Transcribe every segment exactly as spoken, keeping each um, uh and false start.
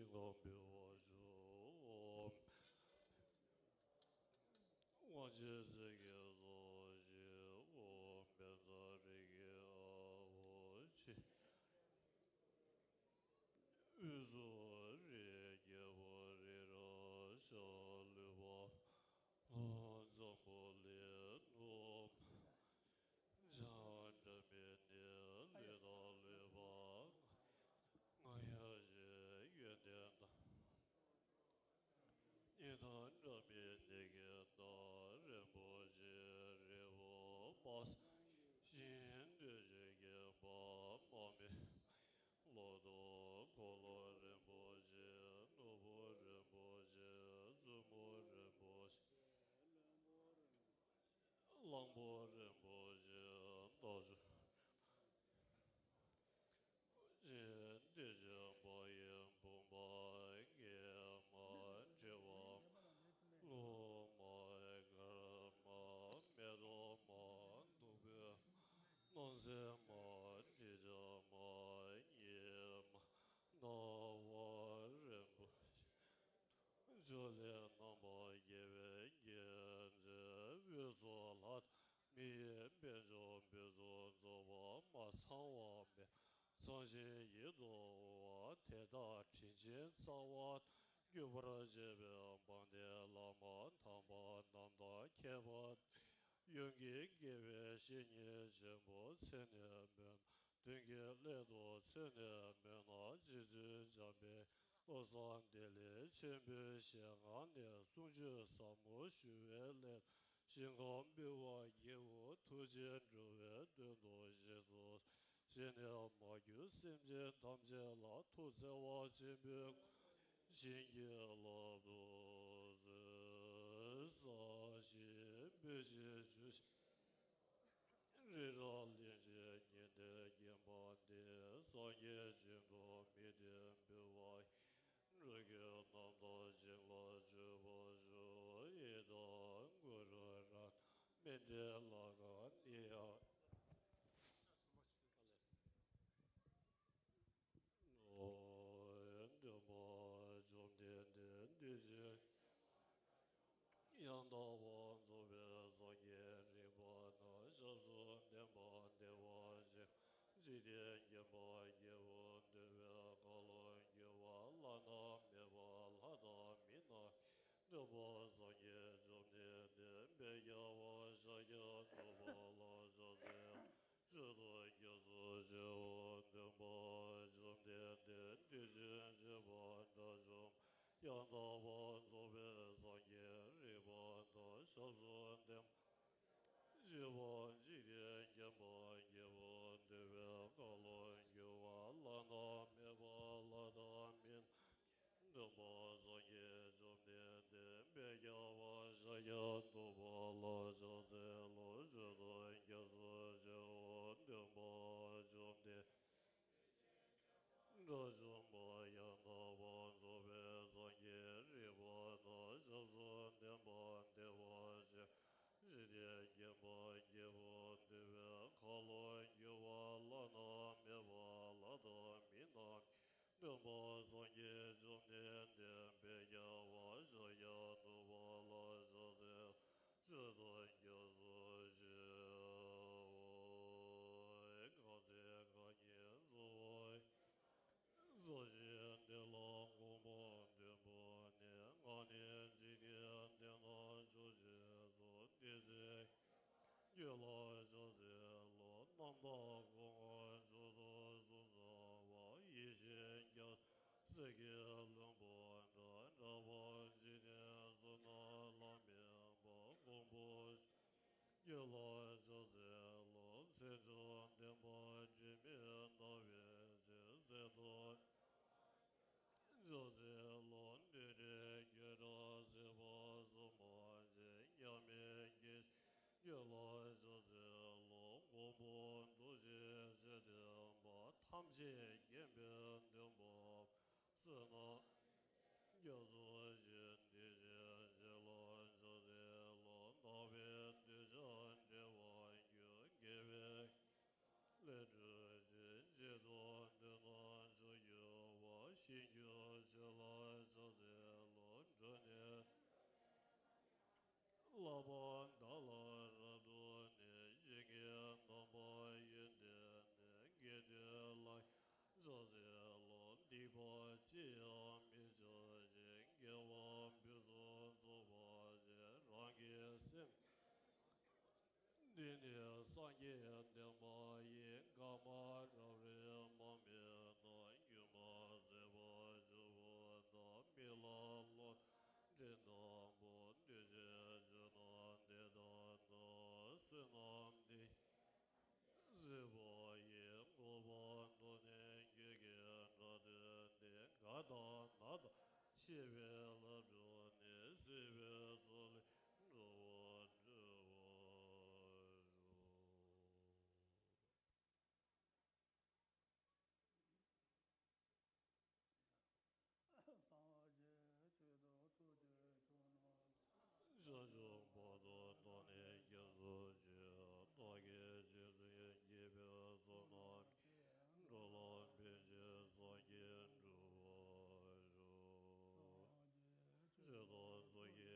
ཞིང་ཁམས་འབུལ་བར་ཞུ། ཝང་ཆེན་སྲས་ཀྱི་སྲོག་བཞིན་འོ། བཛྲ་རིགས་ཀྱི་དབང་པོ་ཆེ། དབུས་སུ་རིའི་རྒྱལ་པོ་རི་རབ་ཞབས། ལུས་པ་ལྷོ་འཛམ་བུ་གླིང་ནུབ། བྱང་སྒྲ་མི་སྙན་ལུས་དང་ལུས་པ། ང་ཡང་ཞེས་ཡོན་ཏན་དང་། ཉི་ཟླ་སྒྲ་མི་སྙན་གྱི་མདངས། རིན་པོ་ཆེའི་རི་བོ་མ་སངས་ཤིང་། འདོད་ཆེན་ཁྱིམ་པ་མ་སྨད་ལོ་ཏོག་འཁོར་ལོ་རིན་པོ་ཆེ། ནོར་བུ་རིན་པོ་ཆེ་བཙུན་མོ་རིན་པོ་ཆེ། གླང་པོ་རིན་པོ་ཆེ་དང་། ཅན་ཏེ་ཅན་པ་ཡི་བུམ་པ་འགྱེད་མ། དྲི་བ་མ། ལྷུང་མ། དཀར་མ། མེ་ཏོག་མ། བདུག་སྤོས་མ། སྣང་གསལ་མ། དྲི་ཆབ་མ། ཉི་མ། ཟླ་བ་རིན་པོ་ཆེ། ཕྱོགས་ལས་རྣམ་པར་རྒྱལ་བའི་རྒྱལ་མཚན། དབུས་སུ་ལྷ་དང་མི་ཡི་དཔལ་འབྱོར་འབུལ་ཚུལ་རྫོགས་པ་མ་ཚང་བ་མེད། ཚངས་ཆེན་ཡིད་དུ་འོང་བ་དེ་དག་དྲིན་ཅན་རྩ་བ་དང་། གུས་པར་བྱེད་པའི་དཔལ་ལྡན་བླ་མ་དམ་པ་རྣམས་དང་ཁྱད་པར་དུ་ཡོངས་ཀྱི་དགེ་བའི་བཤེས་གཉེན་ཆེན་པོ་མཚན་ནས་སྨོས་ན། དོན་གྱི་སླད་དུ་མཚན་ནས་སྨོས་ན། རྗེ་བཙུན་འཇམ་དཔལ་བློ་བཟང་བདེ་ལེགས་ཆེན་པོའི་ཞལ་སྔ་ནས་གསུང་ཆོས་ཟབ་མོ་ཞུ་བའི་སླད། ཞིང་ཁམས་འབུལ་བ་དགེའོ། ཐུགས་རྗེས་འགྲོ་བའི་དོན་དུ་བཞེས་སོ། ཞལ་ནས་མ་གྱུར་སེམས་ཅན་ཐམས་ཅད་ལ། ཐུགས་བརྩེ་བ་ཆེན་པོས་བྱིན་གྱིས་བརླབ་ཏུ་གསོལ། བསགས་ཤིང་འབུལ་ཕྱིར་བཅུ་ཞིང་རི་རབ་གླིང་བཞི་ཉི་ཟླས་བརྒྱན་པ་འདི། སངས་རྒྱས་བྱོན་དུས་མི་མཐུན་འབུལ་བ་ཡིས། འགྲོ་ཀུན་རྣམ་དག་ཞིང་ལ་སྤྱོད་པར་ཤོག་ཡི་དམ་གུ་རུ་རཏྣ་མཎྜལ་ཀ་ནི་ཡ། སྟོན་པ་བཅོམ་ལྡན་འདས་དུས་གསུམ་ཡང་དག་པར་རྫོགས་པའི་སངས་རྒྱས་རིག་པ་དང་། ཞབས་སུ་ལྡན་པ་བདེ་བ་ཅན། འཇིག་རྟེན་མཁྱེན་པ་སྐྱེས་བུ་འདུལ་བའི་བཀའ་ལ་འགྱུར་བ་བླ་ན་མེད་པ་ལྷ་དང་མི་རྣམས། སྟོན་པ་སངས་རྒྱས་བཅོམ་ལྡན་འདས་དཔལ་རྒྱལ་བ་ཤཱཀྱ་ཐུབ་པ་ལ་ཕྱག་འཚལ་ལོ། མཆོད་དོ་སྐྱབས་སུ་མཆིའོ། སྟོན་པ་བཅོམ་ལྡན་འདས་དུས་གསུམ་གཤེགས་པ་དགྲ་བཅོམ་ཡང་དག་པར་རྫོགས་པའི་སངས་རྒྱས་རིག་པ་དང་། ཞབས་སུ་ལྡན་པ་བཞི་པ་འཇིག་རྟེན་མཁྱེན་པ་སྐྱེས་བུ་འདུལ་བའི་བཀའ་ལ་འགྱུར་བ་བླ་ན་མེད་པ་ལྷ་དང་མི་རྣམས། སྟོན་པ་སངས་རྒྱས་བཅོམ་ལྡན་འདས་དཔལ་རྒྱལ་བ་ཤཱཀྱ་ཐུབ་པ་ལ་ཕྱག་འཚལ་ལོ། མཆོད་དོ་སྐྱབས་སུ་མཆིའོ། སྟོན་པ་བཅོམ་ལྡན་དགྲ་བཅོམ་པ་ཡང་དག་པར་རྫོགས་པའི་སངས་རྒྱས་རིག་པ་དང་། ཞབས་སུ་ལྡན་པ་བདེ་བ་ཅན། འཇིག་རྟེན་མཁྱེན་པ་སྐྱེས་བུ་འདུལ་བའི་བཀའ་ལ་འགྱུར་བ་བླ་ན་མེད་པ་ལྷ་དང་མི་རྣམས། སྟོན་པ་སངས་རྒྱས་བཅོམ་ལྡན་འདས་དཔལ་རྒྱལ་བ་ཤཱཀྱ་ཐུབ་པ་ལ་ཕྱག་འཚལ་ལོ། མཆོད་དོ་སྐྱབས་སུ་མཆིའོ། གང་ཚེ་རྐང་གཉིས་འཚོ་བ་ཡི། རྩ་ཤེས་འདི་ལ་གོང་མ་སྟོན་པ་ནས། ང་ནི་འཇིག་རྟེན་འདི་ན་ཆོས་བྱེད་དོ། དེ་ཚེ་ཁྱེད་ལ་ཕྱག་འཚལ་ལོ། རྣམ་དག་སྐུ་མངའ་མཆོག་ཏུ་གཟུགས་བཟང་བ། ཡེ་ཤེས་རྒྱ་མཚོའི་གསེར་གྱི་ལྷུན་པོ་འདྲ། འདྲ་བར་འཇིག་རྟེན་གསུམ་ན་བླ་མེད་པ། གོང་བུ་ཁྱེད་ལ་ཕྱག་འཚལ་ལོ། མཚན་མཆོག་ལྡན་པ་དྲི་མེད་ཟླ་བའི་ཕྱེད། ཚེ་ཐོབ་ཕྱག་འཚལ་ལོ། འདུས་བྱས་ཁྱེད་དང་སྲིད་པ་གསུམ་མ་མཆིས། མཉམ་མེད་རྒྱལ་ཁྱེད་ལ་ཕྱག་འཚལ་ལོ། གོང་བུ་འདུ་བྱེད་ཕྱེད་ལྡན་པ། ཐམས་ཅད་མཁྱེན་པའི་སྟོན་པ། བསོད་ནམས་རྒྱ་མཚོ་ཆེ། དེ་བཞིན་གཤེགས་ལ་ཕྱག་འཚལ་ལོ། རྣ་བའི་འདོད་ཆགས་བྲལ་བར་འགྱུར། དགེ་བའི་ལས་སྒྲུབ་ཕྱིར། བྱིན་རླབས་ཀྱི་མདུན་ན་མཆོག་གྱུར་པ། ཞིང་སྐྱོང་ཕྱིར་ལ་ ཚོགས་ཆེན་ལ་སྡིག་པ་ཅི་ཡང་མི་བྱ་ཞིང་། དགེ་བ་ཕུན་སུམ་ཚོགས་པར་བྱེད། རང་གི་སེམས་འདི་ནི་སངས་རྒྱས་བསྟན་པ་ཡི། གང་མ་རབ་རིབ་མ་སྨིན་ན། སྒྱུ་མ་བྱས་པ་ཆོས་སྐུ་དང་། མི་ལ་བློ་འདྲི་དང་པོ། འདུས་བྱས་ཆོས་རྣམས་དེ་ལྟར་འདུ། བསོད་ནམས་འདི་གཟིགས་པ་ཡིས། འགོག་པ་མཐོང་ནས་སྐྱེ་རྒ་ན་འཆིའི་སྒྲ་སྒྲོགས་ཏེ། རྒ་དང་ན་དང་ཤི་བའི་སླར་འབྱུང་ནས། སྲིད་པའི་མཚོ་ལས་འགྲོ་བ་སྒྲོལ་བར་ཤོག། སངས་རྒྱས་ཆོས་དང་ཚོགས་ཀྱི་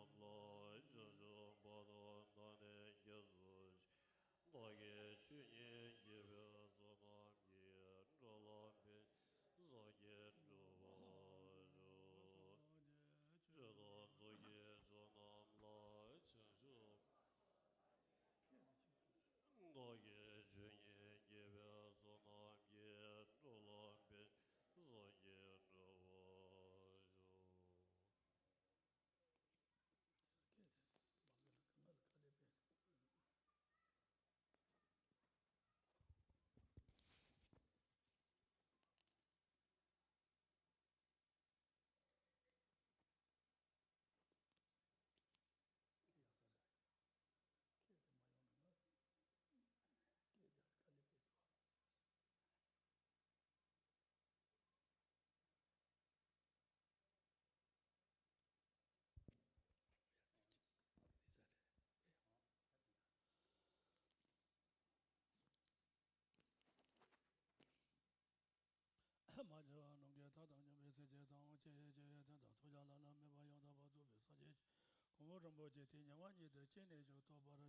མཆོག་རྣམས། བྱང་ཆུབ་བར་དུ་བདག་ནི་སྐྱབས་སུ་མཆི། བདག་གིས་ཆོས་བཙལ་བགྱིས་པའི་ཚོགས་རྣམས་ཀྱིས། འགྲོ་ལ་ཕན་ཕྱིར་སངས་རྒྱས་འགྲུབ་པར་ཤོག། ཆོས་དང་ཚོགས་ཀྱི་མཆོག་རྣམས་ལ། བྱང་ཆུབ་བར་དུ་བདག་ནི་སྐྱབས་སུ་མཆི། བདག་གིས་ཆོས་ཉིད་བགྱིས་པའི་ཚོགས་རྣམས་ཀྱིས། འགྲོ་ལ་ཕན་ཕྱིར་སངས་རྒྱས་འགྲུབ་པར་ཤོག། ཆོས་དང་ཚོགས་ཀྱི་མཆོག་རྣམས་ལ། བྱང་ཆུབ་བདག་གིས་ཆོས་ཉིད་བགྱིས་པའི་ཚོགས་རྣམས་ཀྱིས། འགྲོ་ལ་ཕན་ཕྱིར་སངས་རྒྱས་འགྲུབ་པར་ཤོག། ཡག་ས་རེད། ཁྱེད་དེ་མ་ཡོང་ན་ང་སྐད་ཆ་དཀའ་ལས་སྤྲད་ཆོག་ཨ། མ་བྱས་པ་ནམ་མཁའི་མཐའ་དང་མཉམ་པའི་སྲིད་ཞིའི་མཐའ་དང་། ཆེས་ཆེ་བའི་དོན་དུ་ཐོབ་བྱ་བླ་ན་མེད་པ་ཡང་དག་པར་རྫོགས་པའི་སངས་རྒྱས་ཀྱི་གོ་འཕང་རིན་པོ་ཆེ་དེ་ཉེ་བར་གཉིས་སུ་སྐྱེས་ནས་ཀྱང་ཐོབ་པར་བྱ།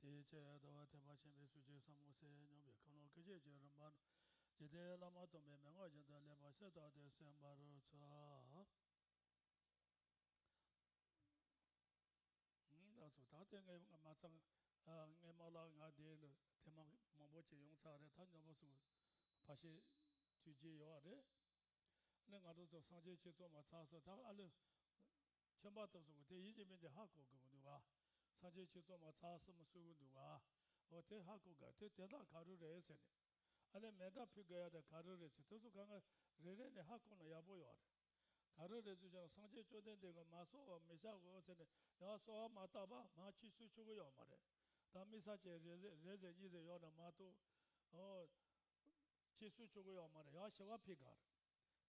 དེའི་ཕྱིར་ལྟ་བ་ཐེག་པ་ཆེན་པོའི་ཚུལ་གྱིས་ཟབ་མོ་ཟེར་སྙམ་པའི་ཁམས་ལོངས་སྐུ་མཆེད་ཀྱི་རིམ་པ་རྣམས་འཇིག་རྟེན་བླ་མ་སྟོན་པའི་མན་ངག་བཞིན་དུ་ལེགས་པར་ཤེས་ཐུབ་སྟེ་གསན་པར་འཚལ། ལགས་སོ། ད་ལྟའི་ངས་མ་ཚང་། ངས་མ་ལགས་ང་དེ་ལ་ཐེངས་མ་མང་པོ་ཅིག་ཡོང་ཚར་རེད། ད་སྙོམས་པོ་སུ་ཕ་ཤེས་དུས་རྒྱུ་ཡོད་རེད། ཨ་ནི་ང་རང་ཚོ་སངས་རྒྱས་ཆོས་ཚོགས་མ་ཚར་སོང་ད་ཨ་ལེ། ཁྱིམ་པ་དང་སོགས་དེ་ཡིན་གཅིག་མིན་གཅིག་ཧ་གོ་དགོས་འདུག་ག། སངས་རྒྱས་ཆོས་ཚོགས་མ་ཚར་སོང་གསུང་གི་འདུག་ག། འོ་དེ་ཧ་གོ་དགོས། དེ་དེ་དག་ག་རེ་རེད་ཟེར་ནས། ཨ་ནི་མེ་མདའ་ཕུད་དགོས་ཡ་དེ་ག་རེ་རེད་ཟེར། དེ་ཚོ་གང་ག་རེ་རེ་ནས་ཧ་གོ་ན་ཡག་པོ་ཡོད་རེད། ག་རེ་རེད་ཟེར་བྱས་ན་སངས་རྒྱས་བཅོམ་ལྡན་འདས་ཀྱིས་མ་གསོལ་བ་མི་བྱའོ་ཟེར་ནས་ཡང་གསོལ་བ་མ་བཏབ་པ་མར་ཕྱིར་གསོལ་ཆོག་གི་ཡོད་མ་རེད། ད་དམིགས་བསལ་གྱི་རེ་ཟེར་རེ་ཟེར་གཉིས་ཟེར་ཡོད་ན་མ་གཏོགས། ཨོ། ཕྱིར་གསོལ་ཆོག་གི་ཡོད་མ་རེད། ཡང་ཞི་བ་ཕུལ་དགོས་རེད།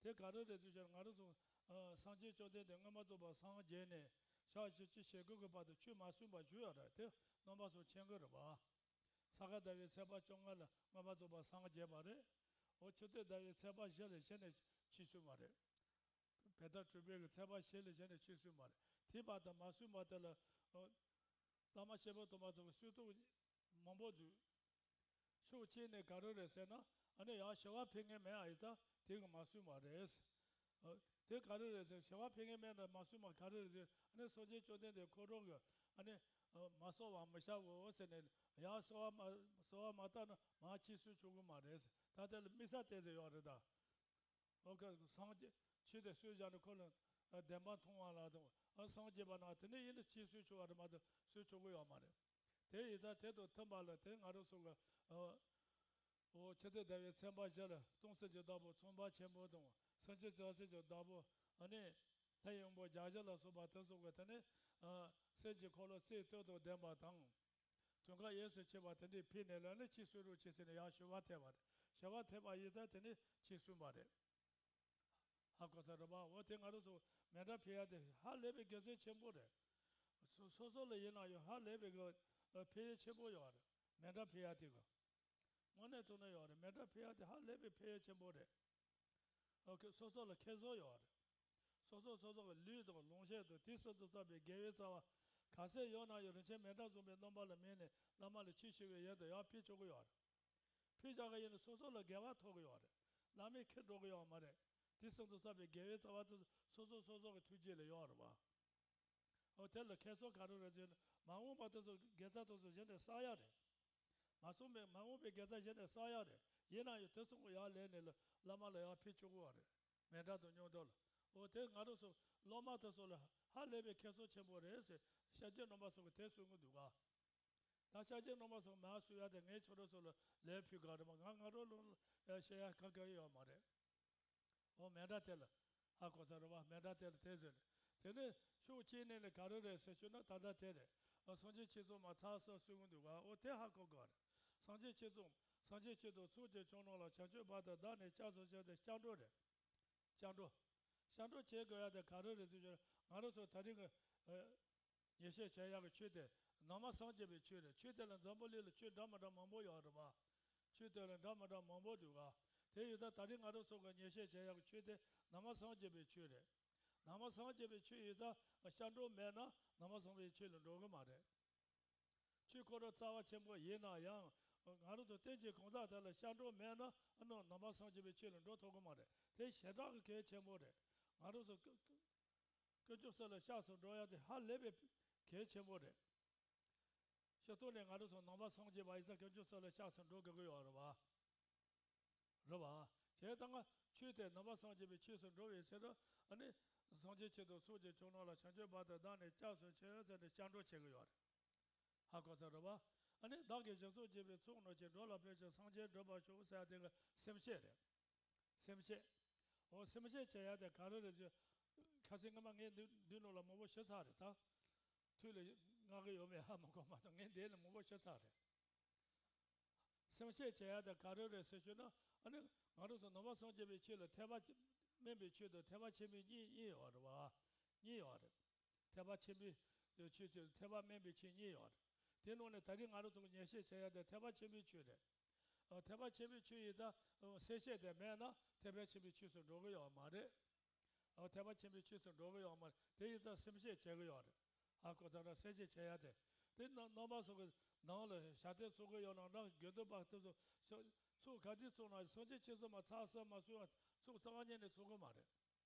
དེ་ག་རེ་རེད་ཟེར་བྱས་ན་ང་རང་ཚོ་ཨ་སངས་རྒྱས་བཅོམ་ལྡན་འདས་མངོན་པར་རྫོགས་པར་སངས་རྒྱས་ནས་ཞག་བཞི་བཅུ་ཞེ་དགུ་གི་བར་དུ་ཆོས་མ་གསུངས་པ་བཞུགས་ཡོད་རེད། དེ་རྣམ་པ་ཚོ་མཁྱེན་གྱི་རེད་པ། ས་ག་ཟླ་བའི་ཚེས་པ་བཅོ་ལྔ་ལ་མངོན་པར་རྫོགས་པར་སངས་རྒྱས་པ་རེད། འོ་ཆུ་སྟོད་ཟླ་བའི་ཚེས་པ་བཞི་ལ་བྱས་ནས་ཆོས་གསུངས་པ་རེད། བོད་ཟླ་དྲུག་པའི་གི་ཚེས་པ་བཞི་ལ་བྱས་ནས་ཆོས་གསུངས་པ་རེད། དེ་བར་དུ་མ་གསུངས་པ་དེ་ལ་ཨོ། བླ་མ་སྐྱེས་བུ་སྟོན་པ་ཚོ་གི་གསུང་རྟོགས་མང་པོ་འདུག་ཕྱོགས་གཅིག་ནས་ག་རེ་རེད་ཟེར་ན། ཨ་ནི་ཡང་ཞི་བ་ཕུལ་མཁན་མེད་ཨ་ཡིན་ཙང་དེ་གི་མ་གསུངས་པ་རེད། ཨོ། དེ་ག་རེ་རེད་ཟེར། ཞི་བ་ཕུལ་མཁན་མེད་ན་མ་གསུངས་པ་ག་རེ་རེད་ཟེར། ཨ་ནི་སངས་རྒྱས་བཅོམ་ལྡན་འདས་ཁོ་རང་གི་ཨ་ནི་མ་གསོལ་བ་མི་བྱའོ་ཟེར་ནས་ཡང་གསོལ་བ་མ་གསོལ་བ་མ་བཏབ་ན་མར་ཕྱིར་གསོལ་ཆོག་གི་མ་རེད་ཟེར། ད་དེ་ལ་དམིགས་བསལ་དེ་ཟེར་ཡོད་རེད་ད། ཨོ་ཁ་སངས་རྒྱས་ཆོས་དེ་གསོལ་བཞག་ནས་ཁོ་ལ་ཨ་བདེན་པ་མཐོང་བ་ལ་དང་ཨ་སངས་རྒྱས་པ་ན་དེ་ནས་ཡིན་ན་ཕྱིར་གསོལ་ཆོག་པ་རེད་མ་གཏོགས་གསོལ་ཆོག་གི་ཡོད་མ་རེད། དེ་ཡིན་ཙང་དེ་དང་མཐུན་པ་ལ་དེ་ང་རང་ཚོ་གི་ཨ་ཨོ་ཆུ་སྟོད་ཟླ་བའི་ཚེས་པ་བཞི་ལ་སྟོང་གསལ་གྱི་བདག་པོ་ཚངས་པ་ཆེན་པོ་དང་སེམས་ཅན་བྱང་སེམས་ཀྱི་བདག་པོ་ཨ་ནི་ལྷ་ཡི་དབང་པོ་བརྒྱ་བཞི་ལ་སོགས་པ་དེ་ཚོ་གི་དེ་ནས་ཨ་སེམས་ཀྱི་འཁོར་ལོ་རྩིས་སྤྲོད་དང་ལྡན་པ་དང་། དོན་ཁ་ཡོངས་སུ་ཆོད་པ་དེ་འདྲའི་ཕུལ་ནས་ལ་ནི་ཕྱིར་གསོལ་རོགས་བྱེད་ཟེར་ནས་ཡང་ཞུ་བ་ཐེབས་པ་རེད། ཞུ་བ་ཐེབས་པ་ཡིན་ཙང་དེ་ནི་ཕྱིར་གསོལ་བ་རེད། ཧ་གོ་ས་རེད་པ། འོ་དེ་ང་རང་ཚོ་མཎྜལ་ཕུལ་ཡ་དེ་ཧ་ལས་པའི་དགེ་མཚན་ཆེན་པོ་རེད། སོ་སོ་སོ་ལ་ཡིན་ན་ཡང་ཧ་ལས་པའི་གི་ཕན་ཡོན་ཆེན་པོ་ཡོད་རེད། མཎྜལ་ཕུལ་ཡ་དེ་གི་དངོས་གནས་དྲང་གནས་ཡོད་རེད། མཎྜལ་ཕུལ་ཡ་དེ་ཧ་ལས་པའི་ཕན་ཡོན་ཆེན་པོ་རེད། ཨོ་ཁེ་སོ་སོ་ལ་ཁེ་བཟང་ཡོད་རེད། སོ་སོ་སོ་སོ་གི་ལུས་དང་ལོངས་སྤྱོད་དང་དུས་གསུམ་དུ་བསགས་པའི་དགེ་བའི་རྩ་བ་ག་ཚད་ཡོད་ན་ཡང་རིན་ཆེན་མཎྜལ་བཟུང་བའི་རྣམ་པ་ལ་དམིགས་ནས་བླ་མ་ལ་ཆོས་ཞུ་བའི་ཡུལ་དུ་ཡར་ཕུལ་ཆོག་གི་ཡོད་རེད། ཕུད་བཞག་གི་ཡིན་ན་སོ་སོ་ལ་དགེ་བ་ཐོབ་གི་ཡོད་རེད། བླ་མས་ཁྱེར་འགྲོ་གི་ཡོད་མ་རེད། དེ་བཞིན་དུ་བསགས་པའི་དགེ་བའི་རྩ་བ་དེ་སོ་སོ་སོ་སོ་གི་ཐུགས་རྗེ་ལ་ཡོད་རེད་བ། འོ་དེ་ལ་ཁྱད་གསོད་ག་རེ་རེད་ཟེར་ན། མ་འོངས་པ་དེ་ཚོ་དགེ་རྩ་དེ་ཚོ་གཞི་ནས་བསགས་ཡག་རེད། མ་སོང་པའི་མ་འོངས་པའི་དགེ་རྩ་གཞི་ནས་བསགས་ཡག་རེད། ཡིན་ན་ཡང་དེ་ཚོ་ཡར་ལེན་ནས་ལ་བླ་མ་ལ་ཡར་ཕུལ་ཆོག་གི་ཡོད་རེད། མཎྜལ་དང་མཉམ་དུ་ལ། འོ་དེ་ང་རང་ཚོ་སློབ་མ་དེ་ཚོ་ལ་ཧ་ལས་པའི་ཁྱད་གསོད་ཆེན་པོ་རེད་ཟེར་ཤཱཀྱའི་རྣམ་པ་ཚོ་གིས་དེ་གསུང་གི་འདུག་ག། ད་ཤཱཀྱའི་རྣམ་པ་ཚོ་མར་གསུང་ཡག་དེ་ངས་ཁྱོད་རང་ཚོ་ལ་ལན་ཕུལ་ག་རེད་མ། ང་ང་རང་ལུང་ལ་བཤད་ཡག་ག་ག་ཡོད་མ་རེད། འོ་མཎྜལ་དེ་ལ་ཧ་གོ་ཚར་རེད་བ། མཎྜལ་དེ་ལ་དེ་ཟེར་ནས། དེ་ནས་ཕྱོགས་གཅིག་ནས་ནི་ག་རེ་རེད་ཟེར་ཞུ་ན། ད་ལྟ་དེ་རེད། སངས་རྒྱས་ཆོས་ཚོགས་མ་ཚར་ས་གསུང་གི་འདུག་ག། འོ་དེ་ཧ་གོ་དགོས་རེད། སངས་རྒྱས་ཆོས་ཚོགས། སངས་རྒྱས་ཆོས་དང་ཚོགས་ཀྱི་ཆོས་རྣམས་ལ། བྱང་ཆུབ་བར་དུ་བདག་ནི་སྐྱབས་སུ་མཆི་སྟེ། སྐྱབས་འགྲོ་རེད། སྐྱབས་འགྲོ། སྐྱབས་འགྲོ་བྱེད་དགོས་ཡག་དེ་ག་རེ་རེད་ཟེར་ཞུ་ན། ང་རང་ཚོ་ད་རིང་གི་ཨ་ཉན་བཤད་བྱེད་ཡག་གི་ཆོས་དེ་ནང་པ་སངས་རྒྱས་པའི་ཆོས་རེད། ཆོས་དེ་ལ་འཛམ་བུ་གླིང་ལ་ཆོས་འདྲ་མི་འདྲ་མང་པོ་ཡོད་རེད་བ། ཆོས་དེ་ལ་འདྲ་མི་འདྲ་མང་པོ་འདུག་ག། དེ་ཡིན་ཙང་ད་རིང་ང་རང་ཚོ་གི་ཉན་བཤད་བྱེད་ཡག་གི་ཆོས་དེ་ནང་པ་སངས་རྒྱས་པའི་ཆོས་རེད། ནང་པ་སངས་རྒྱས་པའི་ཆོས་ཡིན་ཙང་སྐྱབས་འགྲོ་མེད་ན་ནང་པ་སངས་རྒྱས་པའི་ཆོས་ལ་འགྲོ་གི་མ་རེད། ཆོས་འཁོར་རྩ་བ་ཆེན་པོ་ཡིན་ན་ཡང་། ང་རང་ཚོ་རྟེན་ཅིང་གང་ཟག་དེ་ལ་སྐྱབས་འགྲོ་མེད་ན་ཨ་ནི་ནང་པ་སངས་རྒྱས་པའི་ཆོས་ལ་འགྲོ་ཐུབ་ཀྱི་མ་རེད། དེ་ཞེ་དྲག་གི་གལ་ཆེན་པོ་རེད། ང་རང་ཚོ་དཀོན་མཆོག་གསུམ་ལ་སྐྱབས་སུ་འགྲོ་ཡག་དེ་ཧ་ལས་པའི་གལ་ཆེན་པོ་རེད། སྤྱིར་བཏང་ནས་ང་རང་ཚོ་ནང་པ་སངས་རྒྱས་པ་ཡིན་ཙང་དཀོན་མཆོག་གསུམ་ལ་སྐྱབས་སུ་འགྲོ་དགོས་ཀྱི་ཡོད་རེད་བ། རེད་བ། བྱས་ཙང་ང་ཆོས་དེ་ནང་པ་སངས་རྒྱས་པའི་ཆོས་སུ་འགྲོ་བའི་ཕྱིར་དུ་ཨ་ནི། སངས་རྒྱས་ཆོས་དང་ཚོགས་ཀྱི་མཆོག་རྣམས་ལ། བྱང་ཆུབ་བར་དུ་བདག་ནི་སྐྱབས་སུ་མཆི་ཟེར་ནས་སྐྱབས་འགྲོ་བྱེད་ཀྱི་ཡོད་རེད། ཧ་གོ་ཚར་རེད་བ། ཨ་ནི་བདག་གིས་སྦྱིན་སོགས་བགྱིས་པའི་ཚོགས་རྣམས་ཀྱིས། འགྲོ་ལ་ཕན་ཕྱིར་སངས་རྒྱས་འགྲུབ་པར་ཤོག་ཟེར་ཡག་དེ་གི་སེམས་བསྐྱེད་རེད། སེམས་བསྐྱེད། འོ་སེམས་བསྐྱེད་བྱེད་ཡག་དེ་ག་རེ་རེད་ཟེར། ཁ་སང་སྔོན་མ་ངས་འདི་འདི་ནང་ལ་མང་པོ་ཞུས་ཚར་རེད་ད། ཐུགས་ལ་མངགས་ཀྱི་ཡོད་མེད་ཧ་མ་གོ་མ་གཏོགས་ངས་འདི་ལ་མང་པོ་ཞུས་ཚར་རེད། སེམས་བསྐྱེད་བྱེད་ཡག་དེ་ག་རེ་རེད་ཟེར་ཞུས་ན། ཨ་ནི་ང་རང་ཚོ་ནང་པ་སངས་རྒྱས་པའི་ཆོས་ལ་ཐེག་པ་དམན་པའི་ཆོས་དང་ཐེག་པ་ཆེན་པོའི་གཉིས་གཉིས་ཡོད་རེད་བ། གཉིས་ཡོད་རེད། ཐེག་པ་ཆེན་པོའི་ཆོས་དེ་ཐེག་པ་དམན་པའི་ཆོས་གཉིས་ཡོད་རེད། དེ་ནང་ནས་ད་རིང་ང་རང་ཚོ་ཉན་བཤད་བྱེད་ཡག་དེ་ཐེག་པ་ཆེན་པོའི་ཆོས་རེད། ཨ་ཐེག་པ་ཆེན་པོའི་ཆོས་ཡིན་ད། སེམས་བསྐྱེད་དེ་མེད་ན་ཐེག་པ་ཆེན་པོའི་ཆོས་སུ་འགྲོ་གི་ཡོད་མ་རེད། ཨ་ཐེག་པ་ཆེན་པོའི་ཆོས་སུ་འགྲོ་གི་ཡོད་མ་རེད། དེ་ཡིན་ཙང་སེམས་བསྐྱེད་བྱེད་གི་ཡོད་རེད། ཧ་གོ་ཚར་ར། སེམས་བསྐྱེད་བྱེད་ཡག་དེ། དེ་ནང་རྣམ་པ་ཚོ་གི་ནང་ལ་ཞབས་བརྟན་ཚོགས་གི་ཡོད་ན་འདྲ། དགེ་འདུན་པ་དེ་ཚོ་ཚོགས་ག་དུས་ཚོགས་ན་སངས་རྒྱས་ཆོས་ཚོགས་མ་ཚར་ས་མ་གསུང་ཡ་ཚོགས་རྩ་བ་ཉིད་ནས་ཚོགས་གི་མ་རེད།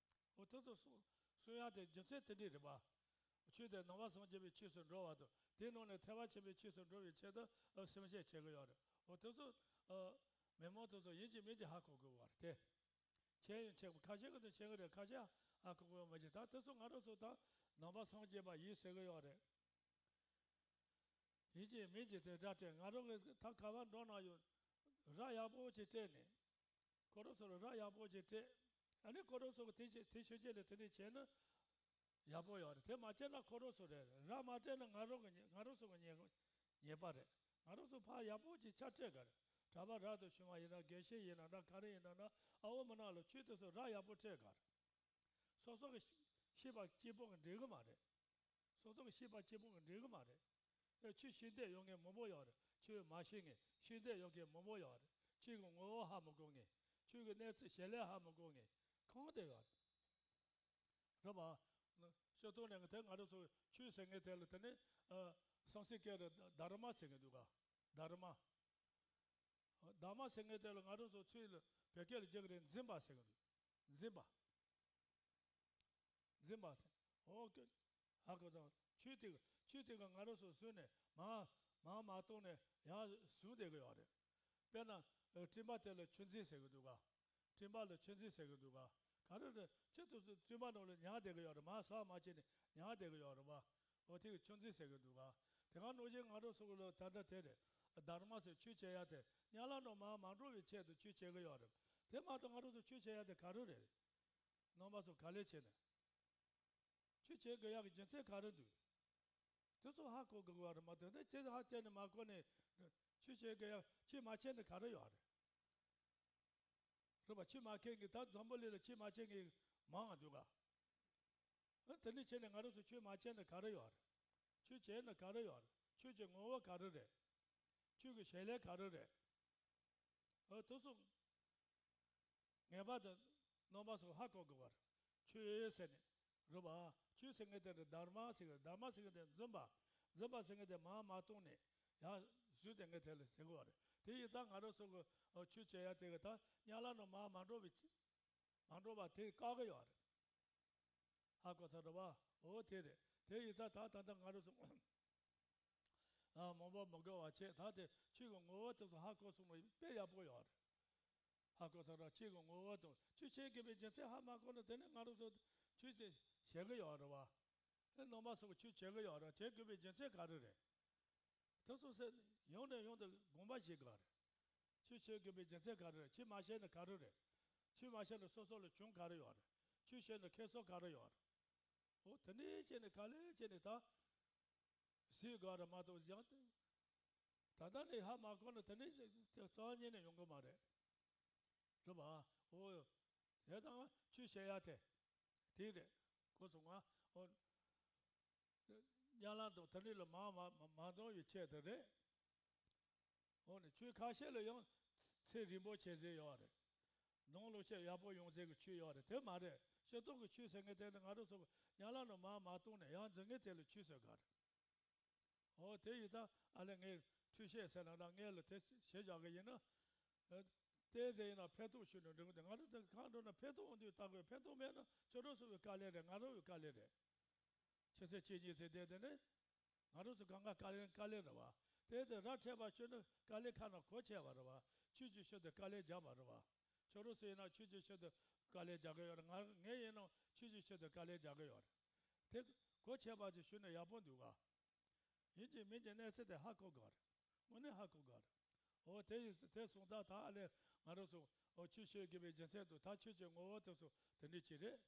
འོ་དེ་ཚོ་གསུང་གསུང་ཡག་དེ་རྒྱུ་མཚན་དེ་འདྲས་རེད་པ། ཆོས་དེ་ནང་པ་སངས་རྒྱས་པའི་ཆོས་སུ་འགྲོ་བ་དང་དེའི་ནང་ནས་ཐེག་པ་ཆེན་པོའི་ཆོས་སུ་འགྲོ་བའི་ཆེད་དུ་ཨ་སེམས་བསྐྱེད་བྱེད་ཀྱི་ཡོད་རེད། འོ་དེ་ཚོ་ཨ་མི་མང་དེ་ཚོ་ཡིན་གཅིག་མིན་གཅིག་ཧ་གོ་དགོས་པ་རེད་དེ། བྱས་ཡང་བྱེད་དགོས། ཁ་ཤས་ཀྱི་དོན་བྱེད་ཀྱི་རེད། ཁ་ཤས་ཧ་གོ་དགོས་པ་མ་བྱེད། ད་དེ་ཚོ་ང་རང་ཚོ་ད་ནང་པ་སངས་རྒྱས་པ་ཡིན་ཟེར་གྱི་ཡོད་རེད། ཡིན་གཅིག་མིན་གཅིག་དེ་འདྲ་སྤྲད། ང་རང་གི་ད་ག་པར་འགྲོ་ན་ཡང་ར་ཡག་པོ་ཅིག་སྤྲད་ནས། ཁོ་རང་ཚོ་ལ་ར་ཡག་པོ་ཅིག་སྤྲད། ཨ་ནི་ཁོ་རང་ཚོ་གི་དེ་ཆོས་དེ་ཆོས་བརྒྱུད་ལ་དེ་འདྲས་བྱས་ན་ཡག་པོ་ཡོད་རེད། དེ་མ་བྱས་ན་ཁོ་རང་ཚོ་རེད། ར་མ་སྤྲད་ན་ང་རང་གི་ཉེས་ང་རང་ཚོ་གི་ཉེས་ཉེས་པ་རེད། ང་རང་ཚོ་ཕར་ཡག་པོ་ཅིག་ཆ་སྤྲད་དགོས་རེད། གྲྭ་པ་རབ་ཏུ་བྱུང་བ་ཡིན་ན། དགེ་བཤེས་ཡིན་ན་འདྲ། ག་རེ་ཡིན་ན་འདྲ། ཨ་འོ་མ་ནང་ལ་ཆོས་དེ་ཚོ་ར་ཡག་པོ་སྤྲད་དགོས་རེད། སོ་སོ་གི་ཤེས་པ་གཅིག་པོ་གིས་འགྲིག་གི་མ་རེད། སོ་སོ་གི་ཤེས་པ་གཅིག་པོ་གིས་འགྲིག་གི་མ་རེད། ཨེ་ཆོས་ཤེས་འདོད་ཡོད་མཁན་མང་པོ་ཡོད་རེད། ཆོས་མ་ཤེས་མཁན་ཤེས་འདོད་ཡོད་མཁན་མང་པོ་ཡོད་རེད། ཆོས་ཀྱི་ངོ་བོ་ཧ་མ་གོ་མཁན། ཆོས་ཀྱི་གནས་ཚུལ་ཞལ་ལས་ཧ་མ་གོ་མཁན་གང་དེ་ཡོད་རེད། རེད་པ། སྤྱིར་བཏང་ནས་དེ་ང་རང་ཚོ་ཆོས་ཟེར་མཁན་དེ་ལ་དེ་ནི་ཨ་སཾ་སྐྲྀཏ་སྐད་ལ་དྷརྨ་ཟེར་མཁན་འདུག་ག། དྷརྨ། དྷརྨ་ཟེར་མཁན་དེ་ལ་ང་རང་ཚོ་ཚུར་ལ་བོད་སྐད་ལ་བསྒྱུར་གི་རེད། འཛིན་པ་ཟེར་གི་འདུག། འཛིན་པ། འཛིན་པ་དེ། འོ་ཀྱེ། ཧ་གོ་སོང་། ཆོས་དེ་གི་ཆོས་དེ་གི་ང་རང་ཚོ་བཟུང་ནས་མར་མར་མ་བཏང་ནས་ཡར་བཟུང་བསྡད་གི་ཡོད་རེད། དཔེར་ན་ཨ་སྤྲིན་པ་དེ་ལ་ཆུ་འཛིན་ཟེར་གི་འདུག་ག། སྤྲིན་པ་ལ་ཆུ་འཛིན་ཟེར་གི་འདུག་ག། ག་རེ་རེད། ཆུ་དེ་ཚོ་སྤྲིན་པ་ནང་ལ་ཉར་བསྡད་གི་ཡོད་རེད། མར་ཟགས་མ་བྱས་ནས་ཉར་བསྡད་གི་ཡོད་རེད་པ། འོ་དེ་གི་ཆུ་འཛིན་ཟེར་གི་འདུག་ག། དེ་ག་ནང་བཞིན་ང་རང་ཚོ་ལ་ད་ལྟ་དེ་རེད། དྷརྨ་ཟེར་ཆོས་བྱེད་ཡ་དེ་དམྱལ་བ་ནང་མར་མ་འགྲོ་བའི་ཆེད་དུ་ཆོས་བྱེད་གི་ཡོད་རེད། དེ་མ་གཏོགས་ང་རང་ཚོ་ཆོས་བྱེད་ཡ་དེ་ག་རེ་རེད། རྣམ་པ་ཚོ་ག་ལེར་བྱས་ནས། ཆོས་བྱེད་དགོས་ཡག་གི་རྒྱུ་མཚན་ག་རེ་འདུག། དེ་ཚོ་ཧ་གོ་དགོས་པ་རེད་མ་གཏོགས། དེ་ཆོས་ཧ་བལྟས་ནས་མ་གོ་ནས་ཆོས་བྱེད་དགོས་ཡག་ཆོས་མ་བྱས་ནས་ག་རེ་ཡོད་རེད། རེད་པ། ཆོས་མ་མཁན་གྱི་ད་འཛམ་བུ་གླིང་ལ་ཆོས་མ་བྱེད་མཁན་མང་ང་འདུག་ག། ཨ་དེ་འདྲ་བྱས་ནས་ང་རང་ཚོ་ཆོས་མ་བྱས་ན་ག་རེ་ཡོད་རེད། ཆོས་བྱས་ན་ག་རེ་ཡོད་རེད། ཆོས་ཀྱི་ངོ་བོ་ག་རེ་རེད། ཆོས་ཀྱི་བྱེད་ལས་ག་རེ་རེད། ཨ་དེ་ཚོ་ངེས་པར་དུ་རྣམ་པ་ཚོ་ཧ་གོ་དགོས་པ་རེད། ཆོས་ཟེར་ནས་རེད་པ། ཆོས་ཟེར་མཁན་དེ་ནི་དྷརྨ་ཟེར་གི། དྷརྨ་ཟེར་མཁན་དེ་འཛིན་པ། འཛིན་པ་ཟེར་མཁན་དེ་མར་མ་བཏང་ནས་ཡར་བཟུང་བསྡད་མཁན་དེ་ལ་ཟེར་གི་ཡོད་རེད། དེ་ཡིན་ཙང་ང་རང་ཚོ་གི་ཨོ་ཆོས་བྱེད་ཡ་དེ་གི་ད་དམྱལ་བ་ནང་མར་མ་འགྲོ་བའི་མ་འགྲོ་བ་དེ་བཀག་གི་ཡོད་རེད། ཧ་གོ་ཚར་རེད་བ། འོ་དེ་རེད། དེ་ཡིན་ཙང་ད་ད་ལྟ་ང་རང་ཚོ་ཨ་མང་པོ་མི་དགོས་པ་བྱས། ད་དེ་ཆོས་ཀྱི་ངོ་བོ་དེ་ཚོ་ཧ་གོ་སོང་བ་དཔེ་ཡག་པོ་ཡོད་རེད། ཧ་གོ་ཚར་ར་ཆོས་ཀྱི་ངོ་བོ་དང་ཆོས་བྱེད་དགོས་པའི་རྒྱུ་མཚན་ཧ་མ་གོ་ན་དེ་ནས་ང་རང་ཚོ་ཆོས་དེ་བྱེད་གི་ཡོད་རེད་བ། དེ་རྣམ་པ་ཚོ་ཆོས་བྱེད་གི་ཡོད་རེད། བྱེད་དགོས་པའི་རྒྱུ་མཚན་ག་རེ་རེད། དེ་ཚོ་ཟེར་ཡང་ནས་ཡང་དུ་དགོངས་པ་བཞེས་དགོས་རེད། ཆོས་བྱེད་དགོས་པའི་རྒྱུ་མཚན་ག་རེ་རེད། ཆོས་མ་བྱས་ན་ག་རེ་རེད། ཆོས་མ་བྱས་ན་སོ་སོ་ལ་གྱོང་ག་རེ་ཡོད་རེད། ཆོས་བྱས་ན་ཁེ་སང་ག་རེ་ཡོད་རེད། འོ་དེ་འདྲའི་བྱས་ནས་ག་ལེར་བྱས་ནས་ད་གཟིགས་དགོས་རེད་མ་གཏོགས་ཡང་ད་ལྟ་ནས་ཧ་མ་གོ་ན་དེ་འདྲའི་རྩ་བ་ཉིད་ནས་ཡོང་གི་མ་རེད། རེད་པ། འོ་དེ་དང་ཆོས་བྱེད་ཡ་དེ་དེ་རེད། གོ་སོང་ང་། འོ་དམྱལ་བ་དང་དེ་འདྲ་ལ་མ་མ་མ་མ་འདང་བའི་ཆེད་དུ་རེད། འོ་ནི་ཆོས་ཁ་ཤས་ལ་ཡང་ཚེ་རིང་པོ་བྱེད་ཟེར་ཡོད་རེད། ནང་ལོག་ཆེས་ཡག་པོ་ཡོང་ཟེར་གི་ཆོས་ཡོད་རེད། དེ་མ་རེད། སྤྱིར་བཏང་གི་ཆོས་ཟེར་མཁན་དེ་ནི་ང་རང་ཚོ་གི་དམྱལ་བ་ནང་མར་མ་བཏང་ནས་ཡང་འཛིན་མཁན་དེ་ལ་ཆོས་ཟེར་ག་རེད། འོ་དེ་ཡིན་ད་ཨ་ལས་ངས་འཁྲུལ་བཤད་ཟེར་ན་ད་ངས་ལ་དེ་བྱེད་བཞག་གི་ཡིན་ན། ཨ་དེ་ཟེར་ཡིན་ན་ཕན་ཐོགས་ཞུ་ནས་འགྲོ་གི་འདུག་ང་རང་ཚོ་གང་འགྲོ་ན་ཕན་ཐོགས་འོང་དུས་ལྟ་དགོས། ཕན་ཐོགས་མེད་ན་ཁྱོད་རང་ཚོ་གི་དཀའ་ལས་རེད། ང་རང་གི་དཀའ་ལས་རེད། ཆུ་ཚོད་གཅིག་གཉིས་ཚེ་བསྡད་དེ་ནི། ང་རང་ཚོ་གང་ག་དཀའ་ལས་དཀའ་ལས་རེད་བ། དེ་དེ་ར་འཕྲད་པ་ཞུ་ན་དཀའ་ལས་ཁ་ན་གོ་ཆེ་བ་རེད་བ། ཆོས་ཀྱི་ཆེད་དུ་དཀའ་ལས་རྒྱག་པ་རེད་བ། ཁྱོད་རང་ཚོ་ཡིན་ན་ཆོས་ཀྱི་ཆེད་དུ་དཀའ་ལས་རྒྱག་གི་ཡོད་རེད། ང་ངས་ཡིན་ན་ཆོས་ཀྱི་ཆེད་དུ་དཀའ་ལས་རྒྱག་གི་ཡོད་རེད། དེ་གོ་ཆེ་བ་ཅིག་ཞུ་ན་ཡག་པོ་འདུག་ག་ཡིན་གཅིག་མིན་གཅིག་གནས་ཚུལ་དེ་ཧ་གོ་དགོས་རེད། དངོས་གནས་ཧ་གོ་དགོས་རེད། འོ་དེ་ཡིན་དེ་སོང་ཙང་ད་ཨ་ལས་ང་རང་ཚོ་འོ་ཆོས་བྱེད་དགོས་པའི་རྒྱུ་མཚན་དུ་ད་ཆོས་ཀྱི་ངོ་བོ་དེ་ཚོ་དེ་འདྲ་ཅིག་རེད།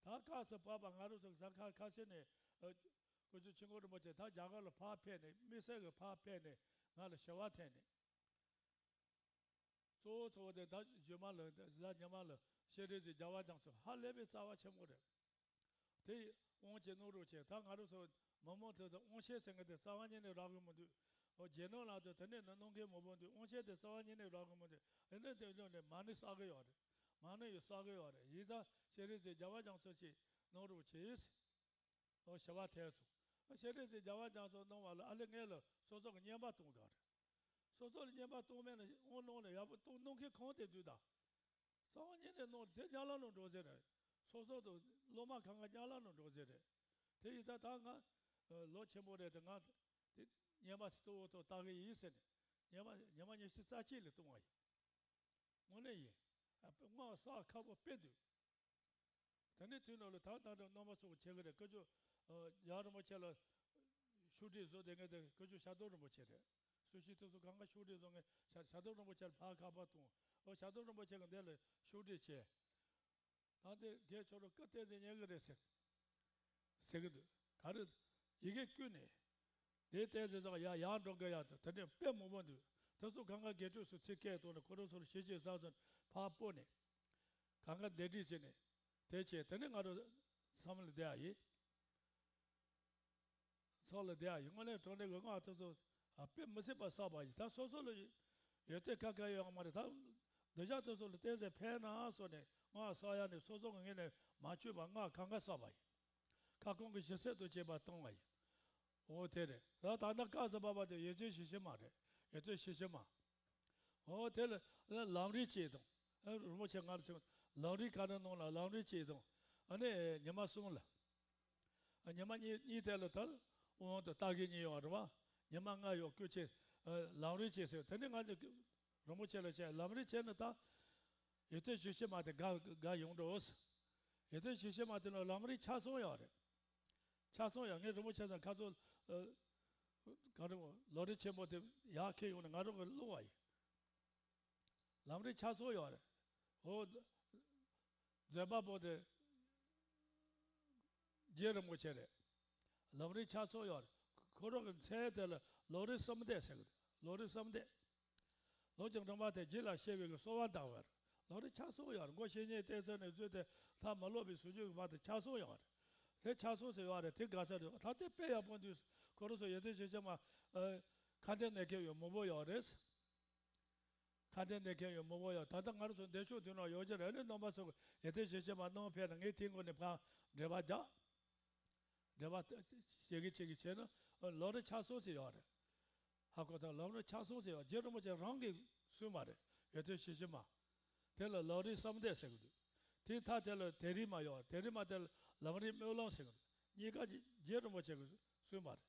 ད་སྐབས་སུ་བབ་པ་ང་རང་ཚོ་ད་ཁ་ཁ་ཤས་ནས་ཨ་སྐུ་ཞབས་ཆོས་འཁོར་རིན་པོ་ཆེ་ད་རྒྱ་གར་ལ་ཕར་ཕེབས་ནས་དམིགས་བསལ་གྱི་ཕར་ཕེབས་ནས་ང་ལ་ཞུ་བ་འཐེན་ནས། གཙོ་བོ་གཙོ་བོ་དེ་ད་རྗེས་མ་ལ་གཟའ་ཉི་མ་ལ་སྤྱན་རས་གཟིགས་རྒྱལ་བ་རྒྱ་མཚོ་ཧ་ལས་པའི་རྩ་བ་ཆེན་པོ་རེད། དེ་ཡི་དབང་ཆེ་གནང་རོགས་བྱེད། ད་ང་རང་ཚོ་མི་མང་ཚོ་དང་དབང་ཆེན་ཟེར་མཁན་དེ་རྩ་བ་ཉིད་ནས་རག་གི་མི་འདུག་འོ་རྗེས་གནང་ལ་དེ་དེ་ནས་ནི་གནང་མཁན་མང་པོ་འདུག་དབང་ཆེན་དེ་རྩ་བ་ཉིད་ནས་རག་གི་མི་འདུག་ཨེ་ནས་དེ་ལོ་ནས་མ་ཎི་བསགས་གི་ཡོད་རེད། མ་ཎི་ཡི་བསགས་གི་ཡོད་རེད། ཡིན་ད་སྤྱན་རས་གཟིགས་རྒྱལ་བ་རྒྱ་མཚོ་ཅིག་གནང་རོགས་བྱེད། ཨོ་ཞུ་བ་འཐེན་སོང་། ཨ་སྤྱན་རས་གཟིགས་རྒྱལ་བ་རྒྱ་མཚོ་གནང་བ་ལ་ཨ་ལེ་ངས་ལ་སོ་སོ་གི་བསྙེན་པ་གཏོང་དགོས་རེད། སོ་སོ་ལ་བསྙེན་པ་གཏོང་མེད་ན་དབང་གནང་ནས་ཡག་པོ་གཏོང་གནང་མཁན་གང་དེ་དུས་ད། རྩ་བ་ཉིད་ནས་གནང་དེ་དམྱལ་བ་ནང་འགྲོ་ཟེར་རེད། སོ་སོ་དང་སློབ་མ་གང་ག་དམྱལ་བ་ནང་འགྲོ་ཟེར་རེད། དེ་ཡིན་ད་ད་ང་ལོ་ཆེན་པོ་རེད་དེ་ང་དེ་བསྙེན་པ་གཙོ་བོ་ཐོག་ལྟ་གི་ཡིན་ཟེར་ནས་བསྙེན་པ་ཉི་མ་ཉི་ཤུ་རྩ་གཅིག་ལ་གཏོང་བ་ཡིན། དངོས་གནས་ཡིན། ཨ་དཔེ་སྔགས་བསགས་ཁག་པོ་དཔེ་འདུག་དེ་ནས་དུས་ནང་ལ་ད་ད་ལྟ་རྣམ་པ་ཚོ་བྱེད་གི་རེད། སྐུ་ཞབས་ཨ་རྒྱལ་བ་རིན་པོ་ཆེ་ལ་ཤུགས་སྒྲིལ་བཟོ་བསྡད་མཁན་དེ་སྐུ་ཞབས་ཞབས་དྲུང་རིན་པོ་ཆེ་རེད། སུ་ཞིག་དེ་ཚོ་གང་ག་ཤུགས་སྒྲིལ་བཟོ་མཁན་ཞབས་ཞབས་དྲུང་རིན་པོ་ཆེ་ལ་ཕར་ཁ་པར་གཏོང་། ཨོ་ཞབས་དྲུང་རིན་པོ་ཆེ་གི་འདི་ལ་ཤུགས་སྒྲིལ་བྱས། ད་འདི་རྒན་ཁྱོད་རང་སྐུ་བསྟན་འཛིན་ཉན་གི་རེད་ཟེར། ཟེར་གི་འདུག་ག་རེ། ཡི་གེ་བསྐུར་ནས། དེའི་ལྟས་ཟེར་ཙང་ཡ་ཡར་འགྲོ་དགོས་ཡ་དེ་དེ་ནས་དཔེ་མང་པོ་འདུག་དེ་ཚོ་གང་ག་དགེ་ཕྲུག་ཚོ་ཚིག་སྐད་བཏང་ནས་ཁོ་རང་ཚོར་ཞིབ་ཅིག་བསམ་སོང་ཕར་སྤོ་ནས། གང་ག་འདི་འདྲིས་བྱས་ནས། དེ་བྱས་དེ་ནས་ང་རང་བསམ་བློ་བསྡད་ཡ་ཡིན། བསམ་བློ་བསྡད་ཡ་ཡིན། དངོས་གནས་དྲང་གནས་ཀྱི་སྔགས་དེ་ཚོ་དཔེ་མི་སྲིད་པ་བསགས་པ་ཡིན། ད་སོ་སོ་ལ་ཡོད་དེ་ཁ་ཁ་ཡོད་མ་རེད་ད། འདི་ཞག་དེ་ཚོ་ལ་བསྟན་ཟེར་ཕན་ན་སོ་ནས་སྔགས་བསགས་ཡ་ནས་སོ་སོ་གི་ངོས་ནས་མ་བཅོས་པ་སྔགས་གང་ག་བསགས་པ་ཡིན། ཁ་སྐོང་གི་ཞི་བསད་དུ་བྱེད་པ་གཏོང་བ་ཡིན། འོ་དེ་རེད། ད་ད་ལྟ་སྐབས་སུ་བབ་པ་དེ་ཡོད་ཚད་ཞི་ཞི་མ་རེད། ཡོད་ཚད་ཞི་ཞི་མ། འོ་དེ་ལ་ལམ་རིམ་བཅས་དང་། རིན་པོ་ཆེ་ང་ལ་ཞུ། ལམ་རིམ་ག་རེ་གནང་ལ་ལམ་རིམ་བཅས་དང་། ཨ་ནི་ཉི་མ་གསུམ་ལ། ཉི་མ་གཉིས་གཉིས་དེ་ལ་ད་དབང་དུ་ལྟ་གི་གཉིས་ཡོད་རེད་བ། ཉི་མ་ལྔ་ཡོད་སྐུ་ཆེ། ལམ་རིམ་བཅས་ཟེར་དེ་ནི་ང་ཚོ་རིན་པོ་ཆེ་ལ་བྱས་ལམ་རིམ་བྱས་ནི་ད། ཡོད་ཚད་ཞི་ཞི་མ་དེ་དགའ་དགའ་ཡོང་འགྲོ། ཡོད་ཚད་ཞི་ཞི་མ་དེ་ལ་ལམ་རིམ་ཆ་ཚང་ཡོད་རེད། ཆ་ཚང་ཡོད། ངས་རིན་པོ་ཆེ་ཚང་ཁ་ཚོ། ག་རེ་ལམ་རིམ་ཆེན་པོ་དེ་ཡར་འཁྱེར་ཡོང་ནས་ང་རང་གི་སློབ་པ་ཡིན། ལམ་རིམ་ཆ་ཚང་ཡོད་རེད། འོ། མཛད་པ་པོ་དེ། རྗེ་རིན་པོ་ཆེ་རེད། ལམ་རིམ་ཆ་ཚང་ཡོད་རེད། ཁོ་རང་གི་མཚན་དེ་ལ་ལམ་རིམ་གསུམ་ལྡན་ཟེར་གི་རེད། ལམ་རིམ་གསུམ་ལྡན། ལམ་གྱི་རིམ་པ་དེ་རྗེ་ལ་གཤེགས་པའི་གི་གསོལ་བ་བཏབ་པ་རེད། ལམ་རིམ་ཆ་ཚང་ཡོད་རེད། མགོ་བཤེས་གཉེན་བསྟེན་ཚུལ་ནས་བཟོས་ཏེ་ལྷ་མི་སློབ་པའི་ཟུང་འཇུག་གི་བར་དུ་ཆ་ཚང་ཡོད་རེད། དེ་ཆ་ཚང་ཟེར་ཡོད་རེད། དེ་དགའ་ས་རེད། ད་དེ་དཔེ་ཡག་པོ་འདུག་ཁོ་རང་ཚོ་ཡོད་ཚད་ཞི་ཞི་མ། ཨ། ཁ་འདོན་གནང་མཁན་ཡང་མང་པོ་ཡོད་རེད། ཁ་འདོན་གནང་མཁན་ཡང་མང་པོ་ཡོད། ད་ལྟ་ང་རང་ཚོ་འདིར་ཕྱོགས་དུས་ནང་ཡོད་ཀྱི་རེད། ཨ་ནི་རྣམ་པ་ཚོ་ཡོད་ཚད་ཞི་ཞི་མ་གནང་ཕེབས་ན་ངས་དེའི་སྒོ་ནས་ཕར་འབྲེལ་བ་རྒྱག་འབྲེལ་བ་བྱེད་ཀྱི་བྱེད་ཀྱི་བྱས་ན་ལམ་རིམ་ཆ་ཚང་ཞིག་ཡོད་རེད། ཧ་གོ་ཐལ། ལམ་རིམ་ཕྱག་སྲོལ་ཟེར་བ་རྗེ་རིན་པོ་ཆེ་རང་གིས་གསུངས་པ་རེད། ཡོན་ཏན་ཞལ་ཆེམས་མ། དེ་ལ་ལམ་རིམ་གསང་བསྟོད་ཟེར་གི་འདུག་དེའི་མཐའ་དེ་ལ་དེ་རིང་མ་ཡོད། དེ་རིང་མ་དེ་ལ་ལམ་རིམ་སྨོན་ལམ་ཟེར་གི་འདུག་གཉིས་ཀ་རྗེ་རིན་པོ་ཆེ་གིས་གསུངས་པ་རེད།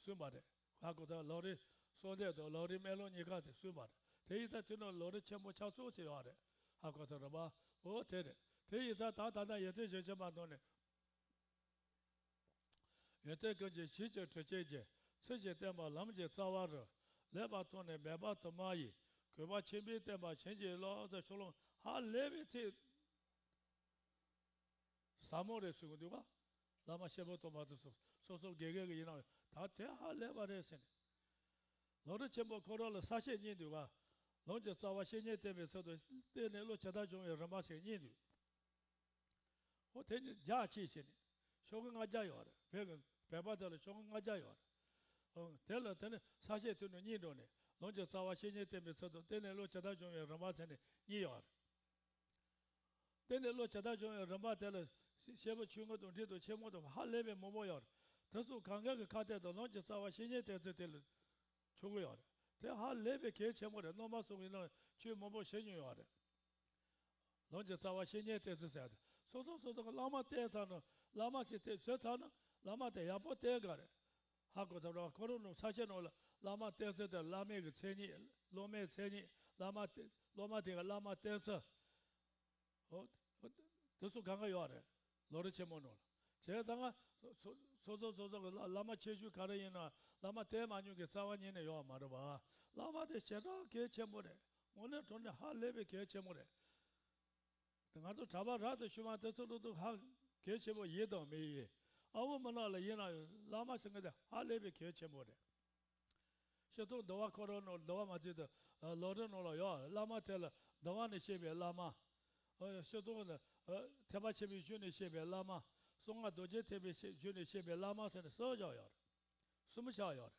གསུངས་པ་རེད། ཧ་གོ་ཐལ། ལམ་རིམ་གསང་བསྟོད་དང་ལམ་རིམ་སྨོན་ལམ་གཉིས་ཀ་དེ་གསུངས་པ་རེད། དེ་ཡིན་ད་དེ་ནི་ལམ་རིམ་ཆེན་པོ་ཕྱག་སྲོལ་ཟེར་ཡོད་རེད། ཧ་གོ་ཐལ་རེད་པ། འོ་དེ་རེད། དེ་ཡིན་ད་ད་ད་ལྟ་ཡོན་ཏན་ཞལ་ཆེམས་མ་ནང་ནས། ཡོན་ཏན་ཀུན་གྱི་གཞི་གཅིག་གྲུབ་ཆེན་གྱི། ཚུལ་བཞིན་བསྟན་པ་ལམ་གྱི་རྩ་བ་རུ། ལེགས་པར་མཐོང་ནས་མེད་པར་དུ་མ་ཡིས། གུས་པ་ཆེན་པོས་བསྟེན་པ་བྱིན་གྱིས་རློབས། ཟེར་ཤོ་ལོ་ཀ་ཧ་ལས་པའི་ཚིག་ཟབ་མོ་རེད་གསུང་གི་འདུག་ག་བླ་མ་ཤེས་རབ་སྟོན་པ་དེ་ཚོ་སོ་སོ་དགེ་རྒན་གྱི་ཡིན་ན་ད་དེ་ཧ་ལས་པ་རེད་ཟེར་ནས། ལམ་རིམ་ཆེན་པོ་ཁོ་རང་ལ་ས་བཤད་གཉིས་འདུག་ག་ལམ་གྱི་རྩ་བ་བཤེས་གཉེན་བསྟེན་པའི་ཚུལ་དང་བསྟེན་ནས་བློ་ཇི་ལྟར་སྦྱོང་བའི་རིམ་པ་ཟེར་གཉིས་འདུག་འོ་དེ་ནི་རྒྱ་ཆེ་ཞེས་ནས། ཤོ་ལོ་ཀ་ལྔ་བརྒྱ་ཡོད་རེད། བོད་ཀྱི་བོད་པ་དེ་ལ་ཤོ་ལོ་ཀ་ལྔ་བརྒྱ་ཡོད་རེད། འོ་དེ་ལ་དེ་ནི་ས་བཤད་དུས་ནི་གཉིས་འགྲོ་ནས་ལམ་གྱི་རྩ་བ་བཤེས་གཉེན་བསྟེན་པའི་ཚུལ་དང་བསྟེན་ནས་བློ་ཇི་ལྟར་སྦྱོང་བའི་རིམ་པ་ཟེར་ནས་གཉིས་ཡོད་རེད། བསྟེན་ནས་བློ་ཇི་ལྟར་སྦྱོང་བའི་རིམ་པ་དེ་ལ་བཤད་པ་ཆུང་ངུ་དང་འབྲིང་དང་ཆེན་མོ་དང་ཧ་ལས་པའི་མང་པོ་ཡོད་རེད། དེ་ཚོ་གང་ག་གི་ཁ་གཏད་དང་ལམ་གྱི་རྩ་བ་བཤེས་གཉེན་བསྟེན་ཚུལ་དེ་ལ་ཆོག་གི་ཡོད་རེད། དེ་ཧ་ལས་པའི་གལ་ཆེན་པོ་རེད། སློབ་མ་སོགས་ཀྱི་ནང་ཆོས་མང་པོ་བཤད་མྱོང་ཡོད་རེད། ལམ་གྱི་རྩ་བ་བཤེས་གཉེན་བསྟེན་ཚུལ་ཟེར་ཏེ། སོ་སོ་སོ་སོ་གི་བླ་མ་བསྟེན་ཚར་ན། བླ་མ་ཞིག་བསྟེན་བཟོས་ཚར་ན། བླ་མ་དེ་ཡག་པོ་བསྟེན་དགོས་རེད། ཧ་གོ་ཐལ་ར། ཁོ་རང་ནང་ས་བཤད་ནང་ལ་བླ་མ་བསྟེན་ཚུལ་དེ་བླ་མའི་གི་མཚན་ཉིད། སློབ་མའི་མཚན་ཉིད། བླ་མ་བསྟེན། སློབ་མ་དེ་གི་བླ་མ་བསྟེན་ཚུལ། འོ། འོ། དེ་ཚོ་གང་ག་ཡོད་རེད། ལམ་རིམ་ཆེན་མོ་ནང་ལ། བྱས་ཙང་སོ་སོ་སོ་སོ་གི་བླ་བླ་མ་ཆེ་ཤོས་ག་རེ་ཡིན་ན། བླ་མ་བསྟེན་མ་མྱོང་མཁན་རྩ་བ་ཉིད་ནས་ཡོད་མ་རེད་པ། བླ་མ་དེ་ཞེ་དྲག་གལ་ཆེན་པོ་རེད། དངོས་གནས་དྲང་གནས་ཧ་ལས་པའི་གལ་ཆེན་པོ་རེད། དེ་ང་ཚོ་གྲྭ་པ་རབ་ཏུ་བྱུང་བ་དེ་ཚོ་ལ་ཐུག་ཧ་གལ་ཆེན་པོ་ཡིན་དང་མིན་ཡིན། ཨ་བོ་མི་ནག་ལ་ཡིན་ན་ཡང་བླ་མ་ཟེར་མཁན་དེ་ཧ་ལས་པའི་གལ་ཆེན་པོ་རེད། སྤྱིར་བཏང་འདུལ་བ་ཁོ་རང་ནང་འདུལ་བ་མ་བྱེད་དུ་ལམ་རིམ་ནང་ལ་ཡོད། བླ་མ་དེ་ལ་འདུལ་བ་ནས་བཤད་པའི་བླ་མ། སྤྱིར་བཏང་ནི་ཐེག་པ་ཆེན་པོའི་གཞུང་ནས་བཤད་པའི་བླ་མ། གསང་སྔགས་རྡོ་རྗེ་ཐེག་པའི་གཞུང་ནས་བཤད་པའི་བླ་མ་ཟེར་ནས་གསུམ་བཞག་ཡོད་རེད། གསུམ་ཆགས་ཡོད་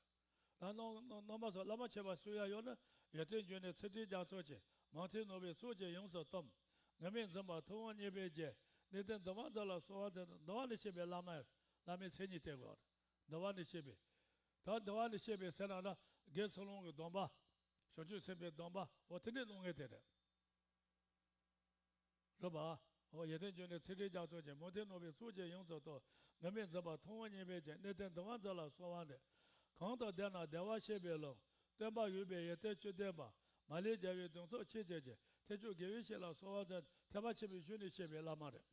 རེད། ད་རྣམ་རྣམ་པ་ཚོ་བླ་མ་མཆོད་པ་གསུང་ཡ་ཡོད་ན། ཡོན་ཏན་འབྱུང་གནས་ཚུལ་ཁྲིམས་རྒྱ་མཚོ་ཆེ། མང་ཐོས་ནོར་བུའི་ཚོགས་ཀྱིས་ཡོངས་སུ་གཏམས། ངུར་སྨྲིག་འཛིན་པ་ཐུབ་དབང་གཉིས་པའི་རྒྱན། གནས་བརྟན་འདུལ་བ་མཛོད་ལ་གསོལ་བ་འདེབས། འདུལ་བ་ནས་བཤད་པའི་བླ་མ། བླ་མའི་མཚན་ཉིད་བསྟན་དགོས་རེད། འདུལ་བ་ནས་བཤད་པའི། ད་འདུལ་བ་ནས་བཤད་པའི་ཟེར་ན་ད་དགེ་ཚུལ་སློང་གི་སྡོམ་པ། བྱང་ཆུབ་སེམས་དཔའི་སྡོམ་པ། འོ་དེ་འདྲའི་གནང་མཁན་དེ་རེད། རེད་པ། འོ་ཡོན་ཏན་འབྱུང་གནས་ཚུལ་ཁྲིམས་རྒྱ་མཚོ་ཆེ། མང་ཐོས་ནོར་བུའི་ཚོགས་ཀྱིས་ཡོངས་སུ་གཏམས། ངུར་སྨྲིག་འཛིན་པ་ཐུབ་དབང་གཉིས་པའི་རྒྱན། གནས་བརྟན་འདུལ་བ་མཛོད་ལ་གསོལ་བ་འདེབས། གང་དུ་བསྡད་ན་བདེ་བར་གཤེགས་པའི་ལམ། སྟོན་པ་དབུས་པའི་ཡོན་ཏན་བཅུ་ལྡན་པ། མ་ལུས་རྒྱལ་བའི་གདུང་འཚོབ་མཆེད་བརྒྱད་ཀྱི། ཐེག་མཆོག་དགེ་བའི་བཤེས་ལ་གསོལ་བ་འདེབས། ཐེག་པ་ཆེན་པོའི་གཞུང་ནས་བཤད་པའི་བླ་མ་རེད།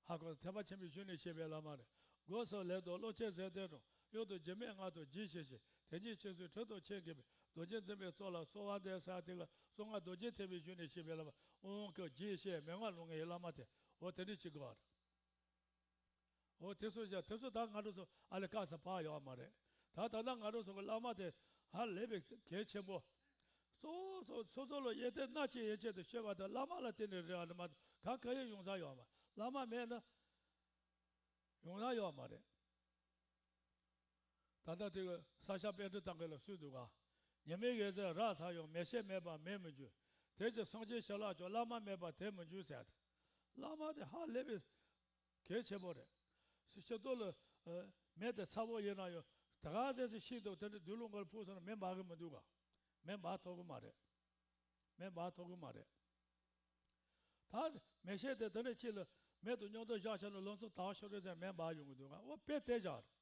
ཧ་གོ། ཐེག་པ་ཆེན་པོའི་གཞུང་ནས་བཤད་པའི་བླ་མ་རེད། སྒོ་གསུམ་ལེགས་བསྡམས་བློ་ཆེན་ཟས་གཏེར་དང་། གཡོ་དང་སྒྱུ་མའི་སྔགས་དང་རྒྱུད་ཤེས་ཤིང་། དེ་ཉིད་ཁྱེད་ཚོའི་དྲིན་དུ་ཆེས་དགོས་པའི། རྡོ་རྗེ་འཛིན་པའི་ཚོགས་ལ་གསོལ་བ་འདེབས། ཟེར་དེ་ག་གསང་སྔགས་རྡོ་རྗེ་ཐེག་པའི་གཞུང་ནས་བཤད་པའི་བླ་མ། དབང་བསྐུར་རྒྱུད་བཤད་མན་ངག་ལུང་གི་བླ་མ་དེ། འོ་དེ་འདྲ་ཅིག་དགོས་པ་རེད། འོ་དེ་ཚོ་བཞག་དེ་ཚོ་ད་ང་རང་ཚོ་ཨ་ལས་ཀ་ས་ཕར་ཡོད་མ་རེད། ད་ད་ལྟ་ང་རང་ཚོ་གི་བླ་མ་དེ་ཧ་ལས་པའི་གལ་ཆེན་པོ། སོ་སོ་སོ་སོ་ལ་ཡོན་ཏན་སྣ་གཅིག་ཡན་ཆད་དུ་སྤྱོད་པ་དེ་བླ་མ་ལ་བརྟེན་ནས་རེད་བ། བླ་མ་གང་ག་ཡང་ཡོང་ས་ཡོད་མ། བླ་མ་མེད་ན་ཡོང་ས་ཡོད་མ་རེད། ད་ལྟ་དེ་གི་ས་སྐྱ་པཎྜི་ཏ་གི་ལ་གསུངས་འདུག་ག་ཉི་མའི་འོད་ཟེར་རག་ཚར་ཡང་། མེ་ཤེས་མེད་པར་མེ་མི་འབྱུང་། དེ་ཕྱིར་སངས་རྒྱས་ཞལ་ལག་ཀྱང་། བླ་མ་མེད་པར་དེ་མི་འབྱུང་ཟེར་ཏེ། བླ་མ་དེ་ཧ་ལས་པའི་གལ་ཆེན་པོ་རེད། སྤྱིར་བཏང་ལ་མེ་དེ་ཚ་པོ་ཡིན་ན་ཡང་དེ་ག་ཚད་ཅིག་ཤིང་དང་དེ་འདྲ་དུག་ལོག་འགོར་ཕུག་སོང་ན་མེ་འབར་གི་མི་འདུག་ག་མེ་འབར་ཐུབ་གི་མ་རེད། མེ་འབར་ཐུབ་གི་མ་རེད། ད་མེ་ཤེལ་དེ་དེ་ནས་ཕྱི་ལ་མེ་དང་མཉམ་དུ་བཞག་བྱས་ན་ལམ་སང་དག་ཤོར་རེ་ཟེར་མེ་འབར་ཡོང་གི་འདུག་ག་འོ་དཔེ་དེ་བཞག་རེད།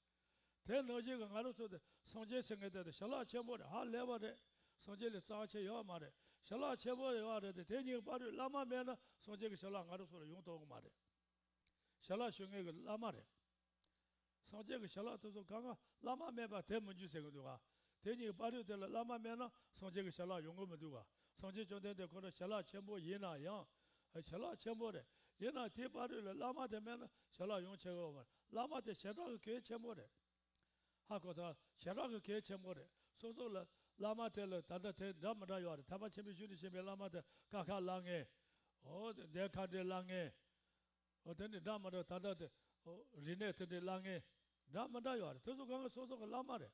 དེ་ནང་བཞིན་གྱི་ང་རང་ཚོ་དེ་སངས་རྒྱས་ཟེར་མཁན་དེ་དེ་ཞལ་ལག་ཆེན་པོ་རེད། ཧ་ལས་པ་རེད། སངས་རྒྱས་ལས་རྩ་ཆེ་ཡོད་མ་རེད། ཞལ་ལག་ཆེན་པོ་ཡོད་རེད་དེ། དེ་གཉིས་ཀྱི་བར་དུ་བླ་མ་མེད་ན་སངས་རྒྱས་ཀྱི་ཞལ་ལག་ང་རང་ཚོ་ལ་ཡོང་ཐུབ་གི་མ་རེད། ཞལ་ལག་ཞུ་མཁན་གྱི་བླ་མ་རེད། སངས་རྒྱས་ཀྱི་ཞལ་ལག་དེ་ཚོ་གང་ག་བླ་མ་མེད་པར་དེ་མི་འགྱུར་ཟེར་གྱི་འདུག་ག་དེ་གཉིས་ཀྱི་བར་དུ་དེ་ལ་བླ་མ་མེད་ན་སངས་རྒྱས་ཀྱི་ཞལ་ལག་ཡོང་གི་མི་འདུག་ག་སངས་རྒྱས་བཅོམ་ལྡན་འདས་ཁོ་རང་ཞལ་ལག་ཆེན་པོ་ཡིན་ན་ཡང་། ཞལ་ལག་ཆེན་པོ་རེད། ཡིན་ན་དེའི་བར་དུ་ལ་བླ་མ་དེ་མེད་ན་ཞལ་ལག་ཡོང་ཆེ་གི་ཡོད་མ་རེད། བླ་མ་དེ་ཞེ་དྲག་གི་གལ་ཆེན་པོ་རེད། ཧ་གོ་ཐལ། ཞེ་དྲག་གི་གལ་ཆེན་པོ་རེད། སོ་སོ་ལ་བླ་མ་དེ་ལ་ད་ལྟ་དེ་འདྲ་མི་འདྲ་ཡོད་རེད། ཐེག་པ་ཆེན་པོའི་གཞུང་ནས་བཤད་པའི་བླ་མ་དེ་ཀ་ཁ་བླ་ངེས། འོ་དེ་ཁ་འདྲའི་བླ་ངེས། འོ་དེ་ནི་འདྲ་མི་འདྲ་ད་ལྟ་དེ། འོ་རིག་གནས་དེ་འདྲའི་བླ་ངེས། འདྲ་མི་འདྲ་ཡོད་རེད། དེ་ཚོ་གང་ག་སོ་སོ་གི་བླ་མ་རེད།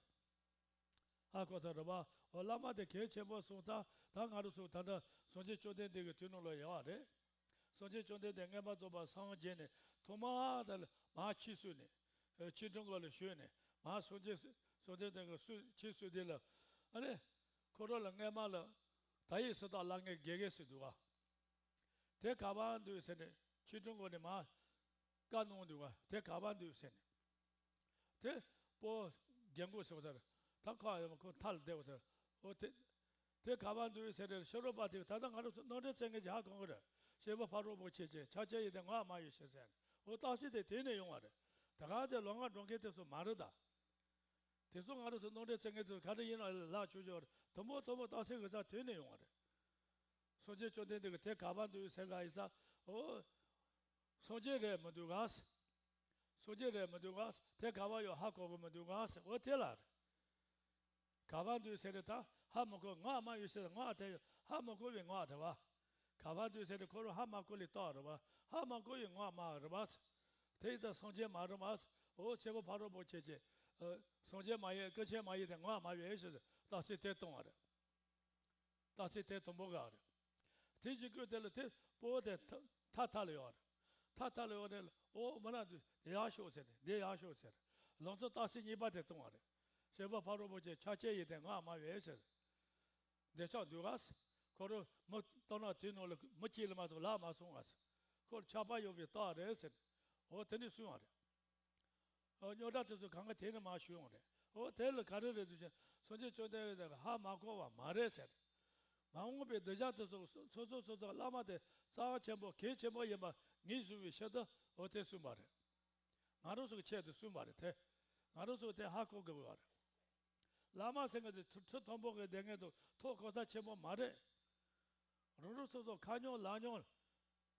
ཧ་གོ་ཐལ་རེད་པ། འོ་བླ་མ་དེ་གལ་ཆེན་པོ་སོང་ཙང་ད་ང་རང་ཚོ་ད་ལྟ་སངས་རྒྱས་བཅོམ་ལྡན་འདས་ཀྱི་དུས་ནང་ལ་ཡོད་རེད། སངས་རྒྱས་བཅོམ་ལྡན་འདས་མངོན་པར་རྫོགས་པར་སངས་རྒྱས་ནས་ཐོག་མར་དེ་ལ་མར་ཕྱིན་སོང་ནས། ཨེ་ཆོས་ཁྲིམས་སྒོ་ལ་ཞུགས་ནས་མར་སངས་རྒྱས་སངས་རྒྱས་དེ་གི་སུ་ཆོས་སུ་དེ་ལ་ཨ་ནི་ཁོ་རང་ལ་སྔས་མ་ལ་ད་ཡིག་སུ་དག་ལ་ངས་དགེ་རྒན་ཟེར་འདུག་ག་དེ་ག་པར་འདུག་ཟེར་ནས་ཆོས་ཁྲིམས་སྒོ་ནས་མར་བཀའ་གནང་འདུག་ག་དེ་ག་པར་འདུག་ཟེར་ནས། དེ་སྤོ་རྒན་གོག་ཟེར་བ་ཟེར། ད་ཁོ་ཡང་ཁོ་མཐའ་ལ་བསྡད་པ་ཟེར། འོ་དེ་དེ་ག་པར་འདུག་ཟེར་རེད། ཤོ་རོ་པ་དེ་ད་ལྟ་ང་རང་ཚོ་རྣམ་འདྲེན་ཚན་ངེས་ཀྱི་ཧ་གོ་གི་རེད། ཤེས་པ་ཕ་རོལ་པོ་ཆེ་ཆེ་ཕྱག་ཆེན་ཡིན་ཏེ་ངོ་མ་ཡོད་ཤེས་ཟེར། འོ་རྟགས་གསལ་དེ་དེ་ནས་ཡོང་བ་རེད། ད་ག་དེ་ལོ་ང་འགྲོ་མཁན་དེ་ཚོ་མ་རེད་ད། དེ་ཚོ་ང་རང་ཚོ་རྣམ་འདྲེན་ཚན་ངེས་དེ་ཚོ་ག་རེ་ཡིན་ན་ལག་ཆོད་ཆོད་རེད། དུམ་བུ་དུམ་བུ་རྟགས་གསལ་གི་ས་དེ་ནས་ཡོང་བ་རེད། སངས་རྒྱས་བཅོམ་ལྡན་འདས་ཀྱི་དེ་ག་པར་འདུག་ཟེར་ག་ཡིན་ས། འོ། སངས་རྒྱས་རེད་མི་འདུག་ག་སངས་རྒྱས་རེད་མི་འདུག་ག་དེ་ག་པར་ཡོད་ཧ་གོ་གི་མི་འདུག་ག་འོ་དེ་ལ་རེད། ག་པར་འདུག་ཟེར་ཏེ་ད་ཧ་མི་གོ། ངོ་མ་ཡོད་ཟེར་ངོ་དེ་ཡོད་ཧ་མི་གོ་བའི་ངོ་དེ་བ། ག་པར་འདུག་ཟེར་ཏེ་ཁོ་རང་ཧ་མ་གོ་ལི་རྟགས་རེད་བ། ཧ་མ་གོ་བའི་ངོ་མ་རེད་བ། དེ་ཡིན་ད་སངས་རྒྱས་མ་རེད་བ། འོ་ཆེ་བོ་ཕ་རོལ་པོ་ཆེ་ཆེ། སངས་རྒྱས་མ་ཡིན་སྐུ་མཁྱེན་མ་ཡིན་དེ་ངོ་མ་ཡོད་ཟེར་རྟགས་གསལ་དེ་གཏོང་བ་རེད། རྟགས་གསལ་དེ་དུམ་བུ་ག་རེད། དེ་བཞིན་སྐུ་དེ་ལ་དེ་སྤོ་བོ་དེ་མཐའ་མཐའ་ལ་ཡོད་རེད། མཐའ་མཐའ་ལ་ཡོད་རེད། འོ་མ་ན་དུ་ཡག་ཤོག་ཟེར་ནས་འདི་ཡག་ཤོག་ཟེར། ལང་ཚོ་རྟགས་གསལ་གཉིས་པ་དེ་གཏོང་བ་རེད། ཤེས་པ་ཕ་རོལ་པོ་ཆེ་ཕྱག་ཆེན་ཡིན་ཏེ་ངོ་མ་བས་ཟེར། འདི་ཆགས་འདུག་ག་ཁོ་རང་མི་ལྟ་ན་དུས་ནང་ལ་མི་གཅིག་ལ་མ་གཏོགས་ལག་མ་སོང་བ་ཟེར། ཁོ་ཆགས་པ་ཡོད་པའི་རྟགས་རེད་ཟེར། འོ་དེ་ནི་གསུང་བ་རེད། ཨོ་རྙོག་དྲ་དེ་ཚོ་གང་ག་དེ་ནས་མར་ཞུ་ཡོང་རེད། ཨོ་དེ་ལ་ག་རེ་རེད་འདུག་ཟེར་ན་སངས་རྒྱས་བཅོམ་ལྡན་འདས་ཀྱིས་ཧ་མ་གོ་བ་མ་རེད་ཟེར། མ་འོངས་པའི་གདུལ་བྱ་དེ་ཚོ་སོ་སོ་སོ་སོ་བླ་མ་དེ་རྩ་བ་ཆེན་པོ་གལ་ཆེན་པོ་ཡིན་པ་ངེས་བཟུང་བའི་ཕྱིར་དུ་ཨོ་དེ་གསུངས་པ་རེད། ང་རང་ཚོ་གི་ཆེད་དུ་གསུངས་པ་རེད་དེ། ང་རང་ཚོ་དེ་ཧ་གོ་དགོས་པ་རེད། བླ་མ་ཟེར་མཁན་དེ་ཁྲི་ཁྲི་མཐོན་པོ་གི་སྡེ་ངན་དང་ཐོག་གོ་ས་ཆེན་པོ་མ་རེད། རང་རང་སོ་སོ་ཁ་ཉུང་ལག་ཉུང་།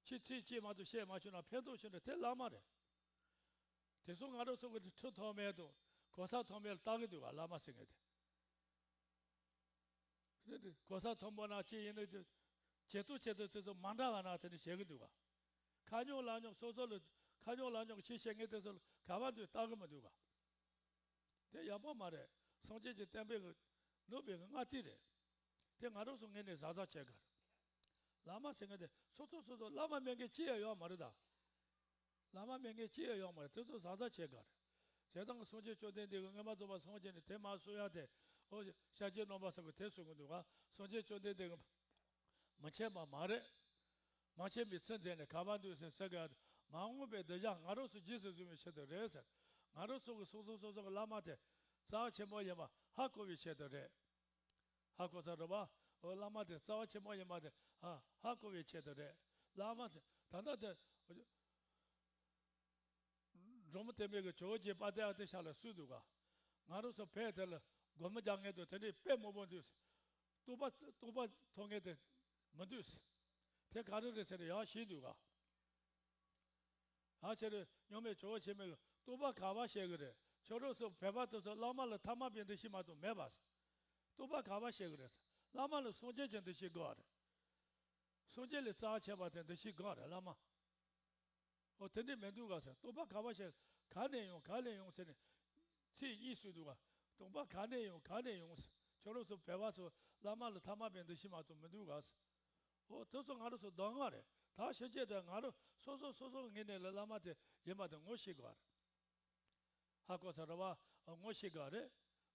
ཕྱི་ཚིག་གཅིག་མ་གཏོགས་བཤད་མ་བྱུང་ན་ཕན་ཐོགས་ཆེ་འདྲ་དེ་བླ་མ་རེད། དེ་ཚོ་ང་རང་ཚོ་གི་ཁྲི་མཐོ་དམན་དང་གོ་ས་མཐོ་དམན་ལ་ལྟ་གི་འདུག་བ་བླ་མ་ཟེར་མཁན་དེ། གོ་ས་མཐོན་པོ་ན་གཅིག་ཡིན་ནའི་དེ་བྱེད་ཐུབ་བྱེད་ཐུབ་དེ་ཚོ་མ་འདྲ་བ་ན་དེ་འདྲ་བྱེད་གི་འདུག་བ། ཁ་ཉུང་ལག་ཉུང་སོ་སོ་ལ་ཁ་ཉུང་ལག་ཉུང་གི་ཕྱི་བཤད་མཁན་དེ་ཚོ་ལ་ག་བ་འདུག་ལྟ་གི་མི་འདུག་བ། དེ་ཡག་པོ་མ་རེད། སངས་རྒྱས་ཀྱི་བསྟན་པའི་གི་ནུབ་པའི་གི་སྔ་ལྟས་རེད། དེ་ང་རང་ཚོ་ངོས་ནས་གཟབ་གཟབ་བྱེད་དགོས་རེད། བླ་མ་ཟེར་མཁན་དེ་སོ་སོ་སོ་སོ་བླ་མ་མེད་མཁན་ཅི་ཡང་ཡོད་མ་རེད་ད། བླ་མ་མེད་མཁན་ཅི་ཡང་ཡོད་མ་རེད། དེ་ཚོ་གཟབ་གཟབ་བྱེད་དགོས་རེད། བྱས་ཙང་སངས་རྒྱས་བཅོམ་ལྡན་འདས་ཀྱིས་མངོན་པར་རྫོགས་པར་སངས་རྒྱས་ནས་དེ་མ་གསུང་ཡ་དེ་ཨོ་ཤཱཀྱའི་རྣམ་པ་ཚོ་གིས་དེ་གསུང་གི་འདུག་ག་སངས་རྒྱས་བཅོམ་ལྡན་འདས་ཀྱིས་མི་མཁྱེན་པ་མ་རེད། མ་མཁྱེན་པའི་ཚུལ་མཛད་ནས་ག་པར་འདུག་ཟེར་ཟེར་ག་མ་འོངས་པའི་གདུལ་བྱ་ང་རང་ཚོ་རྗེས་སུ་བཟུང་བའི་ཆེད་དུ་རེད་ཟེར། ང་རང་ཚོ་གི་སོ་སོ་སོ་སོ་གི་བླ་མ་དེ་རྩ་བ་ཆེན་པོ་ཡིན་པ་ཧ་གོ་བའི་ཆེད་དུ་རེད། ཧ་གོ་ས་རེད་བ། འོ་བླ་མ་དེ་རྩ་བ་ཆེན་པོ་ཡིན་པ་དེ་ཧ་ཧ་གོ་བའི་ཆེད་དུ་རེད། བླ་མ་དེ་ད་ལྟ་དེ། འབྲོག་མི་བསྟན་པའི་གི་ཇོ་བོ་རྗེ་དཔལ་ལྡན་ཨ་ཏི་ཤ་ལ་གསུངས་འདུག་ག་ང་རང་ཚོ་བོད་དེ་ལ་སྒོར་མོ་རྒྱག་མཁན་དང་དེ་འདྲའི་དཔེ་མང་པོ་འདུག་རྟོགས་པ་རྟོགས་པ་ཐོབ་མཁན་དེ་མི་འདུག་དེ་ག་རེ་རེད་ཟེར་ན་ཡག་ཤེས་འདུག་ག་ཨ་ཆེ་རེད་རྙོག་མེད་ཇོ་བོ་ཆེན་མོས་རྟོགས་པ་ག་པར་བཤད་གི་རེད། ཁྱོད་རང་ཚོ་བོད་པ་དེ་ཚོ་བླ་མ་ལ་ཐ་མལ་པའི་འདུ་ཤེས་མ་གཏོགས་མེད་པ། རྟོགས་པ་ག་པར་བཤད་གི་རེད། བླ་མ་ལ་སངས་རྒྱས་ཀྱི་འདུ་ཤེས་དགོས་པ་རེད། སངས་རྒྱས་ལས་རྩ་བ་ཆེ་བ་དེ་འདུ་ཤེས་དགོས་པ་རེད་བླ་མ། ཨོ་དེ་འདྲ་མི་འདུག་ག་ཟེར། རྟོགས་པ་ག་པར་བཤད། ག་ནས་ཡོང་ག་ལས་ཡོང་ཟེར་ནས། ཚིག་གཉིས་གསུངས་འདུག་ག་རྟོགས་པ་ག་ནས་ཡོང་ག་ནས་ཡོང་ཟེར། ཁྱོད་རང་ཚོ་བོད་པ་ཚོ་བླ་མ་ལ་ཐ་མལ་པའི་འདུ་ཤེས་མ་གཏོགས་མི་འདུག་ག་ཟེར། ཨོ་དེ་ཚོ་ང་རང་ཚོ་གདམས་ངག་རེད། ད་ཕྱིན་ཆད་དེ་ང་རང་སོ་སོ་སོ་སོ་ངོས་ནས་ལ་བླ་མ་དེ་ཡིན་པ་དེ་ངོ་ཤེས་དགོས་རེད། ཧ་གོ་ས་རེད་བ། ངོ་ཤེས་དགོས་རེད།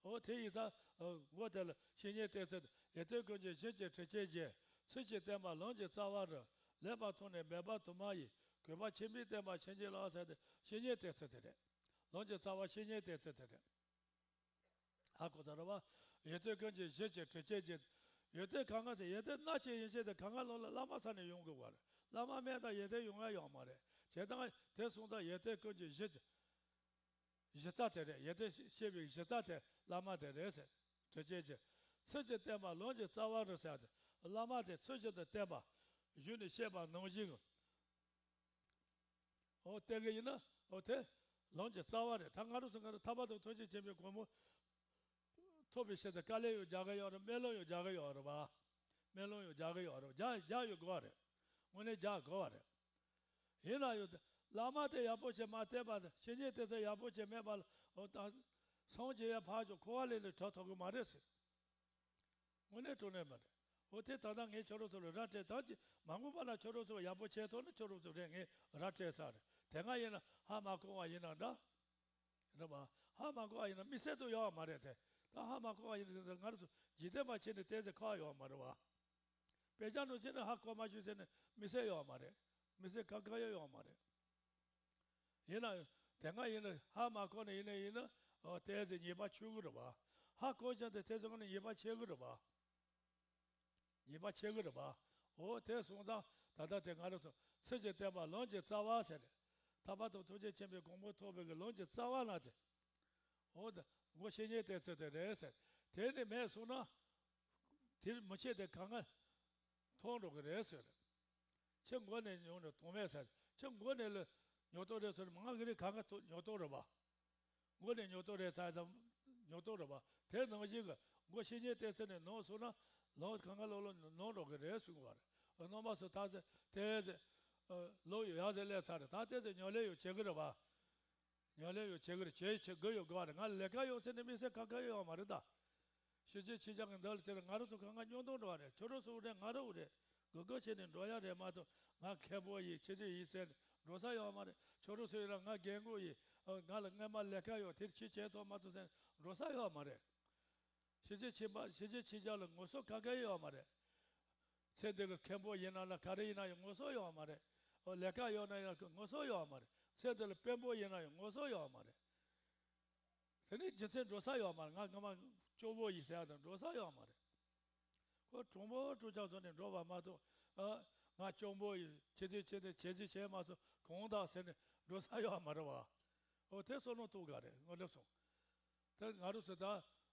ཨོ་དེ་ཡིན་ད། ཨོ་དེ་ལ་བཤེས་གཉེན་བསྟེན་ཚུལ། ཡོན་ཏན་ཀུན་གྱི་གཞི་གཅིག་དྲི་བཅས་རྒྱན། ཚུལ་གཅིག་བསྟན་པ་ལམ་གྱི་རྩ་བ་རུ། ལེགས་པར་མཐོང་ནས་མོས་པ་དུ་མ་ཡིས། གུས་པ་ཆེན་པོས་བསྟེན་པ་བྱིན་གྱིས་བརླབ་ཟེར་ཏེ་བཤེས་གཉེན་བསྟེན་ཚུལ་དེ་རེད། ལམ་གྱི་རྩ་བ་བཤེས་གཉེན་བསྟེན་ཚུལ་དེ་རེད། ཧ་གོ་ས་རེད་བ། ཡོན་ཏན་ཀུན་གྱི་གཞི་གཅིག་དྲི་བཅས་རྒྱན། ཡོན་ཏན་གང་ག་ཚེ་ཡོན་ཏན་སྣ་གཅིག་ཡིན་ཕྱིར་དེ་གང་ག་ལོག་ལ་བླ་མ་ས་ནས་ཡོང་དགོས་པ་རེད། བླ་མ་མེད་ད་ཡོན་ཏན་ཡོང་ཡ་ཡོད་མ་རེད། བྱས་ཙང་དེ་སོང་ཙང་ཡོན་ཏན་ཀུན་གྱི་གཞི། གཞི་རྩ་དེ་རེད། ཡོན་ཏན་ཤེས་པའི་གཞི་རྩ་དེ་བླ་མ་དེ་རེད་ཟེར། དྲི་བཅས་རྒྱན། ཚུལ་གཅིག་བསྟན་པ་ལམ་གྱི་རྩ་བ་རུ་ཟེར་ཏེ། བླ་མ་དེ་ཚུལ་བཞིན་དུ་བསྟན་པ། གཞུག་ནས་བཤད་པ་ནང་བཞིན། འོ་བསྟན་གྱི་ཡིན་ན་འོ་དེ་ལམ་གྱི་རྩ་བ་རེད། ད་ང་རང་ཚོ་ང་རང་ཐར་པ་དང་ཐམས་ཅད་མཁྱེན་པའི་གོ་འཕང་ཐོབ་པའི་ཆེད་དུ་དཀའ་ལས་ཡང་རྒྱག་གི་ཡོད་རེད། སྨོན་ལམ་ཡང་རྒྱག་གི་ཡོད་རེད་བ། སྨོན་ལམ་ཡང་རྒྱག་གི་ཡོད་རེད་བ། རྒྱག་རྒྱག་ཡོད་དགོས་པ་རེད། དངོས་གནས་རྒྱག་དགོས་པ་རེད། ཡིན་ན་ཡང་བླ་མ་དེ་ཡག་པོ་བྱས་མ་བསྟེན་པ་དང་བཤེས་གཉེན་དེ་ཚོ་ཡག་པོ་བྱས་མེད་པ་ལ་འོ་ད་སངས་རྒྱས་ཡ་ཕར་ཕྱོགས་འཁོར་བ་ལས་ལས་གྲོལ་ཐུབ་ཀྱི་མ་རེད་ཟེར། དངོས་གནས་དྲང་གནས་མ་རེད། འོ་དེ་ད་ལྟ་ངས་ཁྱོད་རང་ཚོ་ལ་ར་སྤྲད་ད་ཅི་མ་འོངས་པ་ན་ཁྱོད་རང་ཚོ་ཡག་པོ་བྱས་ཐུབ་ན་ཁྱོད་རང་ཚོ་རེད། ངས་ར་སྤྲད་ཚར་རེད། དེ་སྔ་ཡིན་ན་ཧ་མ་གོ་བ་ཡིན་ན་འདྲ། རེད་པ། ཧ་མ་གོ་བ་ཡིན་ན་དམིགས་བསལ་དུ་ཡོད་མ་རེད་དེ། ད་ཧ་མ་གོ་བ་ཡིན་ན་ང་རང་ཚོ་འཇིག་རྟེན་པ་བྱས་ནས་བལྟས་ཚེ་ཁག་ཡོད་མ་རེད་པ། དཔེ་ཆ་ནང་བྱས་ནས་ཧ་གོ་མ་བྱུང་ཟེར་ནས་དམིགས་བསལ་ཡོད་མ་རེད། དམིགས་བསལ་ག་ག་ཡོད་ཡོད་མ་རེད། ཡིན་ན་དེ་སྔ་ཡིན་ན་ཧ་མ་གོ་ནས་ཡིན་ན་ཡིན་ན་ཨོ་བལྟས་ཚེ་ཉེས་པ་ཆོད་གི་རེད་པ། ཧ་གོ་བྱས་ཏེ་བལྟས་ཚེ་ཁོ་ནས་ཉེས་པ་ཆེ་གི་རེད་པ། ཉེས་པ་ཆེ་གི་རེད་པ། འོ་དེ་སོང་ཙང་ད་ལྟ་དེ་ང་རང་ཚོ་ཚུལ་གྱིས་བསྟན་པ་ལམ་གྱི་རྩ་བ་ཟེར། ཐར་པ་དང་ཐུགས་རྗེ་ཆེན་པོའི་གོ་འཕང་ཐོབ་པའི་གི་ལམ་གྱི་རྩ་བ་ལ་དེ། འོ་ད་མགོ་བཤེས་གཉེན་བསྟེན་ཚུལ་དེ་རེད་ཟེར། དེ་ནི་མེད་སོང་ན་དེར་མི་ཆད་དེ་གང་ག་མཐོང་འགྲོ་གི་རེད་ཟེར། ཁྱེད་མགོ་ནས་ཉོ་ནས་དོན་མེད་ཟེར། ཁྱེད་མགོ་ནས་ལ་ཉོ་གཏོང་རེད་ཟེར། མང་གི་རེད། གང་ག་ཉོ་གཏོང་རེད་པ། མགོ་ནས་ཉོ་གཏོང་རེད་ཚར་དང་ཉོ་གཏོང་རེད་པ། དེ་ནང་བཞིན་གྱི་མགོ་བཤེས་གཉེན་བསྟེན་ཚུལ་ནས་ནོར་སོང་ན་ལམ་གང་ག་ལོག་ལོག་ནོར་འགྲོ་གི་རེད་གསུངས་པ་རེད། རྣམ་པ་ཚོ་ད་དེ་དེ་ལོག་ཡོད་ཡག་ཟེར་སླེབས་ཚར་རེད། ད་དེ་ཚོ་ཉོ་ལེན་ཡོད་བྱེད་གི་རེད་པ། ཉོ་ལེན་ཡོད་བྱེད་གི་རེད། བྱེད་བྱེད་དགོས་ཡོད་དགོས་པ་རེད། ང་ལས་ཀ་ཡོད་ཟེར་ནས་དམིགས་བསལ་ག་ག་ཡོད་ཡོད་མ་རེད་ད། ཞི་རྒྱས་ཆོས་རྒྱལ་གྱི་མདོ་ལ་དེར་ང་རང་ཚོ་གང་ག་སྙིང་སྟོབས་འགྲོ་བ་རེད། ཁྱོད་རང་ཚོ་རེད། ང་རང་རེད། དགོས་དགོས་བྱས་ནས་འགྲོ་ཡ་རེད་མ་གཏོགས། ང་མཁན་པོ་ཡིན། ཆོས་སྡེ་ཡིན་ཟེར་ནས་འགྲོ་ས་ཡོད་མ་རེད། ཁྱོད་རང་ཚོ་ཡིན་ན་ང་རྒན་རྒོན་ཡིན། ཨ། ང་ལ་སྔོན་མ་ལས་ཀ་ཡོད། དེར་ཆོས་བྱེད་ཐུབ་མ་ཐུབ་ཟེར་ནས་འགྲོ་ས་ཡོད་མ་རེད། ཞི་རྒྱས་ཆོས་པ། ཞི་རྒྱས་ཆོས་རྒྱལ་ལ་ངོ་སོ་ག་ག་ཡོད་མ་རེད། ཚེ་འདི་གི་མཁན་པོ་ཡིན་ན་ལ་ག་རེ་ཡིན་ན་ཡང་ངོ་སོ་ཡོད་མ་རེད། ཨོ། ལས་ཀ་ཡོད་ན་ཡང་ངོ་སོ་ཡོད་མ་རེད། ཚེ་འདི་ལ་དཔོན་པོ་ཡིན་ན་ཡང་ངོ་སོ་ཡོད་མ་རེད། དེ་ནས་རྒྱུ་མཚན་འགྲོ་ས་ཡོད་མ་རེད། ང་སྔ་མ་སྐྱོ་པོ་ཡིན་ཟེར་ཡ་དང་འགྲོ་ས་ཡོད་མ་རེད། ཁོ་གྲུང་པོ་གྲུང་ཆག་བཟོ་ནས་འགྲོ་བ་མ་གཏོགས། ཨ། ང་སྐྱོ་པོ་ཡིན། ཆེ་ཚེ་ཆེ་ཚེ་བྱས་རྗེས་བྱས་མ་སོང་གང་དག་ཟེར་ནས་འགྲོ་ས་ཡོད་མ་རེད་པ། འོ་དེ་བསམ་བློ་གཏོང་ག་རེད། ངོ་ལེབ་སོང་། དེ་ང་རང་ཚོ་ད་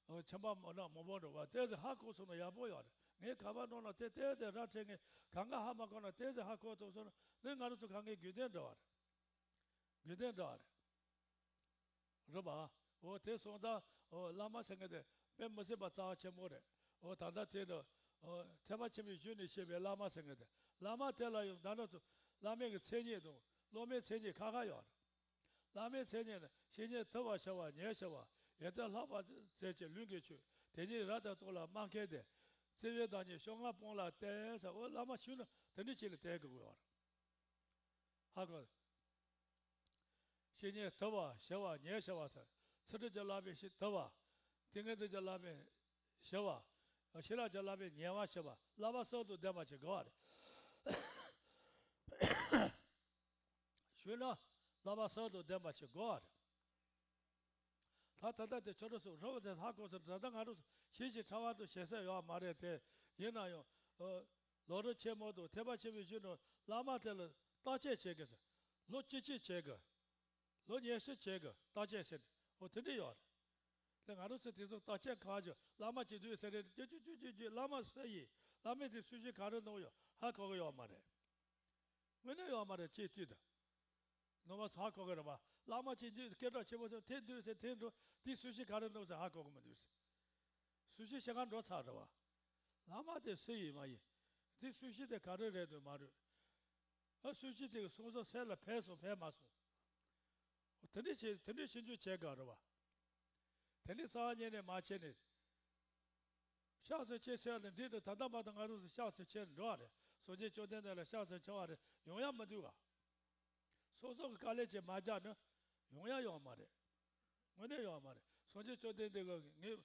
ཁྱིམ་པ་མོ་ན་མོ་པོ་འགྲོ་བ་དེ་ཚོ་ཧ་གོ་སོང་ན་ཡག་པོ་ཡོད་རེད། ངས་ག་པར་འགྲོ་ན་དེ་དེ་དེ་ར་འཕྲད། ངས་གང་ག་ཧ་མ་གོ་ན་དེ་ཚོ་ཧ་གོ་ཐུབ་སོང་ན་ནི་ང་རང་ཚོ་གང་གའི་དགོས་དོན་འདྲ་བ་རེད། དགོས་དོན་འདྲ་བ་རེད། རེད་པ། འོ་དེ་སོང་ཙང་འོ་བླ་མ་ཟེར་མཁན་དེ་དཔེ་མི་སྲིད་པ་རྩ་བ་ཆེན་པོ་རེད། འོ་ད་ལྟ་དེ་ལ་འོ་ཐེག་པ་ཆེན་པོའི་གཞུང་ནས་བཤད་པའི་བླ་མ་ཟེར་མཁན་དེ། བླ་མ་དེ་ལ་ཡང་ད་ནང་དུ་བླ་མའི་གི་མཚན་ཉིད་དང་སློབ་མའི་མཚན་ཉིད་ཁ་ཁ་ཡོད་རེད། བླ་མའི་མཚན་ཉིད་ནི། བཤེས་གཉེན་དུལ་བ་ཞི་བ་ཉེར་ཞི་བ། ཡོན་ཏན་ལྷག་པ་མཛད་ཅིང་ལུས་ཀྱིས་ཆོད། དེ་ཉིད་རབ་ཏུ་རྟོགས་ལ་སྨྲ་མཁས་ཏེ། བརྩེ་བའི་བདག་ཉིད་བཤོལ་ལྔ་སྤོང་ལ་བསྟེན་ཟེར། འོ་བླ་མ་ཞུས་ན་དེ་འདྲ་ཅིག་ལ་བསྟེན་དགོས་ཀྱི་ཡོད་རེད། ཧ་གོ། བཤེས་གཉེན་དུལ་བ་ཞི་བ་ཉེར་ཞི་བ་ཟེར། ཚུལ་ཁྲིམས་ཀྱི་བསླབ་པའི་དུལ་བ། ཏིང་ངེ་འཛིན་གྱི་བསླབ་པའི་ཞི་བ། ཤེས་རབ་ཀྱི་བསླབ་པའི་ཉེ་བར་ཞི་བ། བསླབ་པ་གསུམ་དང་ལྡན་པ་ཅིག་དགོས་པ་རེད། ཞུས་ན་བསླབ་པ་གསུམ་དང་ལྡན་པ་ཅིག་དགོས་པ་རེད། ད་ད་ལྟ་དེ་ཁྱོད་རང་ཚོ་རོབ་ཙམ་ཧ་གོ་སོང་། ད་ལྟ་ང་རང་ཚོ་ཞིབ་ཞིབ་ཕྲ་བ་དུ་བྱེད་ས་ཡོད་མ་རེད་དེ། ཡིན་ན་ཡང་ཨ་ལམ་རིམ་ཆེན་མོ་དང་ཐེག་པ་ཆེན་པོའི་གཞུང་ནང་བླ་མ་དེ་ལ་བརྟག་དཔྱད་བྱེད་དགོས་ཟེར། ལོ་གཅིག་གཅིག་བྱེད་དགོས། ལོ་ཉི་ཤུ་བྱེད་དགོས། བརྟག་དཔྱད་ཟེར་ནས་འོ་དེ་འདྲ་ཡོད་རེད། དེ་ང་རང་ཚོ་དེ་ཚོ་བརྟག་དཔྱད་གང་བྱུང་། བླ་མ་གཅིག་འདུག་ཟེར་རེད། ཅུ་ཅུ་ཅུ་ཅུ་ཅུ། བླ་མ་སུ་ཡིན། བླ་མས་དེ་གསུང་བཤད་ག་རེ་གནང་ཡོད་ཧ་གོ་གི་ཡོད་མ་རེད། དངོས་གནས་ཡོད་མ་རེད། ཅིའི་དུས་དང་། རྣམ་པ་ཚོ་ཧ་གོ་གི་རེད་པ། བླ་མ་གཅིག་འདུག་སྐད་གྲགས་ཆེན་པོ་ཚོ་དེ་འདུག་ཟེར་དེ་འགྲོ། དེ་གསུང་བཤད་ག་རེ་གནང་ཟེར་ཧ་གོ་གི་མི་འདུག་ཟེར། གསུང་བཤད་བྱེད་ག་འགྲོ་ཚར་རེད་པ། བླ་མ་དེ་སུ་ཡིན་མ་ཡིན། དེ་གསུང་བཤད་དེ་ག་རེ་རེད་འདུག་མ་རེད། ཨ་གསུང་བཤད་དེ་གི་སོང་སོང་སེམས་ལ་ཕན་སོང་ཕན་མ་སོང་། འོ་དེ་འདྲས་བྱས། དེ་འདྲས་ཞིབ་འཇུག་བྱེད་དགོས་རེད་པ། དེ་ནས་རྩ་བ་ཉིད་ནས་མ་བྱས་ནས། གཤེགས་སུ་མཆི་ཟེར་ནས་འགྲིག་འདུག་ད་ལྟ་བར་དུ་ང་རང་ཚོ་གཤེགས་སུ་མཆི་འགྲོ་བ་རེད། སངས་རྒྱས་བཅོམ་ལྡན་འདས་ལ་གཤེགས་སུ་མཆི་བ་རེད། ཡོང་ཡ་མི་འདུག་ག་སོ་སོ་གི་དཀའ་ལས་ཀྱིས་མ་རྒྱག་ན་ཡོང་ཡ་ཡོད་མ་རེད། དངོས་གནས་ཡོད་མ་རེད། སངས་རྒྱས་བཅོམ་ལྡན་འདས་ཀྱིས་ངས་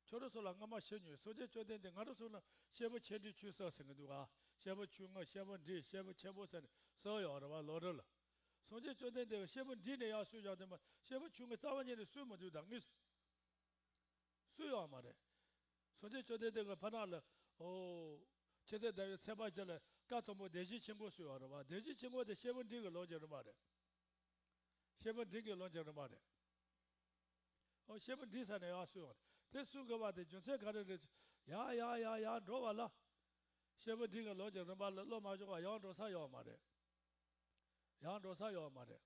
ཁྱོད་རང་ཚོ་ལ་སྔ་མ་ཞུས་མྱོང་། སངས་རྒྱས་བཅོམ་ལྡན་འདས་ང་རང་ཚོ་ལ་སྐྱེས་བུ་ཆེ་འབྲིང་ཆུང་གསུམ་ཟེར་གྱི་འདུག་ག་སྐྱེས་བུ་ཆུང་ངུ། སྐྱེས་བུ་འབྲིང་། སྐྱེས་བུ་ཆེན་པོ་ཟེར་ནས་གསུམ་ཡོད་རེད་པ། ལམ་རིམ་ལ། སངས་རྒྱས་བཅོམ་ལྡན་འདས་ཀྱིས་སྐྱེས་བུ་འབྲིང་ནས་ཡར་གསུངས་བཞག་དུས་མ། སྐྱེས་བུ་ཆུང་ངུ་རྩ་བ་ཉིད་ནས་གསུངས་མི་འདུག་ད་ངས་གསུངས་ཡོད་མ་རེད། སངས་རྒྱས་བཅོམ་ལྡན་འདས་ཀྱིས་ཕར་ནང་ལ། ཨོ། ཆོས་ཐོག་ཟླ་བའི་ཚེས་པ་བརྒྱད་ལ་བཀའ་དང་པོ་བདེན་བཞིའི་ཆོས་འཁོར་གསུངས་ཡོད་རེད་པ། བདེན་བཞིའི་ཆོས་འཁོར་དེ་སྐྱེས་བུ་འབྲིང་གི་ལམ་གྱི་རིམ་པ་རེད། སྐྱེས་བུ་འབྲིང་གི་ལམ་གྱི་རིམ་པ་རེད། ཨོ། སྐྱེས་བུ་འབྲིང་ས་ནས་ཡར་གསུངས་ཡོད་རེད། དེ་གསུང་དགོས་པ་དེ་རྒྱུ་མཚན་ག་རེ་རེད། ཡར་ཡར་ཡར་ཡར་འགྲོ་བ་ལ། སྐྱེས་བུ་འབྲིང་གི་ལམ་གྱི་རིམ་པ་ལ་བློ་མ་ཤོང་བ་ཡར་འགྲོ་ས་ཡོད་མ་རེད། ཡར་འགྲོ་ས་ཡོད་མ་རེད།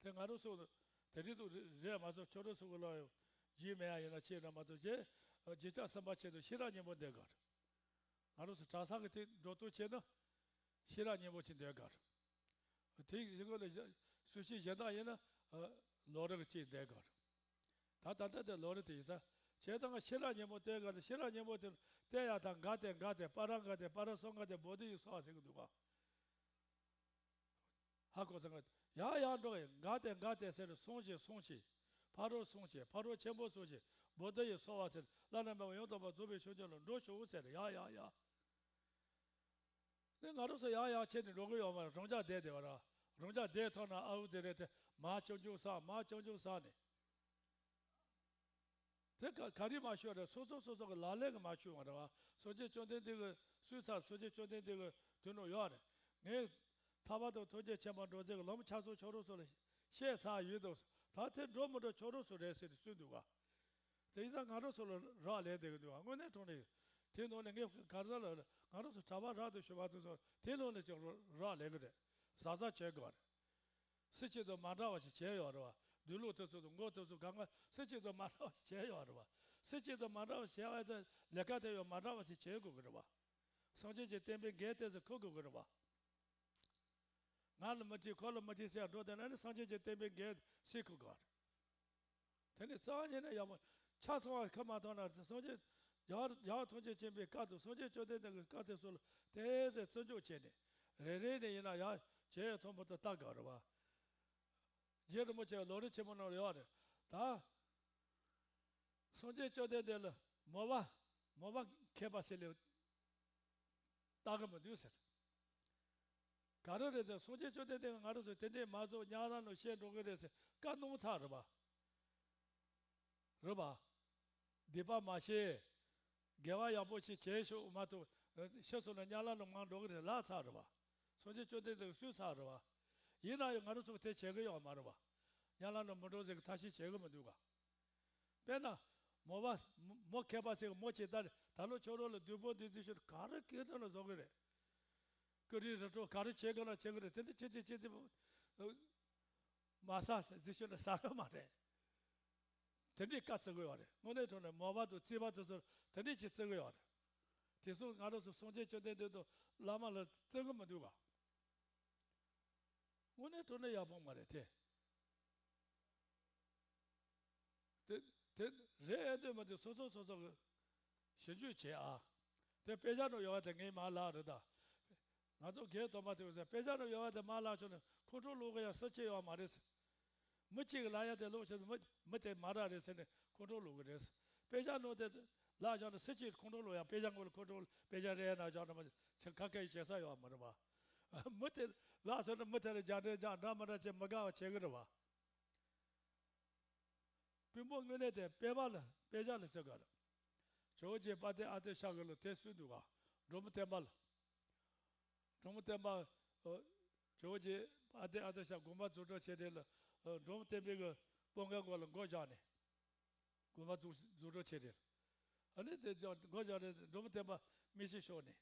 དེ་ང་རང་ཚོ་དེ་རིང་དུ་རེད་མ་གཏོགས་ཁྱོད་རང་ཚོ་གི་ལ་རྒྱུས་མེད་ཡ་ཡིན་ན་ཆེ་ན་མ་གཏོགས་རྗེས་རྗེས་ཆ་སེམས་པ་ཆེད་དུ་ཤེས་རབ་སྙིང་པོ་འདོན་དགོས་རེད། ང་རང་ཚོ་གྲྭ་ཚང་གི་དེ་འགྲོ་སྟངས་བྱས་ན་ཤེས་རབ་སྙིང་པོ་ཅིག་འདོན་དགོས་རེད། དེ་ཡི་སྒོ་ལ་གསུང་ཆོས་གཞན་དག་ཡིན་ན་ལམ་རིམ་ཅིག་འདོན་དགོས་རེད། ད་ད་ལྟ་དེ་ལམ་རིམ་དེ་ཡིན་ཙང་བྱས་ཙང་ཤེས་རབ་སྙིང་པོ་བསྟན་དགོས་རེད། ཤེས་རབ་སྙིང་པོ་དེ་བསྟན་ཡ་ད་འགའ་དེ་འགའ་དེ་པ་ར་འགའ་དེ་པ་ར་སོ་འགའ་དེ་བོ་དྷི་ཡི་སོ་ཟེར་གི་འདུག་ག་ཧ་གོ་ཚང་གི་ཡང་ཡང་འགྲོ་གི་འགའ་དེ་འགའ་དེ་ཟེར་སོང་ཞིག་སོང་ཞིག་ཕ་རོལ་སོང་ཞིག་ཕ་རོལ་ཆེན་པོ་སོང་ཞིག་བོ་དྷི་ཡི་སོ་བ་ཟེར་བླ་ན་མེད་པ་ཡང་དག་པར་རྫོགས་པའི་ཕྱོགས་ཀྱི་ལ་འགྲོ་ཤོག་ཟེར་ཡ་ཡ་ཡ། དེ་ང་རང་ཚོ་ཡང་ཡང་ཆེ་ནས་འགྲོ་གི་ཡོད་མ་རེད། རང་ཅག་བསྡད་དེ་བ་ར། རང་ཅག་བསྡད་ཐོག་ན་ཨ་འུ་ཙི་རེད་དེ་མ་ཅོ་ཅོ་ས་མ་ཅོ་ཅོ་ས་ནས། དེ་ག་ག་རེ་མ་ཤོད་རེད། སོ་སོ་སོ་སོ་གི་ལག་ལེན་གི་མ་ཤོད་མ་རེད་བ། སངས་རྒྱས་བཅོམ་ལྡན་འདས་གི་སུས་ཚར། སངས་རྒྱས་བཅོམ་ལྡན་འདས་གི་དུས་ནོ་ཡོད་རེད། ངས་ཐར་པ་དང་ཐམས་ཅད་མཁྱེན་པ་འགྲོ་མཛད་གི་ལམ་ཆ་ཚང་ཁྱོད་རང་ཚོ་ལ་བཤད་ཚར་ཡོད་དོ། ད་དེ་འགྲོ་མི་འགྲོ་ཁྱོད་རང་ཚོ་རེད་ཟེར་ནས་གསུངས་འདུག་བ། དེ་ཡིན་ཙང་ང་རང་ཚོ་ལ་རག་ལས་བསྡད་ཀྱི་འདུག་བ། དངོས་གནས་དྲང་གནས་དེ་ནང་ནས་ངས་ག་རེ་ལ་ང་རང་ཚོ་གྲྭ་པ་རག་ཏུ་ཞུ་བ་དེ་ཚོ་དེ་ནང་ནས་ཀྱང་རག་ལས་ཀྱི་རེད། བཟའ་ཚང་བྱེད་དགོས་པ་རེད། སུ་གཅིག་དང་མ་འདྲ་བ་ཞིག་བྱས་ཡོད་རེད་བ། འདུག་ལུགས་དེ་ཚོ་དང་ངོ་དེ་ཚོ་གང་ག་སུ་གཅིག་དང་མ་འདྲ་བ་ཞིག་བྱས་ཡོད་རེད་བ། སུ་གཅིག་དང་མ་འདྲ་བ་བྱས་པ་དེ་ལས་ཀ་དེ་ཡང་མ་འདྲ་བ་ཞིག་བྱེད་དགོས་ཀྱི་རེད་བ། སངས་རྒྱས་ཀྱི་བསྟན་པའི་འགན་དེ་ཚོ་འཁུར་དགོས་ཀྱི་རེད་བ། ང་ལ་མི་དྲིས་ཁོ་ལ་མི་དྲིས་ཟེར་འགྲོ་བསྡད་ན་ནི་སངས་རྒྱས་ཀྱི་བསྟན་པའི་འགན་སུས་འཁུར་དགོས་རེད། དེ་ནི་རྩ་བ་ཉིད་ནས་ཡག་པོ་ཆ་ཚང་བ་ཁ་མ་ཐོག་ན་སངས་རྒྱས་རྒྱལ་བ་རྒྱལ་བ་ཐམས་ཅད་མཁྱེན་པའི་བཀའ་དང་སངས་རྒྱས་བཅོམ་ལྡན་འདས་ཀྱི་བཀའ་དེ་ཚོ་ལ་དེ་ཚོ་བརྩི་འཇོག་བྱས་ནས་རེ་རེ་ནས་ཡིན་ན་ཡང་བྱས་ཡོད་ཐོན་པོ་དེ་ལྟ་དགོས་རེད་བ། རྗེ་རིན་པོ་ཆེ་ལམ་རིམ་ཆེན་མོ་ནང་ལ་ཡོད་རེད་ད། སངས་རྒྱས་བཅོམ་ལྡན་འདས་ལ་མོས་པ་མོས་པ་མཁས་པ་ཞིག་ལས་ལྟ་གི་མི་འདུག་ཟེར། ག་རེ་རེད་ཟེར། སངས་རྒྱས་བཅོམ་ལྡན་འདས་ང་རང་ཚོ་དེ་འདྲའི་མ་རྫོགས་ཉག་ར་ནང་བཤད་འགྲོ་གི་རེད་ཟེར་བཀའ་གནང་ཚར་རེད་པ། རེད་པ། སྡིག་པ་མ་བྱེད། དགེ་བ་ཡག་པོ་ཞིག་བྱེད་ཤོག་མ་གཏོགས་ཕྱི་སོ་ལ་ཉག་ར་ནང་མར་འགྲོ་གི་རེད་ལབ་ཚར་རེད་པ། སངས་རྒྱས་བཅོམ་ལྡན་འདས་ཀྱིས་གསུངས་ཚར་རེད་པ། ཡིན་ན་ཡང་ང་རང་ཚོ་དེ་བྱེད་གི་ཡོད་མ་རེད་པ། ཉག་ར་ནང་མི་འགྲོ་ཟེར་གི་ཐབས་ཤེས་བྱེད་གི་མི་འདུག་ག་དཔེར་ན། མོས་པ། མོ་མཁས་པ་ཞིག་མོ་ཅིག་ལྟ་རེད། ད་ལོ་ཁྱོད་རང་ལ་བདུན་པོ་བདུན་ཚིགས་ཤོད་ག་རེ་སྐད་ཐོག་ལ་བཟོ་གི་རེད། ཀུ་རེ་རེ་སྤྲོ་ག་རེ་བྱེད་གི་ན་བྱེད་གི་རེད། དེ་འདྲ་བྱེད་དེ་བྱེད་དེ། མ་ཟ་ཟེར་ཤོད་ན་ཟ་གི་མ་རེད། དེ་འདྲའི་བཀའ་བརྩི་གི་ཡོད་རེད། དངོས་གནས་དྲང་གནས་མོས་པ་དང་བརྩེ་བ་དེ་ཚོ་དེ་འདྲའི་ཅིག་བརྩི་གི་ཡོད་རེད། དེ་ཚོ་ང་རང་ཚོ་སངས་རྒྱས་བཅོམ་ལྡན་འདས་དང་བླ་མ་ལ་བརྩི་གི་མི་འདུག་ག་དངོས་གནས་དྲང་གནས་ཡག་པོ་མ་རེད་དེ། དེ་དེ་རེད་ཨེ་འདོད་མ་དེ་སོ་སོ་སོ་སོ་གི་ཞིབ་འཇུག་བྱེད་ཨ། དེ་དཔེ་ཆ་ནང་ཡོད་པ་དེ་ངས་མར་བཀླགས་རེད་ད། ང་ཚོ་རྒན་དོན་པ་དེ་ཚོས་དཔེ་ཆ་ནང་ཡོད་པ་དེ་མར་བཀླགས་བྱུང་ན་ཁོང་ཁྲོ་ལངས་གི་ཡ་སུ་གཅིག་ཡོད་མ་རེད། མི་གཅིག་གི་ལབ་ཡ་དེ་ལོག་བྱས་མི་མི་དེ་མ་ར་རེད་ཟེར་ནས་ཁོང་ཁྲོ་ལངས་གི་རེད། དཔེ་ཆ་ནང་དེ་བཀླགས་བྱུང་ན་སུ་གཅིག་ཁོང་ཁྲོ་ལངས་ཡ་དཔེ་ཆ་ངོ་ལ་ཁོང་ཁྲོ་དཔེ་ཆ་རེ་ན་བཞག་ན་མི་ཆ་ཁ་ཁ་ཡི་བྱེད་ས་ཡོད་མ་རེད་པ། མི་དེ་ལབ་ཟེར་ན་མི་དེ་ལ་རྒྱ་འདྲེ་རྒྱ་འདྲ་མི་འདྲ་བྱེད་མི་དགའ་བ་བྱེད་གི་རེད་པ། པུས་མོ་དངོས་གནས་དེ་དཔེ་པ་ལ་དཔེ་ཆ་ལ་བརྩི་དགོས་རེད། ཇོ་བོ་རྗེ་དཔལ་ལྡན་ཨ་ཏི་ཤ་གི་ལ་དེ་གསུངས་འདུག་ག་འབྲོམ་སྟོན་པ་ལ། འབྲོམ་སྟོན་པ། ཨོ། ཇོ་བོ་རྗེ་དཔལ་ལྡན་ཨ་ཏི་ཤ་དགོངས་པ་རྫོགས་གྲོལ་བྱེད་དེ་ལ། ཨོ། འབྲོམ་སྟོན་པའི་གི་སྤོ་འགའ་མགོ་ལ་མགོ་བཞག་ནས། དགོངས་པ་རྫོགས་རྫོགས་གྲོལ་བྱེད་དེ། ཨ་ནི་དེ་མགོ་བཞག་ནས་འབྲོམ་སྟོན་པ་མི་ཤི་ཤོར་ནས།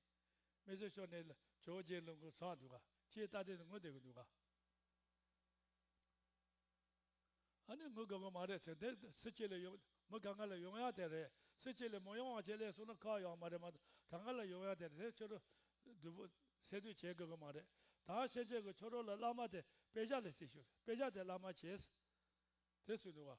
མི་ཤི་ཤོར་ནས་ལ་ཇོ་བོ་རྗེ་ལ་མགོ་ཚང་འདུག་ག་ཁྱེད་ལྟ་དེ་ནི་ངུ་བསྡད་གི་འདུག་ག་ཨ་ནི་ངུ་དགོས་གི་མ་རེད་ཟེར། དེ་སུ་གཅིག་ལ་ཡོང་མི་གང་ག་ལ་ཡོང་ཡ་དེ་རེད། སུ་གཅིག་ལ་མ་ཡོང་བ་བྱས་ལས་སོང་ན་ཁག་ཡོང་མ་རེད་མ་གཏོགས་གང་ག་ལ་ཡོང་ཡ་དེ་རེད། ཁྱོད་རང་སྡུག་པོ་སེམས་སྡུག་བྱེད་དགོས་གི་མ་རེད། ད་ཤེས་བྱེད་ཀྱི་ཁྱོད་རང་ལ་བླ་མ་དེ་དཔེ་ཆ་ལ་གཟིགས་ཤོག་དཔེ་ཆ་དེ་བླ་མ་བྱས། དེ་སུ་འདུག་ག་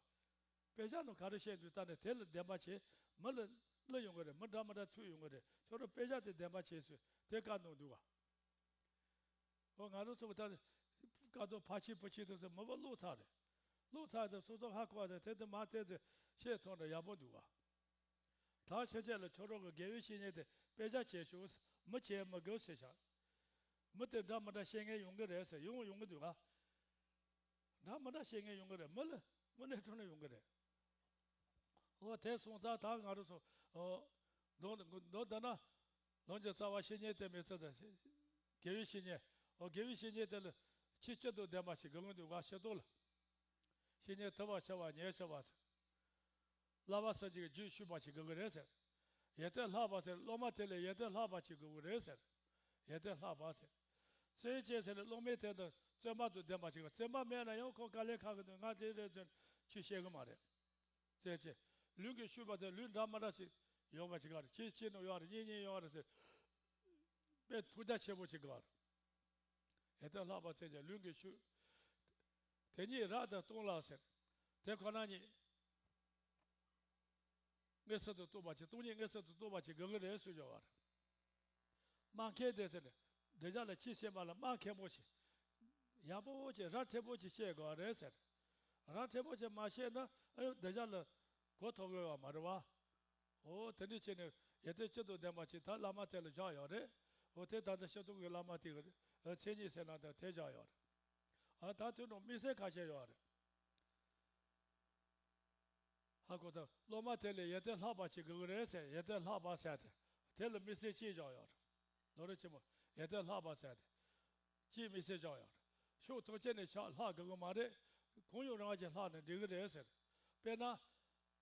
དཔེ་ཆ་ནང་ག་རེ་བཤད་འདུག་ལྟ་ནས་དེ་ལ་བདེན་པ་བྱས། མི་ལ་གླུ་ཡོང་གི་རེད། མི་འདྲ་མི་འདྲ་ཐུག་ཡོང་གི་རེད། ཁྱོད་རང་དཔེ་ཆ་དེ་བདེན་པ་བྱས་སོང་དེ་བཀའ་གནང་འདུག་ག་འོ་ང་རང་ཚོ་ད་ཀ་ཏོ་ཕ་ཆེ་བུ་ཆེ་དུ་ཟེར་མི་བ་བློ་ཚ་རེད། བློ་ཚ་དེ་སོ་སོ་ཧ་གོ་བ་དེ་དེ་དེ་མ་དེ་དེ་བཤད་ཐོག་འདྲ་ཡག་པོ་འདུག་ག་ད་ཆེ་ཆེ་ལ་ཁྱོད་རང་གི་དགེ་བའི་བཤེས་གཉེན་དེ་དཔེ་ཆ་བྱས་ཤོག་མི་བྱས་མི་དགོས་ཟེར་ཤག་མི་དེ་འདྲ་མི་འདྲ་བཤད་མཁན་ཡོང་གི་རེད་ཟེར། ཡོང་ཡོང་གི་འདུག་ག་འདྲ་མི་འདྲ་བཤད་མཁན་ཡོང་གི་རེད། མི་ལ་དངོས་གནས་དྲང་གནས་ཡོང་གི་རེད། འོ་དེ་སོང་ཙང་ད་ང་རང་ཚོ་འོ་མདོ་མདོ་ལྟ་ན་ལམ་གྱི་རྩ་བ་བཤེས་གཉེན་དེ་མི་ཚེ་དང་དགེ་བའི་བཤེས་གཉེན། འོ་དགེ་བའི་བཤེས་གཉེན་དེ་ལ་ཆེས་སྤྱི་དང་ལྡན་པ་ཞིག་དགོས་ཀྱི་འདུག་ག་ཤེས་རྟོགས་ལ། བཤེས་གཉེན་ཐུབ་པ་ཆེ་བ་ཉེར་ཆེ་བ་ཟེར། བསླབ་པ་སངས་རྒྱས་ཀྱི་རྒྱུད་ཞུགས་པ་ཞིག་དགོས་ཀྱི་རེད་ཟེར། ཡོན་ཏན་ལྷག་པ་ཟེར། སློབ་མ་དེ་ལས་ཡོན་ཏན་ལྷག་པ་ཞིག་དགོས་ཀྱི་རེད་ཟེར། ཡོན་ཏན་ལྷག་པ་ཟེར། བརྩོན་བཅས་ཟེར་ནས་སློབ་མའི་དོན་དུ་བརྩོན་པ་དང་ལྡན་པ་ཞིག་བརྩོན་པ་མེད་ན་ཡང་ཁོ་དཀའ་ལས་ཁག་གི་འདུག་ང་དེ་རེད་ཟེར་ཆོས་བཤད་གི་མ་རེད། བརྩོན་བཅས། ལུས་ཀྱི་ཤུགས་པ་ཟེར་ལུས་འདྲ་མི་འདྲ་ཞིག་ཡོད་པ་ཞིག་ག་རེད། ཁྱེད་ཁྱེད་ནང་ཡོད་རེད། གཉེན་ཉེ་ཡོད་རེད་ཟེར། དཔེ་ཐུགས་རྒྱ་ཆེ་པོ་ཞིག་ག་རེད། ཡོན་ཏན་ལྷག་པ་བརྩོན་བཅས་ལུས་ཀྱི་ཤུགས། དེ་ཉིད་རབ་ཏུ་གཏོང་ལ་ཟེར། དེ་ཁོ་ན་ཉིད། མངོན་སུམ་དུ་རྟོགས་པ་ཅིག་སྟོང་ཉིད་མངོན་སུམ་དུ་རྟོགས་པ་ཅིག་དགོས་ཀྱི་རེད་ཟེར་བརྗོད་པ་རེད། སྨྲ་མཁན་དེ་ཚོ་ནི་འདི་ཅག་ལ་ཆོས་བཤད་པ་ལ་སྨྲ་མཁན་པོ་ཞིག་ཡག་པོ་ཅིག་ར་འཕྲོད་པོ་ཅིག་བཤད་དགོས་རེད་ཟེར། ར་འཕྲོད་པོ་ཅིག་མ་བཤད་ན་ཨ་ནི་འདི་ཅག་ལ་གོ་ཐོབ་གི་ཡོད་མ་རེད་བ། འོ་དེ་འདྲ་བྱས་ནས་ཡོན་ཏན་བཅུ་དང་ལྡན་པ་ཅིག་ད་བླ་མ་དེ་ལ་བཞག་ཡོད་རེད། འོ་དེ་ད་ལྟ་ཤེས་རྟོགས་ཀྱི་བླ་མ་དེ་གི་མཚན་ཉིད་ཟེར་ན་ད་དེ་བཞག་ཡོད་རེད། ཨ་ད་དུས་ནང་དམིགས་བསལ་ཁ་ཤས་ཡོད་རེད། ཧ་གོ་ཐལ། སློབ་མ་དེ་ལ་ཡོན་ཏན་ལྷག་པ་ཅིག་དགོས་ཀྱི་རེད་ཟེར། ཡོན་ཏན་ལྷག་པ་ཟེར་ཏེ་དེ་ལ་དམིགས་བསལ་གཅིག་བཞག་ཡོད་རེད། ལོ་རེ་ཆེན་མོ་ཡོན་ཏན་ལྷག་པ་ཟེར་ཏེ་གཅིག་དམིགས་བསལ་བཞག་ཡོད་རེད། ཕྱོགས་ཐམས་ཅད་ནས་ཆ་ལྷག་དགོས་ཀྱི་མ་རེད། གང་ཡོང་རང་ཅིག་ལྷག་ནས་འགྲིག་གི་རེད་ཟེར། དཔེར་ན།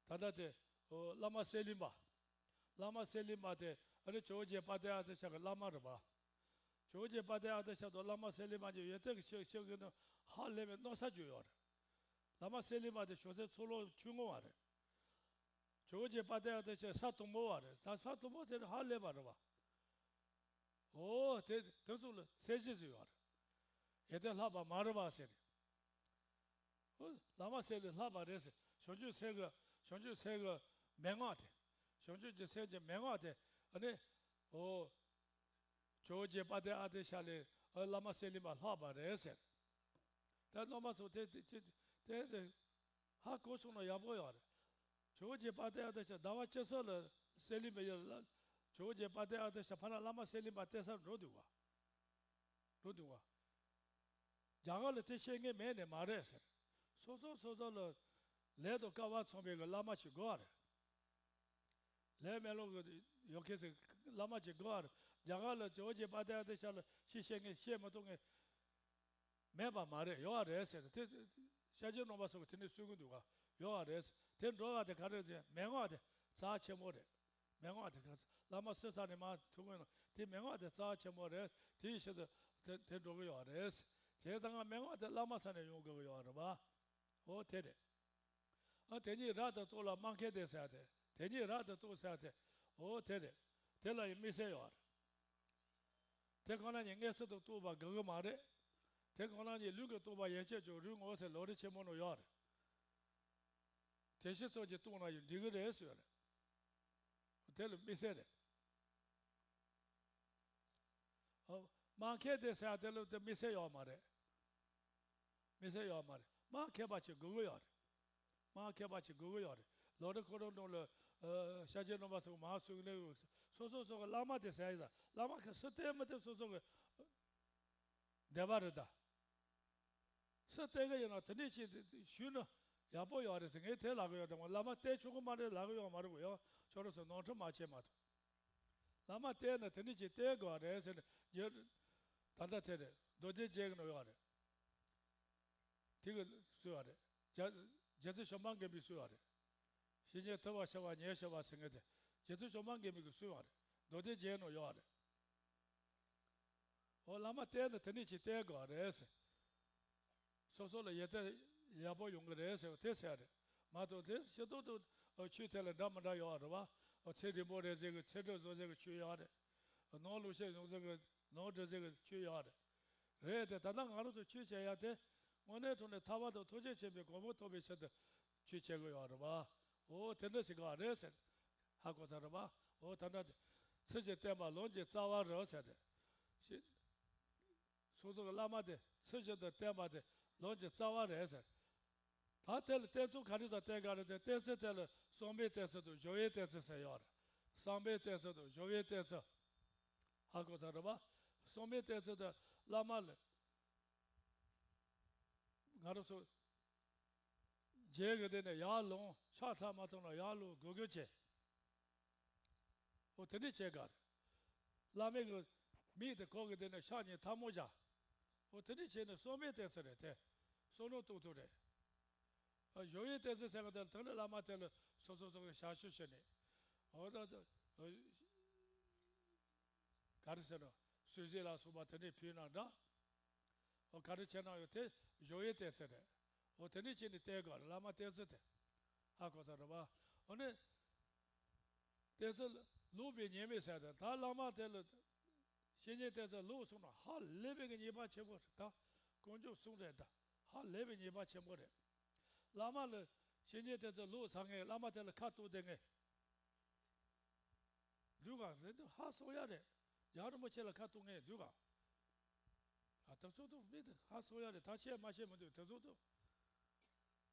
ད་ལྟ་དེ། ཨོ་བླ་མ་གསེར་གླིང་པ། བླ་མ་གསེར་གླིང་པ་དེ་ཨ་ནི་ཇོ་བོ་རྗེ་དཔལ་ལྡན་ཨ་ཏི་ཤ་གི་བླ་མ་རེད་པ། ཇོ་བོ་རྗེ་དཔལ་ལྡན་ཨ་ཏི་ཤ་དང་བླ་མ་གསེར་གླིང་པ་གཉིས་ཡོན་ཏན་གྱི་ཕྱོགས་ཕྱོགས་ཀྱི་ནང་ཧ་ལས་པའི་མནོ་ས་བྱུང་ཡོད་རེད། བླ་མ་གསེར་གླིང་པ་དེ་བྱང་སེམས་ཚོགས་ལམ་ཆུང་ངུ་བ་རེད། ཇོ་བོ་རྗེ་དཔལ་ལྡན་ཨ་ཏི་ཤ་ས་དུམ་བུ་བ་རེད། ས་ས་དུམ་བུ་དེ་ཧ་ལས་པ་རེད་པ། ཨོ་དེ་དེ་ཚོ་ལ་ཚད་གཞི་ཟེར་ཡོད་རེད། ཡོན་ཏན་ལྷག་པ་མ་རེད་པ་ཟེར། ཨོ་བླ་མ་གསེར་གླིང་ལྷག་པ་རེད་ཟེར། བྱང་ཆུབ་སེམས་ཀྱི་བྱང་ཆུབ་སེམས་ཀྱི་མན་ངག་དེ། བྱང་ཆུབ་ཀྱི་སེམས་ཀྱི་མན་ངག་དེ་ཨ་ནི། ཨོ། ཇོ་བོ་རྗེ་དཔལ་ལྡན་ཨ་ཏི་ཤ་ལས་ཨ་བླ་མ་གསེར་གླིང་པ་ལྷག་པ་རེད་ཟེར། ད་སློབ་མ་ཚོ་དེ་དེ་དེ་དེ་ཧ་གོ་སོང་ན་ཡག་པོ་ཡོད་རེད། ཇོ་བོ་རྗེ་དཔལ་ལྡན་ཨ་ཏི་ཤ་ཟླ་བ་གཅིག་ཙམ་ལ་གསེར་གླིང་པའི་ཡུལ་ལ། ཇོ་བོ་རྗེ་དཔལ་ལྡན་ཨ་ཏི་ཤ་ཕར་ན་བླ་མ་གསེར་གླིང་པ་བསྟེན་སར་འགྲོ་འདུག་ག་འགྲོ་འདུག་ག་རྒྱ་གར་ལ་དེ་བཤད་མཁན་མེད་ནས་མ་རེད་ཟེར། སོ་སོ་སོ་སོ་ལ་ལས་དང་སྐལ་བ་མཚུངས་པའི་གི་བླ་མ་ཞིག་དགོས་པ་རེད། ལས་མེད་ལོག་གི་ཡོད་མཁན་ཟེར་བླ་མ་ཞིག་དགོས་པ་རེད། རྒྱ་གར་ལ་ཇོ་བོ་རྗེ་དཔལ་ལྡན་ཨ་ཏི་ཤ་ལ་ཅིག་བཤད་མཁན་བཤད་མི་ཐུབ་མཁན། མེད་པ་མ་རེད། ཡོད་པ་རེད་ཟེར་ཏེ། དེ་ཤཱཀྱའི་རྣམ་པ་སོགས་ཀྱིས་དེ་ནས་གསུང་གི་འདུག་ག་ཡོད་པ་རེད། དེ་འགྲོ་བ་དེ་ག་རེ་རེད། མན་ངག་དེ་རྩ་ཆེན་པོ་རེད། མན་ངག་དེ་ག་བླ་མ་སུ་ས་ནས་མར་ཐུག་གི་ཡོད་ན་དེ་མན་ངག་དེ་རྩ་ཆེན་པོ་རེད། དེའི་ཕྱིར་དུ་དེ་དེ་འགྲོ་གི་ཡོད་པ་རེད། དེ་ལྟ་ང་མན་ངག་དེ་བླ་མ་ས་ནས་ཡོང་དགོས་ཀྱི་ཡོད་པ་རེད་པ། འོ་དེ་རེད། ཨ་དེ་ཉིད་རབ་ཏུ་རྟོགས་ལ་སྨྲ་མཁས་ཏེ་ཟེར་ཏེ། དེ་ཉིད་རབ་ཏུ་རྟོགས་ཟེར་ཏེ། འོ་དེ་རེད། དེ་ལ་ཡང་དམིགས་བསལ་ཡོད་རེད། དེ་ཁོ་ན་ཉིད་མངོན་སུམ་དུ་རྟོགས་པ་དགོས་ཀྱི་མ་རེད། དེ་ཁོ་ན་ཉིད་ལུས་ཀྱིས་རྟོགས་པ་ཡན་ཆད་ཀྱང་རིག་ངོ་ཟེར་ལམ་རིམ་ཆེན་མོ་ནང་ཡོད་རེད། དེ་བཞིན་སོགས་ཀྱིས་རྟོགས་ན་ཡང་འགྲིག་གི་རེད་ཟེར་རེད། དེ་ལ་དམིགས་བསལ་རེད། ཨ། སྨྲ་མཁས་ཏེ་ཟེར་ཡ་དེ་ལ་དེ་དམིགས་བསལ་ཡོད་མ་རེད། དམིགས་བསལ་ཡོད་མ་རེད། སྨྲ་མཁས་པ་ཅིག་དགོས་ཀྱི་ཡོད་རེད། སྨྲ་མཁས་པ་ཅིག་དགོས་ཀྱི་ཡོད་རེད། ལམ་རིམ་ཁོ་རང་ནང་ལ། ཨ། ཤཱཀྱའི་རྣམ་པ་སོགས་མང་གསུང་ནས་སོ་སོ་སོ་གི་བླ་མ་དེ་ཟེར་ཡ་ད་བླ་མ་གི་སུ་བསྟེན་མི་བསྟེན་སོ་སོ་གི་འདོད་པ་རེད་ད། སུ་བསྟེན་གི་ཡིན་ན་དེ་འདྲས་ཅིག་ཞུས་ན་ཡག་པོ་ཡོད་རེད་ཟེར། ངས་དེ་ལབ་གི་ཡོད་དང་བླ་མ་བསྟེན་ཆོག་གི་མ་རེད་ལབ་གི་ཡོད་མ་རེད་གོ། ཡང་ཁྱོད་རང་ཚོ་ནོར་འཁྲུལ་མ་བྱེད་མ་ཐུབ། བླ་མ་བསྟེན་ན་དེ་འདྲས་ཅིག་བསྟེན་དགོས་རེད་ཟེར་ནས་རྒྱུ། ད་ལྟ་དེ་རེད། མདོ་སྡེ་རྒྱན་གྱི་ནང་ཡོད་རེད། དེ་གི་གསུངས་པ་རེད། རྒྱ་རྗེ་བཙུན་བྱམས་པ་མགོན་པོས་གསུངས་པ་རེད། བཤེས་གཉེན་ཐུབ་པར་བྱ་བ་ཉེར་བྱེད་པ་ཟེར་མཁན་དེ་རྗེ་བཙུན་བྱམས་པ་མགོན་པོས་གསུངས་པ་རེད། མདོ་སྡེ་རྒྱན་ནང་ཡོད་རེད། འོ་བླ་མ་བསྟེན་ན་དེ་འདྲས་ཅིག་བསྟེན་དགོས་རེད་ཟེར། སོ་སོ་ལ་ཡོན་ཏན་ཡག་པོ་ཡོང་གི་རེད་ཟེར་བ་དེ་ཟེར་རེད། མ་གཏོགས་དེ་ཤེས་རྟོགས་དུ་ཆོས་དེ་ལ་འདྲ་མི་འདྲ་ཡོད་རེད་བ། ཚེ་རིང་པོ་རེད་ཟེར་གི་ཚེ་སྒྲིབ་གཟུགས་ཟེར་གི་ཆོས་ཡོད་རེད། ནོར་ལུག་ཤ་ཡོང་ཟེར་གི་ནོར་འདྲི་ཟེར་གི་ཆོས་ཡོད་རེད། རེད་དེ་ད་ལྟ་ང་རང་ཚོ་ཆོས་བྱེད་ཡ་དེ་དངོས་གནས་དྲང་གནས་ཐར་པ་དང་ཐུགས་རྗེ་ཆེན་པོའི་གོ་འཕང་ཐོབ་པའི་ཕྱིར་དུ་ཆོས་བྱེད་གི་ཡོད་རེད་བ། འོ་དེ་འདྲ་ཞིག་ག་རེད་ཟེར། ཧ་གོ་ཚར་རེད་བ། འོ་ད་ལྟ་དེ་ཚུལ་གྱིས་བསྟེན་པ་ལམ་གྱི་རྩ་བ་རེད་ཟེར་ཏེ། ཤེས། སོ་སོ་གི་བླ་མ་དེ་ཚུལ་བཞིན་དུ་བསྟེན་པ་དེ་ལམ་གྱི་རྩ་བ་རེད་ཟེར། ད་དེ་ལ་བསྟེན་ཚུལ་ག་རེ་དང་བསྟེན་ག་རེ་དེ་བསྟེན་ཚུལ་དེ་ལ་བསམ་པའི་བསྟེན་ཚུལ་དང་སྦྱོར་བའི་བསྟེན་ཚུལ་ཟེར་ཡོད་རེད། བསམ་པའི་བསྟེན་ཚུལ་དང་སྦྱོར་བའི་བསྟེན་ཚུལ། ཧ་གོ་ཚར་རེད་བ། བསམ་པའི་བསྟེན་ཚུལ་དེ་བླ་མ་ལ། ང་རང་ཚོ། རྗེས་ཀྱི་དེ་ནས་ཡར་ལོངས་ཕྱག་ཚར་མ་ཐོབ་ན་ཡར་ལོངས་སྒུག་སྒུག་བྱས། འོ་དེ་འདྲས་བྱས་ག་རེད། བླ་མའི་གི་མིག་དེ་ཁོག་གི་དེ་ནས་ཕྱག་གཉིས་ཐལ་མོ་སྦྱར། འོ་དེ་འདྲས་བྱས་ནས་བསམ་པའི་བསྟེན་ཚུལ་རེད་དེ། བསམ་བློ་གཏོང་ཚུལ་རེད། ཨ་སྦྱོར་བའི་བསྟེན་ཚུལ་ཟེར་ག་དེ་ལ་དེ་ནས་བླ་མ་དེ་ལ་སོ་སོ་སོ་གི་ཞབས་ཞུ་བྱས་ནས། འོ་ད་ཨ། ག་རེ་ཟེར་ན་གསོལ་ཚིགས་ལ་སོགས་པ་དེ་འདྲས་ཕུལ་ན་འདྲ། འོ་ག་རེ་བྱས་ན་ཡང་དེ་སྦྱོར་བའི་བསྟེན་ཚུལ་རེད། འོ་དེ་འདྲས་བྱས་ནས་བསྟེན་དགོས་རེད། བླ་མ་བསྟེན་ཚུལ་དེ་ཧ་གོ་ཚར་རེད་བ། འོ་ནི་བསྟེན་ཚུལ་ལུང་པའི་ཉེས་དམིགས་ཟེར་ཏེ་ད་བླ་མ་དེ་ལ་བཤེས་གཉེན་བསྟེན་ཚུལ་ལུང་གསུངས་ན་ཧ་ལས་པའི་གི་ཉེས་པ་ཆེན་པོ་རེད་ད། དཀོན་མཆོག་གསུམ་རེད་ད། ཧ་ལས་པའི་ཉེས་པ་ཆེན་པོ་རེད། བླ་མ་ལ་བཤེས་གཉེན་བསྟེན་ཚུལ་ལུང་ཚང་ངེས་བླ་མ་དེ་ལ་ཁ་གཏུགས་བསྡད་ངེས། འདུག་ག་ཟེར་དུས་ཧ་སོ་ཡ་རེད། རྒྱལ་བ་རིན་པོ་ཆེ་ལ་ཁ་གཏུགས་ངེས་འདུག་ག་ཨ་ དེ་ཚོ་དུ་མི་དེ་ཧ་སོ་ཡ་རེད། ད་བཤད་མ་བཤད་མི་འདུག་དེ་ཚོ་དུ།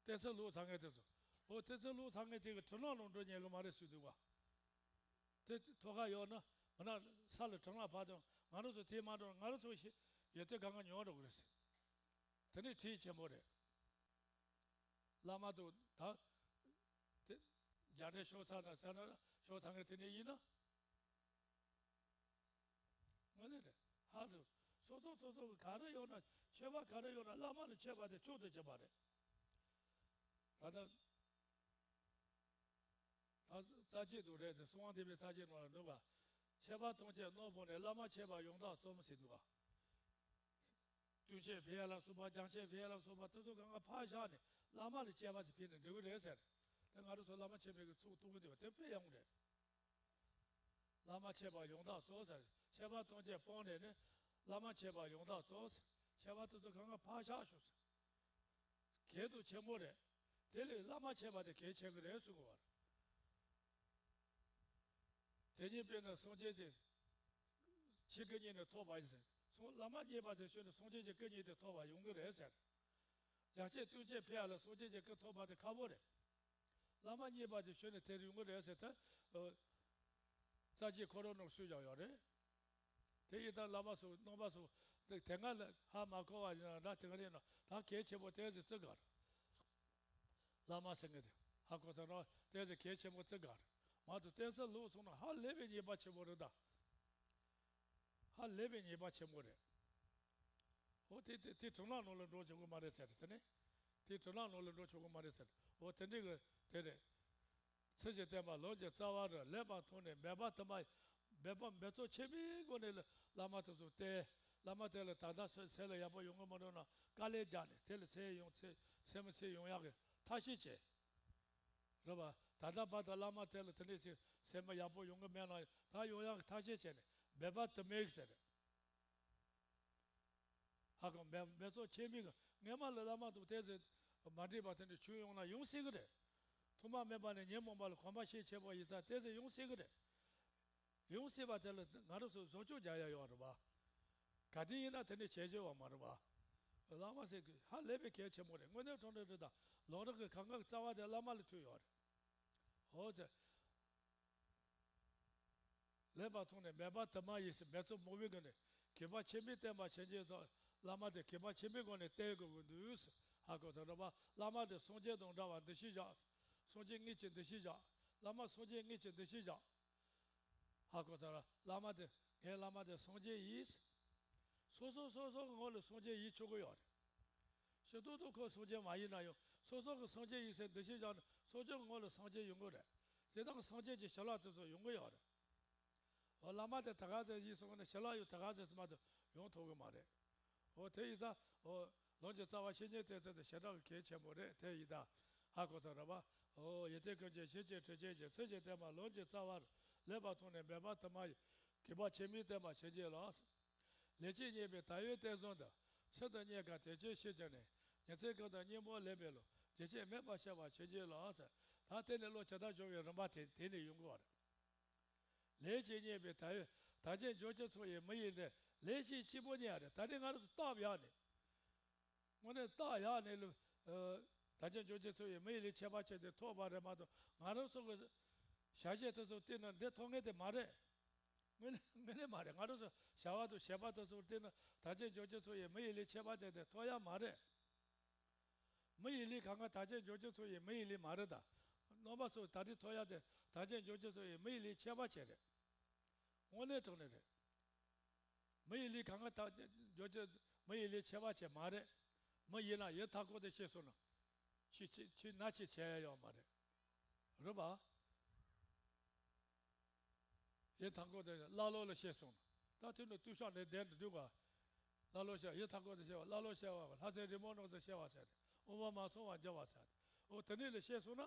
བསྟན་འཛིན་ལུགས་ཚང་ངེ་དེ་ཚོ། འོ་བསྟན་འཛིན་ལུགས་ཚང་ངེ་དེ་གི་དྲིན་ལན་ལོག་འགྲོ་ཉན་གི་མ་རེད་ཟེར་འདུག་བ། དེ་ཐོ་ཁ་ཡོད་ན་མི་ན་ས་ལ་དྲིན་ལན་ཕབ་དང་ང་རང་ཚོ་དེ་མ་འགྲོ་ང་རང་ཚོ་ཞིག་ཡོད་དེ་གང་ག་ཉོ་འགྲོ་གི་རེད་ཟེར། དེ་ནི་ཁྲིད་ཆེན་པོ་རེད། བླ་མ་དུ་ད་དེ་རྒྱ་འདྲེ་ཤོག་ཚ་ན་ཟེར་ན་ཤོག་ཚ་ངེ་དེ་ནི་ཡིན་ན། དངོས་གནས་རེད། ཧ་རུ། སོ་སོ་སོ་སོ་གི་ག་རེ་ཡོད་ན་ཆོས་པ་ག་རེ་ཡོད་ན་བླ་མ་ལ་མཆོད་པ་དེ་མཆོག་ཏུ་གྱུར་པ་རེད། ད་ལྟ། ད་རྩ་བརྒྱད་དུ་རེད་དེ་གསང་བ་འདུས་པའི་རྩ་བརྒྱད་ནང་ལ་འདུག་ག་མཆོད་པ་གཏོང་བྱེད་རྣོ་པོ་ནས་བླ་མ་མཆོད་པ་ཡོངས་དག་རྩོམ་ཟེར་འདུག་ག་བསྟུན་བྱེད་ཕན་ཡ་ལ་སོགས་པ་སྦྱང་བྱེད་ཕན་ཡ་ལ་སོགས་པ་དེ་ཚོ་གང་ག་ཕར་བཞག་ནས་བླ་མ་ལ་མཆོད་པ་ཞིག་ཕུལ་ནས་འགྲིག་གི་རེད་ཟེར། དེ་ང་རང་ཚོ་བླ་མ་མཆོད་པའི་གི་ཚོགས་གཏོང་གི་འདུག་བ་དེ་དཔེ་ཡག་པོ་རེད། བླ་མ་མཆོད་པ་ཡོངས་དག་རྫོགས་ཟེར། མཆོད་པ་གཏོང་བྱེད་སྤངས་ནས་ནི། བླ་མ་མཆོད་པ་ཡོངས་དག་རྫོགས་ཟེར། མཆོད་པ་དེ་ཚོ་གང་ག་ཕར་བཞག་ཤོག་ཟེར། གལ་དུ་ཆེན་པོ་རེད། དེ་ལས་བླ་མ་མཆོད་པ་དེ་གལ་ཆེ་གི་རེད་གསུང་གི་བར། དེ་ཉིད་དཔེར་ན་སངས་རྒྱས་ཀྱི་ཆོས་སྐུ་བརྙེས་ནས་ཐོབ་པ་ཡིན་ཟེར། སངས་བླ་མ་བརྙེས་པ་དེ་ཤོད་ནས་སངས་རྒྱས་ཀྱི་སྐུ་བརྙེས་ཏེ་ཐོབ་པ་ཡོང་གི་རེད་ཟེར། རྒྱ་ཆེ་སྟོན་ཆེ་ཕེ་ཡ་ལ་སངས་རྒྱས་ཀྱི་སྐུ་ཐོབ་པ་དེ་ཁག་པོ་རེད། བླ་མ་བརྙེས་པ་ཅིག་ཤོད་ནས་དེར་ཡོང་གི་རེད་ཟེར་ད། རྩ་ཆེའི་འཁོར་ལོ་ནང་སུས་ཀྱང་ཡོད་རེད། དེ་ཡི་དྭགས་བླ་མ་སོགས་རྣམ་པ་སོགས་དེ་སྔ་ལ་ཧ་མ་གོ་བ་ཡིན་ན་དེ་ག་རེད་ན་ད་གལ་ཆེན་པོ་དེ་ཟེར་བརྩི་གར། བླ་མ་ཟེར་ངེས་དེ་ཧ་གོ་ཚར་རོགས་དེ་ཟེར་གལ་ཆེན་པོ་བརྩི་གར། མ་གཏོགས་བསྟན་སྲིད་ལུགས་སོང་ན་ཧ་ལས་པའི་ཉེས་པ་ཆེན་པོ་རེད་ད། ཧ་ལས་པའི་ཉེས་པ་ཆེན་པོ་རེད། ཨོ་དེ་དེ་དེ་དྲིན་ལན་ནང་ལ་འགྲོ་ཆོག་གི་མ་རེད་ཟེར་དེ་ནི། དེ་དྲིན་ལན་ནང་ལ་འགྲོ་ཆོག་གི་མ་རེད་ཟེར། ཨོ་དེ་འདྲའི་གི་དེ་རེད། ཚིགས་བཅད་བསྟན་པ་ལམ་གྱི་རྩ་བ་རུ་ལེགས་པར་མཐོང་ནས་འབད་པ་དུ་མ་འབད་པ་འབད་རྩོལ་ཆེན་པོའི་སྒོ་ནས་བླ་མ་དེ་ཚོ་བསྟེན། བླ་མ་དེ་ལ་ད་ལྟ་སེམས་སེམས་ལ་ཡག་པོ་ཡོང་གི་མ་འགྲོ་ན་དཀའ་ལས་རྒྱག་ནས་དེ་ལ་ཚེ་ཡོང་ཚེ་སེམས་ཚེ་ཡོང་ཡག་གི་ཐབས་ཤེས་བྱས། རེད་པ། ད་ལྟ་བར་དུ་བླ་མ་དེ་ལ་དེ་འདྲས་ཅིག་སེམས་པ་ཡག་པོ་ཡོང་གི་མེད་ན་ད་ཡོང་ཡག་གི་ཐབས་ཤེས་བྱས་ནས་འབད་པ་དུ་མའི་ཟེར། ཧ་གོ། འབད་འབད་རྩོལ་ཆེན་པོའི་ངས་མ་ལ་བླ་མ་དང་དེ་ཚེ་མ་འདྲེས་པ་དེ་འདྲ་བྱུང་ཡོང་ན་ཡོང་སྲིད་གི་རེད། ཐོག་མ་མེད་པ་ནས་ཉོན་མོངས་པ་ལ་གོམས་པ་ཤས་ཆེ་བ་ཡིན་ཙང་དེ་ཚེ་ཡོང་སྲིད་གི་རེད། ཡོང་སྲིད་པ་དེ་ལ་ང་རང་ཚོ་བཟོ་བཅོས་རྒྱག་ཡ་ཡོད་རེད་པ། ག་དུས་ཡིན་ན་དེ་འདྲ་བྱེད་བྱེད་བ་མ་རེད་པ། བླ་མ་ཟེར་གི་ཧ་ལས་པའི་གལ་ཆེན་པོ་རེད། དངོས་གནས་དྲང་གནས་རེད་ད། ལམ་རིམ་གི་གང་ག་རྩ་བ་དེ་བླ་མ་ལ་ཐུག་ཡོད་རེད། འོ་དེ། ལེགས་པར་མཐོང་ནས་འབད་པ་དུ་མ་ཡིས་ཟེར་འབད་རྩོལ་མང་པོའི་སྒོ་ནས་གུས་པ་ཆེན་པོས་བསྟེན་པར་བྱེད་ཅིང་ཐོབ། བླ་མ་དེ་གུས་པ་ཆེན་པོའི་སྒོ་ནས་བསྟེན་དགོས་ཀྱི་འདུག་ཟེར་ཧ་གོ་ཐལ་རེད་པ། བླ་མ་དེ་སངས་རྒྱས་དང་འདྲ་བར་འདུ་ཤེས་བཞག། སངས་རྒྱས་དངོས་ཀྱི་འདུ་ཤེས་བཞག། བླ་མ་སངས་རྒྱས་དངོས་ཀྱི་འདུ་ཤེས་བཞག། ཧ་གོ་ཚར། བླ་མ་དེ་ངའི་བླ་མ་དེ་སངས་རྒྱས་ཡིན། སོ་སོ་སོ་སོ་གི་ངོ་ལ་སངས་རྒྱས་ཡིན་ཆོག་གི་ཡོད་རེད། སྤྱིར་བཏང་དུ་ཁོ་སངས་རྒྱས་མ་ཡིན་ན་ཡང་སོ་སོ་གི་སངས་རྒྱས་ཡིན་ཟེར་འདུ་ཤེས་བཞག་ན་སོ་སོ་གི་ངོ་ལ་སངས་རྒྱས་ཡོང་གི་རེད། དེ་དག་སངས་རྒྱས་ཀྱི་བྱིན་རླབས་དེ་ཚོ་ཡོང་གི་ཡོད་རེད། འོ་བླ་མ་དེ་ད་ག་ཚོད་ཡིན་སོང་ན་བྱིན་རླབས་ཡང་ད་ག་ཚོད་ཙམ་མ་གཏོགས་ཡོང་ཐུབ་གི་མ་རེད། འོ་དེ་ཡིན་ད། འོ་ལམ་གྱི་རྩ་བ་བཤེས་གཉེན་བསྟེན་ཚུལ་དེ་ཞེ་དྲག་གི་གལ་ཆེན་པོ་རེད། དེ་ཡིན་ད། ཧ་གོ་ཚར་རེད་པ། འོ་ཡོན་ཏན་ཀུན་གྱི་གཞི་ཅན་དྲིན་ཅན་གྱི་ཚུལ་གྱིས་བསྟེན་པ་ལམ་གྱི་རྩ་བ་རུ་ལེགས་པར་མཐོང་ནས་འབད་པ་དུ་མ་ཡིས་གུས་པ་ཆེན་པོས་བསྟེན་པར་བྱེད་ཀྱི་ལགས། ལས་ཀྱིས་བསྙེན་པའི་དལ་བའི་རྟེན་བཟང་དུ། ཤིན་ཏུ་རྙེད་དཀའ་དེ་ཅིའི་ཕྱིར་བྱས་ནས། ཉིན་མཚན་ཀུན་ཏུ་སྙིང་པོར་ལེན་པའི་བློ། རྒྱུན་ཆད་མེད་པར་བཤད་པར་བྱེད་ཀྱི་ལགས། ད་དེ་ནི་བློ་ཇི་ལྟར་སྦྱོང་བའི་རིམ་པ་དེ་དེ་ནས་ཡོང་གི་བ་རེད། ལས་ཀྱིས་བསྙེན་པའི་དལ་བའི་དལ་ཅན་འབྱོར་གྱི་ཚོགས་ཡི་མི་ཡི་ལས། ལས་ཀྱིས་གཅིག་པུ་བསྙེན་རེད། ད་ནི་ང་རང་ཚོ་བཏབ་ཡག་ནས། དངོས་གནས་བཏབ་ཡག་ནས་ལ། དལ་ཅན་འབྱོར་གྱི་ཚོགས་ཡི་མི་ཡི་ལས་ཁྱད་པར་ཕྱེ་སྟེ་ཐོབ་པ་རེད་མ་གཏོགས་ང་རང་ཚོ་གི་བྱ་བྱེད་དེ་ཚོ་བལྟས་ན་འདི་ཐོབ་ངེས་དེ་མ་རེད། དངོས་གནས་དངོས་གནས་མ་རེད། ང་རང་ཚོ་བྱ་བ་དང་བྱེད་པ་དེ་ཚོ་བལྟས་ན་དལ་ཅན་འབྱོར་གྱི་ཚོགས་ཡི་མི་ཡི་ལས་ཁྱད་པར་ཕྱེ་སྟེ་ཐོབ་ཡག་མ་རེད། མི་ཡི་ལས་གང་ག་དལ་ཅན་འབྱོར་གྱི་ཚོགས་ཡི་མི་ཡི་ལས་མ་རེད་ད། རྣམ་པ་ཚོ་ད་རེས་ཐོབ་ཡག་དེ་དལ་ཅན་འབྱོར་གྱི་ཚོགས་ཡི་མི་ཡི་ལས་ཁྱད་པར་ཕྱེ་རེད། དངོས་གནས་དྲང་གནས་རེད། མི་ཡི་ལས་གང་ག་དལ་ཅན་འབྱོར་གྱི་མི་ཡི་ལས་ཁྱད་པར་ཕྱེ་མ་རེད། མི་ཡིན་ན་ཡིན་མཐའ་འཁོར་དུ་ཤེས་སོང་ན། ཁྱོད་ཁྱོད་ཁྱོད་ན་ཆེ་བྱེད་ཡག་ཡོད་མ་རེད། རེད་པ། ཡིན་མཐའ་འཁོར་དུ་ཀླ་ཀློ་ལ་ཤེས་སོང་ན། ད་དུས་ནི་ལྟོས་ཤག་ནས་བསྡད་འདུག་ག་ཀླ་ཀློ་ཤེས་ཡིན་མཐའ་འཁོར་དུ་ཤེས་པ་ཀླ་ཀློ་ཤེས་པ་ལྷ་སའི་རི་མོ་ནང་དུ་ཤེས་པ་ཟེར་ཏེ་དབུ་མ་མ་སོང་བར་འགྱུར་བ་ཟེར་ཏེ་འོ་དེ་ནས་ལ་ཤེས་སོང་ན།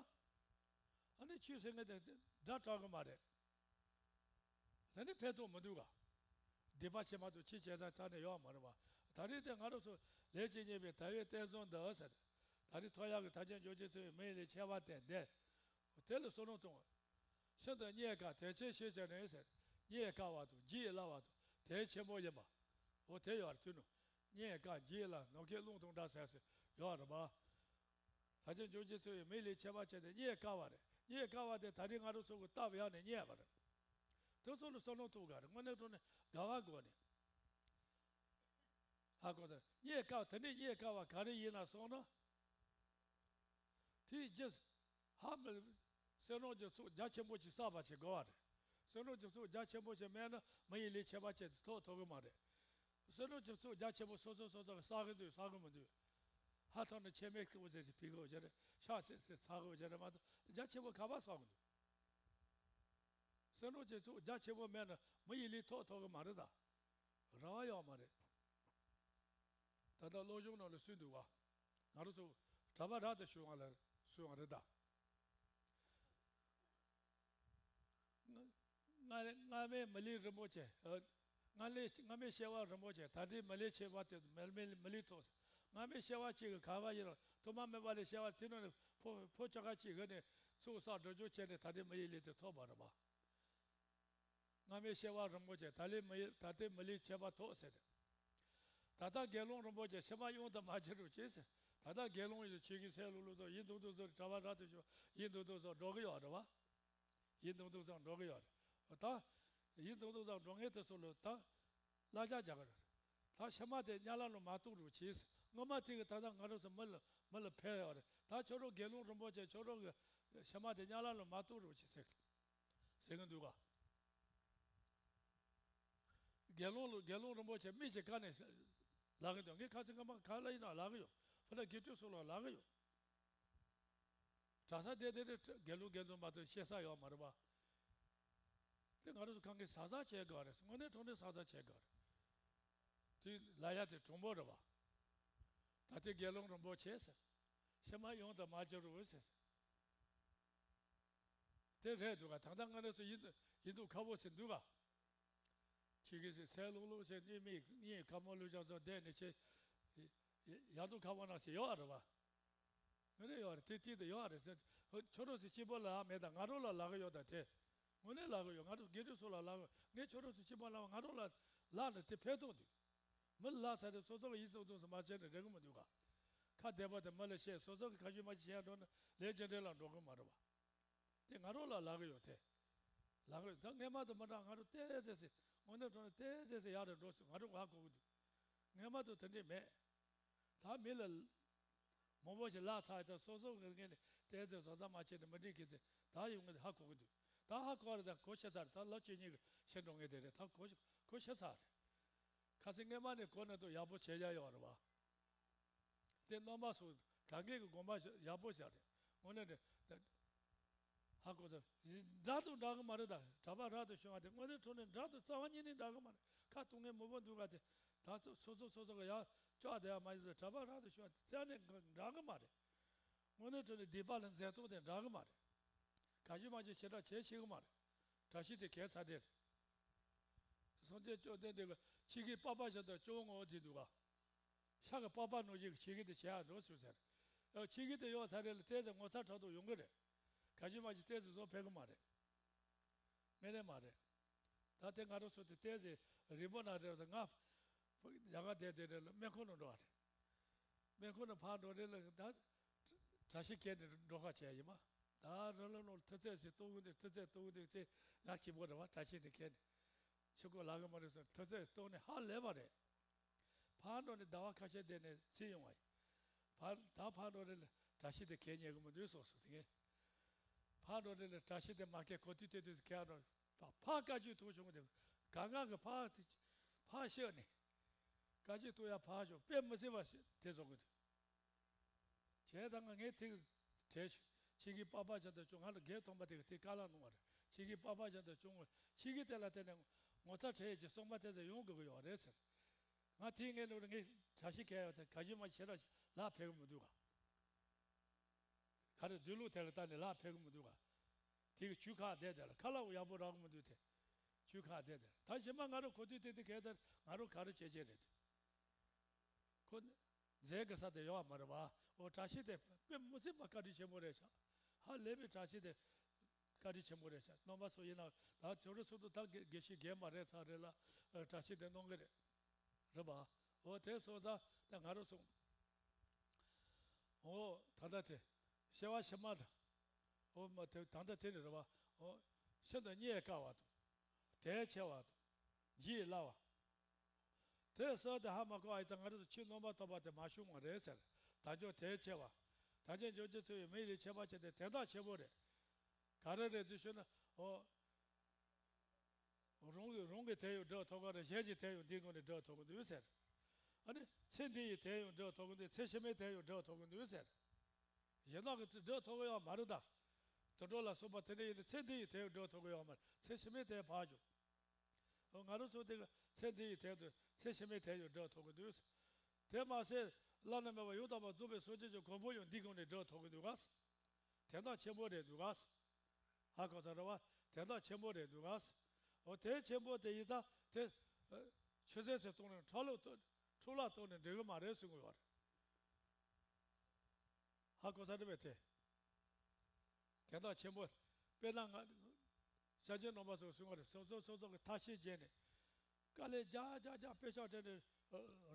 ཨ་ནི་ཆོས་ཟེར་མཁན་དེ་སྒྲ་གྲགས་གི་མ་རེད། དེ་ནི་ཕན་ཐོགས་མི་འདུག་ག་སྡིག་པ་ཆེ་མ་གཏོགས་ཆེ་བྱས་ཙང་ཚར་ནས་ཡོད་མ་རེད་པ། ད་རེས་དེ་ང་རང་ཚོ་ལས་ཀྱིས་བསྙེན་པའི་དལ་བའི་རྟེན་བཟང་འདི་ཟེར། ད་རེས་ཐོབ་ཡག་གི་དལ་ཅན་འབྱོར་གྱི་ཚོགས་ཡི་མི་ཡི་ལས་ཁྱད་པར་ཕྱེ་སྟེ། དེ་ལ་བསམ་བློ་གཏོང་བ། ཤིན་ཏུ་རྙེད་དཀའ་དེ་ཅིའི་ཕྱིར་བྱས་ནས་ཟེར། རྙེད་དཀའ་བ་དང་བརྗེད་སླ་བ་དང་དལ་ཆེན་པོ་ཡིན་པ། འོ་དེ་ཡོད་རེད་དུས་ནོ། རྙེད་དཀའ་འགྱེལ་ལ་ནམ་མཁའི་རླུང་དང་འདྲ་ཟེར་ཟེར་ཡོད་རེད་པ། ད་ཆ་འཇུག་ཅེས་ཚོ་ཡི་མི་ལས་ཁྱད་པར་ཆེ་སྟེ་རྙེད་དཀའ་བ་རེད། རྙེད་དཀའ་བ་དེ་ད་རེས་ང་རང་ཚོ་གི་སྟབས་ཡག་ནས་རྙེད་པ་རེད། དེ་ཚོ་ལ་བསམ་བློ་གཏོང་དགོས་རེད། དངོས་གནས་དྲང་གནས་དགའ་བ་དགོས་ནས། ཧ་གོ་ད་རྙེད་དཀའ་བ་དེ་འདྲས་རྙེད་དཀའ་བ་ག་རེ་ཡིན་ན་སོང་ན། དེའི་རྗེས་ཧ་མི་བསོད་ནམས་ཀྱི་ཚོགས་རྒྱ་ཆེན་པོ་ཞིག་བསགས་པ་ཞིག་དགོས་པ་རེད། བསོད་ནམས་ཀྱི་ཚོགས་རྒྱ་ཆེན་པོ་ཞིག་མེད་ན་མི་ཡི་ལས་ཁྱད་པར་ཆེ་ཐོགས་ཐུབ་ཀྱི་མ་རེད། བསོད་ནམས་ཀྱི་ཚོགས་རྒྱ་ཆེན་པོ་སོ་སོ་སོ་སོ་གིས་བསགས་ཀྱི་འདུག་བསགས་ཀྱི་མི་འདུག་ཧ་ཐང་ནས་ཆད་མེད་སྐྱིད་པོ་ཟེར་ཞིག་ཕུལ་དགོས་ཀྱི་རེད། ཤ་ཟེར་ཟེར་ཚ་དགོས་ཀྱི་རེད་མ་གཏོགས་རྒྱ་ཆེན་པོ་ག་པར་བསགས་ཀྱི་འདུག་བསོད་ནམས་ཀྱི་ཚོགས་རྒྱ་ཆེན་པོ་མེད་ན་མི་ཡི་ལུས་ཐོགས་ཐུབ་ཀྱི་མ་རེད་ད། རང་དབང་ཡོད་མ་རེད། ད་ལྟ་སློབ་སྦྱོང་ནང་ལ་སུས་འདུག་ག་ང་རང་ཚོ་གྲྭ་པ་རབ་ཏུ་བྱུང་བ་ལ་སུས་ཡོང་བ་རེད་ད། སྔ་སྔ་མའི་མི་ལུས་རིན་པོ་ཆེ། ཨ། སྔ་ལས་སྔ་མའི་སྐྱེ་བ་རིན་པོ་ཆེ་ད་ལྟའི་མི་ལུས་ཁྱད་པར་ཆེ། མི་མི་མི་ལུས་ཐོགས། སྔ་མའི་སྐྱེ་བ་གཅིག་གི་ག་བ་ཡིན་རུང་ཐོག་མ་མེད་པ་ལས་སྐྱེ་བ་དེ་ནང་ནས་ཕོ་ཕོ་ཁྱོ་ག་གཅིག་གི་ནས་ཚོགས་བསགས་སྒྲིབ་སྦྱོང་བྱས་ནས་ད་ལྟའི་མི་ཡི་ལུས་དེ་ཐོབ་པ་རེད་པ། སྔ་མའི་སྐྱེ་བ་རིན་པོ་ཆེ་ད་ལྟའི་མི་ཡི་ད་ལྟའི་མི་ལུས་ཁྱད་པར་ཐོགས་ཟེར། ད་ལྟ་དགེ་སློང་རིན་པོ་ཆེ་ཕྱི་མ་ཡང་དུ་མ་འགྱུར་རོ་ཞེས་ཟེར། ད་ལྟ་དགེ་སློང་ཡིན་ཆོས་ཀྱི་སེམས་ལྷུག་ལྷུག་བཟོ་ཡིན་མདོག་མདོག་བཟོ་གྲྭ་པ་རབ་ཏུ་བྱུང་ཡིན་མདོག་མདོག་བཟོ་འགྲོ་གི་ཡོད་རེད་པ། ཡིན་མདོག་མདོག་བཟོ་འགྲོ་གི་ཡོད་རེད། ད་ཡིན་མདོག་མདོག་བཟོ་འགྲོ་མཁན་དེ་ཚོ་ལ་ད་བསླབ་བྱ་རྒྱག་གི་རེད། ད་ཕྱི་མ་དེ་དམྱལ་བ་ལ་མ་གཏོགས་རོགས་གྱིས། སྔོན་མ་དེ་གི་ད་ལྟ་ང་རང་ཚོ་མི་ལ་མི་ལ་ཕན་ཡོད་རེད། ད་ཁྱོད་རང་དགེ་སློང་རིན་པོ་ཆེ་ཁྱོད་རང་གི་ཕྱི་མ་དེ་དམྱལ་བ་ལ་མ་གཏོགས་རོགས་གྱིས་ཟེར། ཟེར་གི་འདུག་ག་དགེ་སློང་ལ་དགེ་སློང་རིན་པོ་ཆེ་མི་ཞིག་ག་ནས་ལབ་གི་འདུག་ངས་ཁ་སང་སྔ་མ་ག་ལ་ཡིན་ན་ལབ་གི་ཡོད། ཕ་ལ་དགེ་ཕྲུག་ཚོ་ལ་ལབ་གི་ཡོད། གྲྭ་ས་དེ་དེ་རེད། དགེ་སློང་དགེ་འདུན་མ་གཏོགས་ཤེས་ས་ཡོད་མ་རེད་པ། དེ་ང་རང་ཚོ་གང་གི་ས་ས་བྱེད་དགོས་རེད། དངོས་གནས་དྲང་གནས་ས་ས་བྱེད་དགོས་རེད། དེ་ལ་ཡ་དེ་གྲུང་པོ་རེད་པ། ད་ལྟའི་དགེ་སློང་རིན་པོ་ཆེ་ཟེར། ཕྱི་མ་ཡང་དུ་མ་འགྱུར་རོ་ཟེར། དེ་རེད་འདུག་ག་ད་ལྟ་ང་རང་ཚོ་ཡིན་ཡིན་དུ་ཁ་བོ་ཟེར་འདུག་ག་ཁྱེད་ཀྱིས་སེམས་ལྷུག་ལྷུག་བྱས་གཉིད་མིག་གཉིད་ཁ་མོ་ལུས་ཅག་ཚོ་བསྡད་ནས་ཆེ། ཡ་དུ་ཁ་བོ་ན་ཞིག་ཡོད་རེད་པ། ངོ་ནས་ཡོད་རེད། དེ་དེ་དེ་ཡོད་རེད་ཟེར། ཁྱོད་རང་ཚོ་གཅིག་པོ་ལ་མེད་ད་ང་རང་ལ་ལབ་གི་ཡོད་ད་དེ། དངོས་གནས་ལབ་གི་ཡོད། ང་རང་དགེ་ཕྲུག་ཚོ་ལ་ལབ་གི་ངས་ཁྱོད་རང་ཚོ་གཅིག་པོ་ལ་ང་རང་ལ་ལབ་ནས་དེ་ཕན་ཐོགས་འདུག་མི་ལ་ཚ་དེ་སོ་སོ་གི་ཡིད་ཚིམ་ཚིམ་སུ་མ་བྱས་ནས་རེག་གི་མི་འདུག་ག་ཁ་བདེ་པོ་དེ་མི་ལ་བཤད། སོ་སོ་གི་ཁ་ཞུ་མ་ཞུ་བྱས་འགྲོ་ན་ལས་རྒྱུ་འབྲས་ལ་འགྲོ་གི་མ་རེད་པ། དེ་ང་རང་ལ་ལབ་གི་ཡོད་དེ། ལབ་གི་ཡོད། ད་སྔས་མ་དང་མི་འདྲ། ང་རང་ཏོག་ཙམ་ཞིག་དངོས་གནས་དྲང་གནས་ཏོག་ཙམ་ཞིག་ཡག་རེད་འགྲོ་ཟེར་ང་རང་ཧ་གོ་གི་འདུག་སྔས་མ་དང་དེ་འདྲས་མེད། ད་མི་ལ་མང་པོ་ཞིག་ལབ་ཚར། ད་སོ་སོ་གི་ངོས་ནས་ཏོག་ཙམ་བཟོ་ལྟ་མ་བྱས་ནས་མི་འགྲིག་གི་ཟེར་ད་ཡོང་གི་ཧ་གོ་གི་འདུག་ད་ཧ་གོ་རེད། ད་གོ་ཤེས་ཚར། ད་ལོ་བཅུ་གཉིས་གི་ཕྱིར་འགྲོ་ངེས་དེ་རེད། ད་གོ་གོ་ཤེས་ཚར་རེད། ཁ་སང་སྔས་མ་ནས་གོ་ནས་ད་ཡག་པོ་བྱས་ཡ་ཡོད་རེད་པ། དེ་རྣམ་པ་སོ་གང་གས་ཀྱི་དགོངས་པ་ཡག་པོ་བཞག་རེད། དངོས་གནས་རེད། ཧ་གོ་ཚོད། འདྲ་དང་འདྲ་གི་མ་རེད་ད། གྲྭ་པ་རབ་ཏུ་བྱུང་བ་དེ་དངོས་གནས་དྲང་གནས་འདྲ་དང་རྩ་བ་ཉིད་ནས་འདྲ་གི་མ་རེད། ཁ་གཏོང་མཁན་མང་པོ་འདུག་ག་དེ་ད་སོ་སོ་སོ་སོ་གི་ཡག་ཅོག་དེ་ཡག་མ་ཡིན་ཚོད། གྲྭ་པ་རབ་ཏུ་བྱུང་བ་དེ་རྩ་ནས་འདྲ་གི་མ་རེད། དངོས་གནས་དྲང་གནས་སྡིག་པ་ལ་འཛེམ་སྟངས་དེ་འདྲ་གི་མ་རེད། ག་ཞིག་མ་ཞིག་བྱེ་བྲག་ཁྱད་ཆེ་གི་མ་རེད། བཀྲ་ཤིས་དེ་གས་ཚ་དེ་རེད། སངས་རྒྱས་བཅོམ་ལྡན་འདས་ཀྱིས་ཕྱི་གི་པགས་པ་བཞིན་དུ་སྐྱོང་ངོ་ཟེར་འདུག་ག་ཤ་གི་པགས་པ་ནང་བཞིན་གྱི་ཕྱི་གི་དེ་བྱེད་ཡག་འགྲོ་ཟེར་ཟེར། ཨ། ཕྱི་གི་དེ་ཡོད་ཚར་རེད་ལ་ཏོག་ཙམ་ངོ་ཚ་དྲག་ཏུ་ཡོང་གི་རེད། ག་ཞིག་མ་ཞིག་ཏོག་ཙམ་བཟོ་ཕོད་གི་མ་རེད། དངོས་གནས་མ་རེད། ད་དེ་ང་རང་ཚོ་དེ་ཏོག་ཙམ་རིང་པོ་ན་རེད་ད། ང་ཡ་ག་བསྡད་དེ་རེད་ལ་སྨན་ཁང་ནང་འགྲོ་བ་རེད། སྨན་ཁང་ནང་ཕར་འགྲོ་རེད་ལ་ད་བཀྲ་ཤིས་ཁྱེར་ནས་འགྲོ་ཁ་བྱས་ཡིན་པ། ད་རི་ལ་ནང་ཐུག་ཚད་ཟིག་གཏོང་གི་འདུག་ཐུག་ཚད་གཏོང་གི་འདུག་ཚེ་ང་གཅིག་པོ་རེད་པ། བཀྲ་ཤིས་དེ་ཁྱེར་ནས་ཆུ་ཁོལ་ལ་གི་མ་རེད་སོང་། ཐུག་ཚད་གཏོང་ནས་ཧ་ལས་པ་རེད། ཕར་འགྲོ་ནས་ཟླ་བ་ཁ་ཤས་བསྡད་ནས་ཚུར་ཡོང་བ་ཡིན། ཕར་ད་ཕར་འགྲོ་རེ་ལ་བཀྲ་ཤིས་དེ་གས་ཉན་གི་མི་འདུག་སོང་སོང་དེ་ངས། ཕར་འགྲོ་རེ་ལ་བཀྲ་ཤིས་དེ་མ་གས་གོ་དུས་དེ་དུས་སུ་གས་འགྲོ། ཕ་ཕ་བཀའ་བཀྱོན་ཐུག་བྱུང་གི་འདུག་ག་ང་གི་ཕ་དེ་ཕ་ཤོད་ནས་བཀའ་བཀྱོན་ཐུག་ཡ་ཕ་ཤོད་དཔེ་མི་སྲིད་པ་ཞིག་དེ་བཟོ་གི་འདུག་བྱས་ད་ང་ངས་དེ་དྲས་ཤིག་ཕྱི་གི་པགས་པ་བཞིན་དུ་སྐྱོང་། ང་ལ་རྒས་ཐོན་པ་དེ་གི་དེ་བཀའ་སློབ་གནང་བ་རེད། ཕྱི་གི་པགས་པ་བཞིན་དུ་སྐྱོང་ངོ་། ཕྱི་གི་དེ་ལ་བརྟེན་ནས་ངོ་ཚ་ཁྲེལ་གྱི་སོང་པ་དེ་ཚོ་ཡོང་དགོས་ཀྱི་ཡོད་རེད་ཟེར། ང་དེའི་ངའི་ལུགས་ངས་བཀྲ་ཤིས་གས་ཡོད་ཚེ་ག་ཞིག་མ་ཞིག་ཞེ་དྲག་ལག་ཕེབས་ཀྱི་མི་འདུག་ག་ག་རེ་སྡོད་ལུགས་དེ་ལ་ལྟ་ནས་ལག་ཕེབས་ཀྱི་མི་འདུག་ག་དེ་གི་ཇུས་ཁག་བསྡད་དེ་ལ་ཁ་ལག་ཡག་པོ་རག་གི་མི་འདུག་དེ་ཇུས་ཁག་བསྡད་དེ་ད་གཞན་པ་ང་རང་གོ་དུས་དེ་དེ་གས་དེ་ང་རང་ག་རེ་བྱེད་བྱེད་རེད། ཁོ་མཛད་དགོས་ས་དེ་ཡོད་མ་རེད་པ། འོ་བཀྲ་ཤིས་དེ་དཔེ་མི་སྲིད་པ་བཀའ་དྲིན་ཆེན་པོ་རེད་ཤག་ཧ་ལས་པའི་བཀྲ་ཤིས་དེ་བཀའ་དྲིན་ཆེན་པོ་རེད་ཤག་རྣམ་པ་ཚོ་ཡིན་ན་ད་དུས་རབས་སུ་ད་དགེ་དགེ་བཤེས་རྒན་མ་རེད་ཚར་རེད་ལ་བཀྲ་ཤིས་དེ་གནང་གི་རེད། རེད་པ། འོ་དེ་སོང་ཙང་ད་ང་རང་ཚོ། འོ་ད་ལྟ་དེ། སྐྱེ་བ་ཕྱི་མ་དང་། འོ་མ་དེ་ད་ལྟ་དེ་ནི་རེད་བ། འོ། ཤིན་ཏུ་རྙེད་དཀའ་བ་དང་། དལ་ཆེ་བ་དང་། བགྱིད་སླ་བ། དེ་སྲོལ་དེ་ཧ་མ་གོ་བ་ཡིན་ད་ང་རང་ཚོ་ཆོས་རྣམ་པར་དག་པ་དེ་མ་བྱུང་བ་རེད་ཟེར། དལ་འབྱོར་དལ་ཆེ་བ། དལ་ཆེན་འབྱོར་བཅུ་ཚུལ་བའི་མི་ལས་ཁྱད་པར་ཆེ་སྟེ་དོན་དག་ཆེན་པོ་རེད། ག་རེ་རེད་ཅེས་ཞུས་ན། འོ། རང་གི་རང་གི་དལ་ཡང་སྒྲུབ་ཐུབ་ཀྱི་རེད། གཞན་གྱི་དལ་ཡང་འདིའི་སྒོ་ནས་སྒྲུབ་ཐུབ་ཀྱི་འདུག་ཟེར། ཨ་ནི་ཚེ་འདི་ཡི་དལ་ཡང་སྒྲུབ་ཐུབ་ཀྱི་འདུག་ཚེ་ཕྱི་མའི་དལ་ཡང་སྒྲུབ་ཐུབ་ཀྱི་འདུག་ཟེར། གཞན་དག་གི་སྒྲུབ་ཐུབ་ཀྱི་ཡོད་མ་རེད་ད། དུད་འགྲོ་ལ་སོགས་པ་དེ་འདྲ་ཡིན་ན་ཚེ་འདི་ཡི་དལ་ཡང་སྒྲུབ་ཐུབ་ཀྱི་ཡོད་མ་རེད། ཚེ་ཕྱི་མའི་དལ་ཕར་ཞོག་འོ་ང་རང་ཚོ་དེ་ག་ཚེ་འདི་ཡི་དལ་དུ་ཚེ་ཕྱི་མའི་དལ་ཡང་སྒྲུབ་ཐུབ་ཀྱི་འདུག་དེ་མ་ཟད་བླ་ན་མེད་པ་ཡང་དག་པར་རྫོགས་པའི་སངས་རྒྱས་ཀྱི་གོ་འཕང་ཡང་འདིའི་སྒོ་ནས་སྒྲུབ་ཐུབ་ཀྱི་འདུག་ག་དོན་དག་ཆེན་པོ་རེད་འདུག་ག་ཧ་གོ་ས་རེད་བ། དོན་དག་ཆེན་པོ་རེད་འདུག་ག་འོ་དེ་ཆེན་པོ་དེ་ཡིན་ད་དེ། ཆུད་ཟོས་སུ་གཏོང་ནས་འཕྲོ་བརླག་གཏོང་འཕྲོ་བརླག་གཏོང་ནས་འགྲིག་གི་མ་རེད་གསུང་གི་ཡོད་རེད། ཧ་གོ་ས་རེད་པས་དེ། དོན་དག་ཆེན་པོ། དཔེར་ན་ང་། ཤཱཀྱའི་རྣམ་པ་ཚོས་གསུངས་པ་རེད། སོ་སོ་སོ་སོ་གི་ཐབས་ཤེས་བྱས་ནས། དཀའ་ལས་རྒྱག་རྒྱག་རྒྱག་དཔེ་ཆ་སྤྲད་ནས།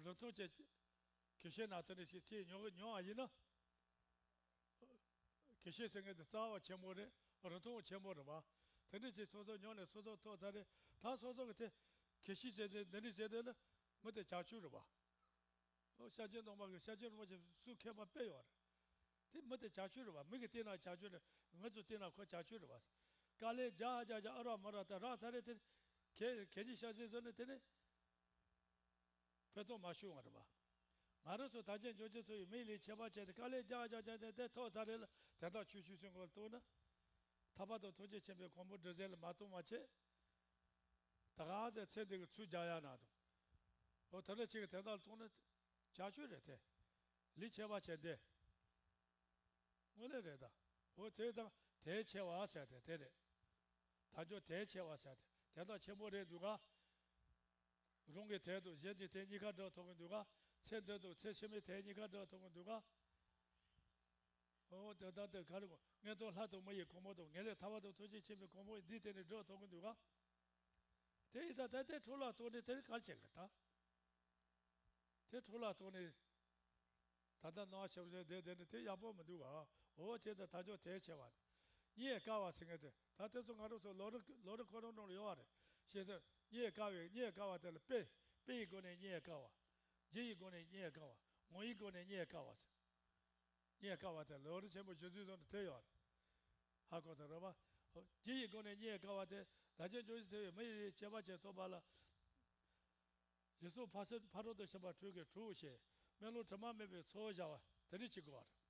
རིན་ཐང་ཅན། དགེ་བཤེས་ནང་དུ་ནས་ཞིག་ཁྲིད་མྱོང་མྱོང་བ་ཡིན་ན། དགེ་བཤེས་ཟེར་མཁན་དེ་རྩ་བ་ཆེན་པོ་རེད། རིན་ཐང་ཆེན་པོ་རེད་བ། དེ་འདྲ་ཅིག་སོ་སོ་མྱོང་ནས་སོ་སོ་ཐོབ་ཚར་རེད། ད་སོ་སོ་གི་དེ། དགེ་བཤེས་བྱས་ཏེ་འདི་འདྲ་བྱས་ཏེ་ལ། མི་དེ་བྱ་ཆོས་རེད་བ། ཨོ་ཤཱཀྱའི་རྣམ་པ་གི་ཤཱཀྱའི་རིན་པོ་ཆེ་སུ་མཁས་པ་དཔེ་ཡོད་རེད། དེ་མི་དེ་བྱ་ཆོས་རེད་བ། མི་གི་སྟེང་ན་བྱ་ཆོས་རེད། ང་ཚོ་སྟེང་ན་ཁོ་བྱ་ཆོས་རེད་བ། དཀའ་ལས་རྒྱག་རྒྱག་རྒྱག་ཨ་རག་མ་རག་དེ་རག་ཚར་རེད་དེ། གད་གད་སྙིགས་ཤ་ཟེར་ཟེར་ནས་དེ་ནས། ཕན་ཐོགས་མ་བྱུང་བ་རེད་བ། ང་རང་ཚོ་དལ་ཅན་འབྱོར་ཅན་ཚོ་ཡི་མི་ལས་ཁྱད་པར་ཆེ་སྟེ་དཀའ་ལས་རྒྱག་རྒྱག་རྒྱག་དེ་དེ་ཐོབ་ཚར་རེད་ལ་དེ་དག་ཆོས་ཞུ་སེམས་ཁོང་གཏོང་ན། ཐར་པ་དང་ཐུགས་རྗེ་ཆེན་པོའི་གོ་འཕང་སྒྲུབ་ཟེར་ལ་མ་གཏོང་བ་བྱས། ད་ག་ཚད་ཚེ་འདི་གི་ཚུལ་རྒྱག་ཡ་ན་དང་། འོ་དེ་འདྲ་ཅིག་གི་དེ་དག་མཐོང་ན། བྱ་སྤྱོད་རེད་དེ། ལས་ཆེ་བ་བྱས་འདི། དངོས་གནས་རེད་ད། འོ་དེ་དང་དལ་ཆེ་བ་ཟེར་དེ་དེ་རེད། དལ་འབྱོར་དལ་ཆེ་བ་ཟེར་དེ་དེ་དག་ཆེན་པོ་རེད་འདུག་ག་རང་གི་དལ་དང་གཞན་གྱི་དལ་གཉིས་ཀ་སྒྲུབ་ཐུབ་ཀྱི་འདུག་ག་ཚེ་འདི་དང་ཚེ་ཕྱི་མའི་དལ་གཉིས་ཀ་སྒྲུབ་ཐུབ་ཀྱི་འདུག་ག་འོ་དེ་ལྟར་དེ་ག་རེ་གོ་མངོན་མཐོ་ལྷ་དང་མི་ཡི་གོ་འཕང་དང་ངེས་ལེགས་ཐར་པ་དང་ཐུགས་རྗེ་ཆེན་པོའི་གོ་འཕང་འདི་དེ་ནས་སྒྲུབ་ཐུབ་ཀྱི་འདུག་ག་དེ་ཡིན་ད་ལྟ་དེ་འཕྲོ་བརླག་གཏོང་ནས་དེ་ག་རེ་བྱེད་དགོས་ད། དེ་འཕྲོ་བརླག་གཏོང་ནས། ད་ལྟ་སྣང་བ་ཞིབ་ཞིབ་བསྡད་བསྡད་ནས་དེ་ཡག་པོ་མི་འདུག་ག་འོ་བྱས་ད་དལ་འབྱོར་དལ་ཆེ་བ། རྙེད་དཀའ་བ་ཟེར་མཁན་དེ་ད་དེ་ཚོ་ང་རང་ཚོ་ལོ་རེ་ལོ་རེ་ཁོ་རང་ནང་ལ་ཡོད་བ་རེད། ཞེས་ཟེར་རྙེད་དཀའ་བའི་རྙེད་དཀའ་བ་དེ་ལ་དཔེ་དཔེ་ཡི་སྒོ་ནས་རྙེད་དཀའ་བ། རྒྱུ་ཡི་སྒོ་ནས་རྙེད་དཀའ་བ། ངོ་ཡི་སྒོ་ནས་རྙེད་དཀའ་བ་ཟེར། རྙེད་དཀའ་བ་དེ་ལོ་རེ་ཆེན་པོ་ཞུ་ཚུལ་བཟོ་འདྲ་དེ་ཡོད་རེད། ཧ་གོ་ཐལ་རེད་བ། རྒྱུ་ཡི་སྒོ་ནས་རྙེད་དཀའ་བ་དེ་ད་ཅི་འཇོག་ཅི་ཟེར་བའི་མི་ཡི་སྐྱེ་བ་ཅན་ཐོབ་པ་ལ། རྗེས་སུ་ཕ་སྲིད་ཕ་རོལ་ཏུ་ཕྱིན་པ་དྲུག་གི་གྲོགས་བྱས་སྨོན་ལམ་དྲི་མ་མེད་པའི་ཚོགས་བཞག་པ་དེ་འདྲ་བྱེད་དགོས་པ་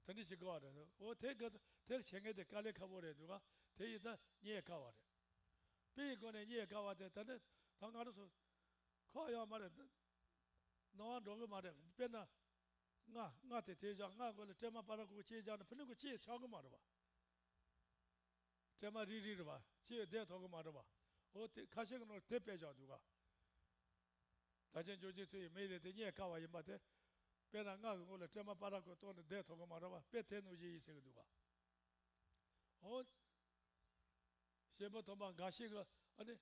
རེད། དེ་འདྲ་བྱེད་དགོས་པ་རེད། འོ་དེ་ག་དེ་བྱེད་མཁན་དེ་དཀའ་ལས་ཁག་པོ་རེད་འདུག་ག་དེ་ཡིན་ད་རྙེད་དཀའ་བ་རེད། དཔེ་ཡི་སྒོ་ནས་རྙེད་དཀའ་བ་དེ་ད་ནི་ད་ང་རང་ཚོ་ཁོག་ཡོད་མ་རེད། སྣང་བ་འགྲོ་གི་མ་རེད། དཔེར་ན། རྔ་རྔ་དེ་དེ་བཞག་རྔ་གོ་ལ་སྲན་མ་པ་ར་ཁོག་ཅིག་བཞག་ན་ཕུ་ནུ་གོ་ཅིག་ཆགས་གི་མ་རེད་བ། སྲན་མ་རིལ་རིལ་རེད་བ། ཅིག་བསྡད་ཐུབ་གི་མ་རེད་བ། འོ་དེ་ཁ་ཤས་ཀྱི་ནང་དེ་དཔེ་བཞག་འདུག་ག་ད་ཅི་འཇོག་ཅི་ཚོ་ཡི་མི་ལས་དེ་རྙེད་དཀའ་བ་ཡིན་པ་དེ། དཔེར་ན་རྔ་གི་ངོ་ལ་སྲན་མ་པ་ར་ཁོག་གཏོང་ནས་བསྡད་ཐུབ་གི་མ་རེད་བ། དཔེ་དེ་ནང་བཞིན་ཡིན་ཟེར་གི་འདུག་ག་འོ། སྐྱེས་བུ་དམ་པ་འགའ་ཞིག་གིས་ཨ་ནི།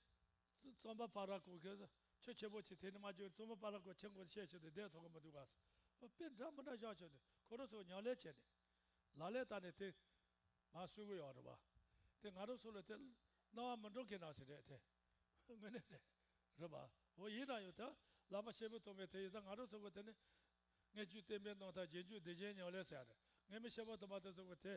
རྩོམ་པ་པ་ར་ཁོག་གིས་ཆུ་ཆེན་པོ་ཅིག་དེ་ནས་མ་བྱུང་རྩོམ་པ་པ་ར་ཁོག་ཆེན་པོ་བཤད་ཆོག་དེ་བསྡད་ཐུབ་ཀྱི་མི་འདུག་ག་དཔེ་འདྲ་མི་འདྲ་བཞག་ཆོག་དེ་ཁོ་རང་ཚོ་ཉམས་ལེན་བྱས་ནས། ལག་ལེན་བསྟར་ནས་དེ། མ་གསུང་གི་ཡོད་རེད་བ། དེ་ང་རང་ཚོ་ལ་དེ། སྣང་བ་མི་འགྲོ་མཁན་ནང་ཞིག་རེད་དེ། དངོས་གནས་རེད། རེད་བ། འོ་ཡིན་ན་ཡང་ད། བསླབ་པ་ཤེས་བུ་མཐོང་བའི་དེ་ཡིན་ད་ང་རང་ཚོ་གི་དེ་ནི། སྔོན་བྱོན་བསྟན་པའི་རྣམ་ཐར་རྗེས་འཇུག་བདེ་ཆེན་ཉམས་ལེན་ཟེར་ཡ་རེད། སྔོན་མའི་སྐྱེས་བུ་དམ་པ་དེ་ཚོ་གི་དེ།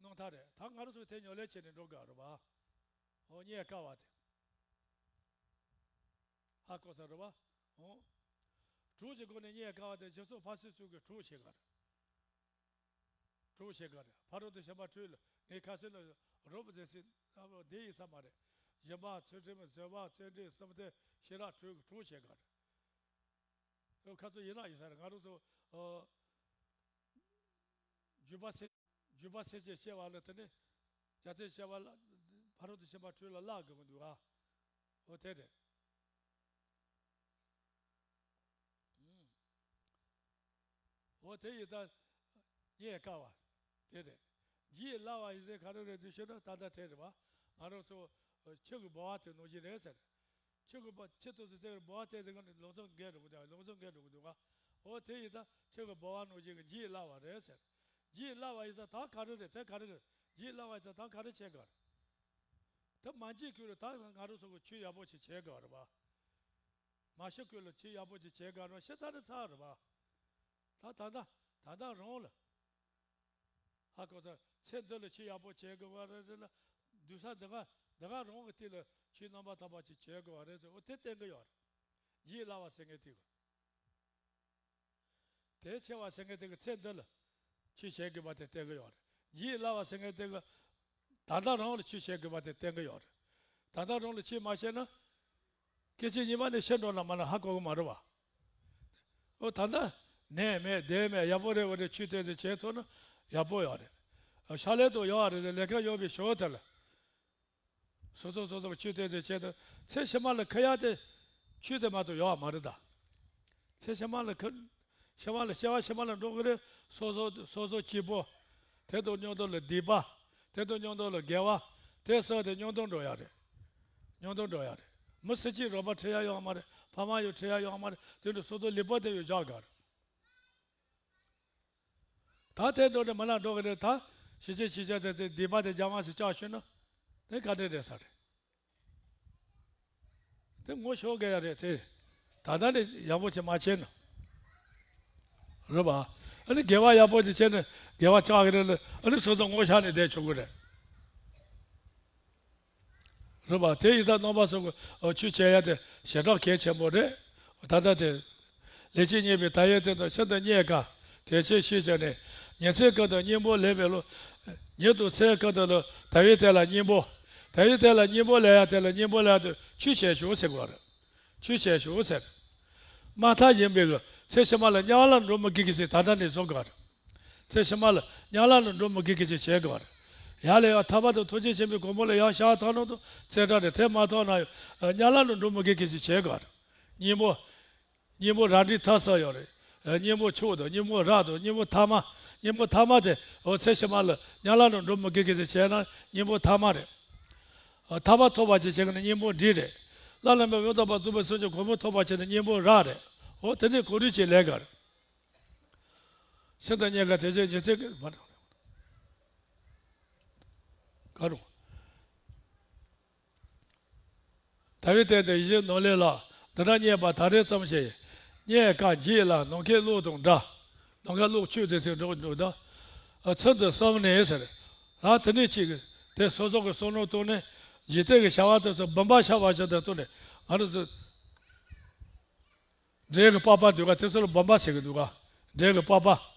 རྣམ་ཐར་རེད། ད་ང་རང་ཚོ་དེ་ཉམས་ལེན་བྱས་ནས་འགྲོ་དགོས་རེད་བ། འོ་རྙེད་དཀའ་བ་དེ། ཧ་གོ་ས་རེད་བ། འོ། གྲོགས་ཀྱི་སྒོ་ནས་རྙེད་དཀའ་བ་དེ་རྗེས་སུ་ཕ་སྲིད་ཚུལ་གྱི་གྲོགས་བྱེད་ག་རེད། གྲོགས་བྱེད་ག་རེད། ཕ་རོལ་ཏུ་ཕྱིན་པ་དྲུག་ལ་ངས་ཁ་སང་ལ་རོབ་ཟེར་སྲིད་འདི་ཡིན་ས་མ་རེད། སྦྱིན་པ་ཚུལ་ཁྲིམས་བཟོད་པ་བརྩོན་འགྲུས་བསམ་གཏན་ཤེས་རབ་དྲུག་གི་གྲོགས་བྱེད་ག་རེད། ཁ་ཚོ་ཡིན་ན་ཡིན་ས་རེད། ང་རང་ཚོ་ཨ། འཇུག་པ་སེམས། འཇུག་པ་སེམས་ཅན་སྐྱེ་བ་ལ་དེ་ནི། རྒྱལ་སྲས་སྐྱེ་བ་ལ། ཕ་རོལ་ཏུ་ཕྱིན་པ་དྲུག་ལ་བསླབ་དགོས་ཀྱི་འདུག་ག་འོ་དེ་རེད། ཨུམ། འོ་དེ་ཡིན་ད། རྙེད་དཀའ་བ། དེ་རེད། བགྱིད་སླ་བ་ཡིན་ཟེར་ག་རེ་རེད་ཟེར་ཞུས་ན་ད་ལྟ་དེ་རེད་བ། ང་རང་ཚོ། ཆུ་གི་ལྦུ་བ་དེ་ནང་བཞིན་རེད་ཟེར། ཆུ་གི་བ་ཆུ་ཐོག་སུ་བཙལ་བའི་ལྦུ་བ་བལྟས་ཟིན་ག་ནས་ལོག་འཚོ་འགལ་འགྲོ་གི་འདུག་ལོག་འཚོ་འགལ་འགྲོ་གི་འདུག་ག་འོ་དེ་ཡིན་ད་ཆུ་གི་ལྦུ་བ་ནང་བཞིན་གྱི་འཇིག་སླ་བ་རེད་ཟེར། འཇིག་སླ་བ་ཡིན་ད་ད་ག་རེ་རེད་དེ་ག་རེ་རེད། འཇིག་སླ་བ་ཡིན་ད་ད་ག་རེ་བྱེད་དགོས་རེད། ད་མ་འཇིག་ཁུལ་ལ་ད་ང་རང་ཚོ་གི་ཆོས་ཡག་པོ་ཞིག་བྱེད་དགོས་རེད་པ། མ་ཤི་ཁུལ་ལ་ཆོས་ཡག་པོ་ཞིག་བྱེད་དགོས་རེད་པ་ཤི་ཚར་ནས་ཚར་རེད་པ། ད་ད་ད་ད་ད་རང་ལ། ཧ་གོ་ཚར། ཚེ་འདི་ལ་ཆོས་ཡག་པོ་བྱེད་དགོས་པ་རེད་རེད་ལ། དུས་ས་འདི་ག་འདི་ག་རང་གི་དུས་ལ་ཆོས་རྣམ་པར་དག་པ་ཅིག་བྱེད་དགོས་པ་རེད་ཟེར་འོ་དེ་བསྟན་གི་ཡོད་རེད། འཇིག་སླ་བ་ཟེར་མཁན་དེ་གི། དེ་ཆེ་བ་ཟེར་མཁན་དེ་གི་ཚེ་འདི་ལ་ཆོས་བྱེད་དགོས་པ་དེ་བསྟན་གི་ཡོད་རེད། འཇིག་སླ་བ་ཟེར་མཁན་དེ་གི། ད་ལྟ་རང་ལ་ཆོས་བྱེད་དགོས་པ་དེ་བསྟན་གི་ཡོད་རེད། ད་ལྟ་རང་ལ་ཆོས་མ་བྱས་ན། སྐད་ཅིག་ཉི་མ་ནས་ཤི་འགྲོ་ན་མ་ན་ཧ་གོ་གི་མ་རེད་བ། ཨོ་ད་ལྟ་ནད་མེད་བདེ་མེད་ཡག་པོ་རེད་འོ་རེད་ཆོས་དེ་ཚོ་བྱེད་ཐུབ་ན་ཡག་པོ་ཡོད་རེད། ཨ་ཕྱག་ལས་དུ་ཡོད་རེད་ལས་ཀ་ཡོད་པའི་ཞོར་དེ་ལ། སོ་སོ་སོ་སོ་ཆོས་དེ་ཚོ་བྱེད་དུ་ཚེ་ཕྱི་མ་ལ་ཁ་ཡག་དེ་ཆོས་དེ་མ་གཏོགས་ཡོད་མ་རེད་ད། ཚེ་ཕྱི་མ་ལ་ཁ་ཕྱི་མ་ལ་སྐྱེ་བ་ཕྱི་མ་ལ་འགྲོ་གི་རེད། སོ་སོ་སོ་སོ་སྐྱིད་པོ། དེ་དང་མཉམ་དུ་ལ་སྡིག་པ། དེ་དང་མཉམ་དུ་ལ་དགེ་བ། དེ་སོགས་དེ་མཉམ་དུ་འགྲོ་ཡ་རེད། མཉམ་དུ་འགྲོ་ཡ་རེད། མི་སུ་གཅིག་རོགས་པ་ཁྲིད་ཡ་ཡོད་མ་རེད། ཕ་མ་ཡོད་ཁྲིད་ཡ་ཡོད་མ་རེད། དེ་འདྲ་སོ་སོ་ལེགས་པོ་དེ་ཡོད་བཞག་ག་རེད། ད་དེ་འགྲོ་ནས་མི་ལ་འགྲོ་གི་རེད་ད། ཤི་ཆེ་ཤི་ཆེ་དེ་དེ་སྡིག་པ་དེ་རྒྱ་མ་སུ་བཅག་ཤོད་ན། དེ་ག་འདྲ་རེད་ས་རེད། དེ་ངོ་ཤོར་གི་ཡ་རེད་དེ། ད་ལྟ་ནས་ཡག་པོ་བྱེད་མ་བྱས་ན། རེད་པ། ཨ་ནི་དགེ་བ་ཡག་པོ་ཅིག་བྱས་ནས་དགེ་བ་ཆགས་ཀྱི་རེད་ལ་ཨ་ནི་སོ་སོ་ངོ་ཤར་ནས་བསྡད་ཆོག་གི་རེད། རེད་པ། དེ་ཡིན་ད་རྣམ་པ་ཚོ་གི་ཆོས་བྱེད་ཡ་དེ་ཞེ་དྲག་གལ་ཆེན་པོ་རེད། ད་ལྟ་དེ། ལེགས་བཤད་སྙིང་པོའི་དག་ཡིག་སྟེང་དུ་ཤིན་ཏུ་རྙེད་དཀའ། དེ་ཕྱིར་ཤེས་བྱ་ནི། ཉིན་མཚན་ཀུན་ཏུ་སྙིང་པོ་ལེན་པའི་བློ། ཉིན་དང་མཚན་ཀུན་ཏུ་ལ་དག་ཡིག་དེ་ལ་སྙིང་པོ། དག་ཡིག་དེ་ལ་སྙིང་པོ་ལེན་ཡ་དེ་ལ་སྙིང་པོ་ལེན་ཡ་དེ་ཆོས་བྱེད་ཤོག་ཟེར་དགོས་རེད། ཆོས་བྱེད་ཤོག་ཟེར། མ་མཐའ་ཡིན་པའི་ཚེ་ཕྱི་མ་ལ་དམྱལ་བ་ལ་འགྲོ་མི་དགོས་ཀྱི་ཞིག་ད་ལྟ་ནས་བཟོ་དགོས་རེད། ཚེ་ཕྱི་མ་ལ་དམྱལ་བ་ལ་འགྲོ་མི་དགོས་ཀྱི་ཞིག་བྱེད་དགོས་རེད། ཡར་ལས་ཡར་ཐར་པ་དང་ཐུགས་རྗེ་ཆེན་པོའི་གོ་འཕང་ལ་ཡར་ཤར་ཐོབ་ནོ་དང་ཚེ་ཕྲ་རེད་དེ་མ་ཐོབ་ན་ཡང་དམྱལ་བ་ལ་འགྲོ་མི་དགོས་ཀྱི་ཞིག་བྱེད་དགོས་རེད། སྙིང་པོ། སྙིང་པོ་རང་འགྲིག་ཐབས་སུ་ཡོད་རེད། སྙིང་པོ་མཆོག་དང་སྙིང་པོ་རབ་དང་སྙིང་པོ་ཐ་མ། སྙིང་པོ་ཐ་མ་དེ་འོ་ཚེ་ཕྱི་མ་ལ་དམྱལ་བ་ལ་འགྲོ་མི་དགོས་ཀྱི་ཞིག་བྱས་ན་སྙིང་པོ་ཐ་མ་རེད། ཐར་པ་ཐོབ་པ་ཅིག་བྱེད་མཁན་ནི་སྙིང་པོ་འགྲིག་རེད། བླ་ན་མེད་པའི་འོད་དམ་པ་བཅུ་པའི་སངས་རྒྱས་གོ་འཕང་ཐོབ་པ་བྱས་ནས་སྙིང་པོ་རབ་རེད། འོ་དེ་ནས་གོ་རིམ་གྱི་ལས་ཀ་རེད། ཤིན་ཏུ་རྙེད་དཀའ་དེ་ཕྱིར་ཉིན་མཚན་ག་རུང་། དལ་བའི་སྟེང་དུ་ཡིད་བཞིན་ནོར་ལས་ལྷག་འདི་འདྲ་རྙེད་པ་ད་རེས་ཙམ་ཞིག་རྙེད་དཀའ་འཇིག་སླ་ནམ་མཁའི་གློག་དང་འདྲ། ནམ་མཁའི་གློག་ཆུ་དེ་ཚོའི་འགྲོ་འགྲོ་ད། ཚུལ་དུ་བསམས་ནས་ཟེར། ད་དེ་ནས་ཅིག་དེ་སོ་སོ་གི་བསམ་བློ་བཏང་ནས་འཇིག་རྟེན་གྱི་བྱ་བ་དེ་ཚོ་བུམ་པ་ཤར་བ་བཞིན་དུ་བཏང་ནས་ང་རང་ཚོ། འབྲས་ཀྱི་པགས་པ་འདུག་ག་དེ་ཚོ་ལ་བུམ་པ་ཟེར་གི་འདུག་ག་འབྲས་ཀྱི་པགས་པ།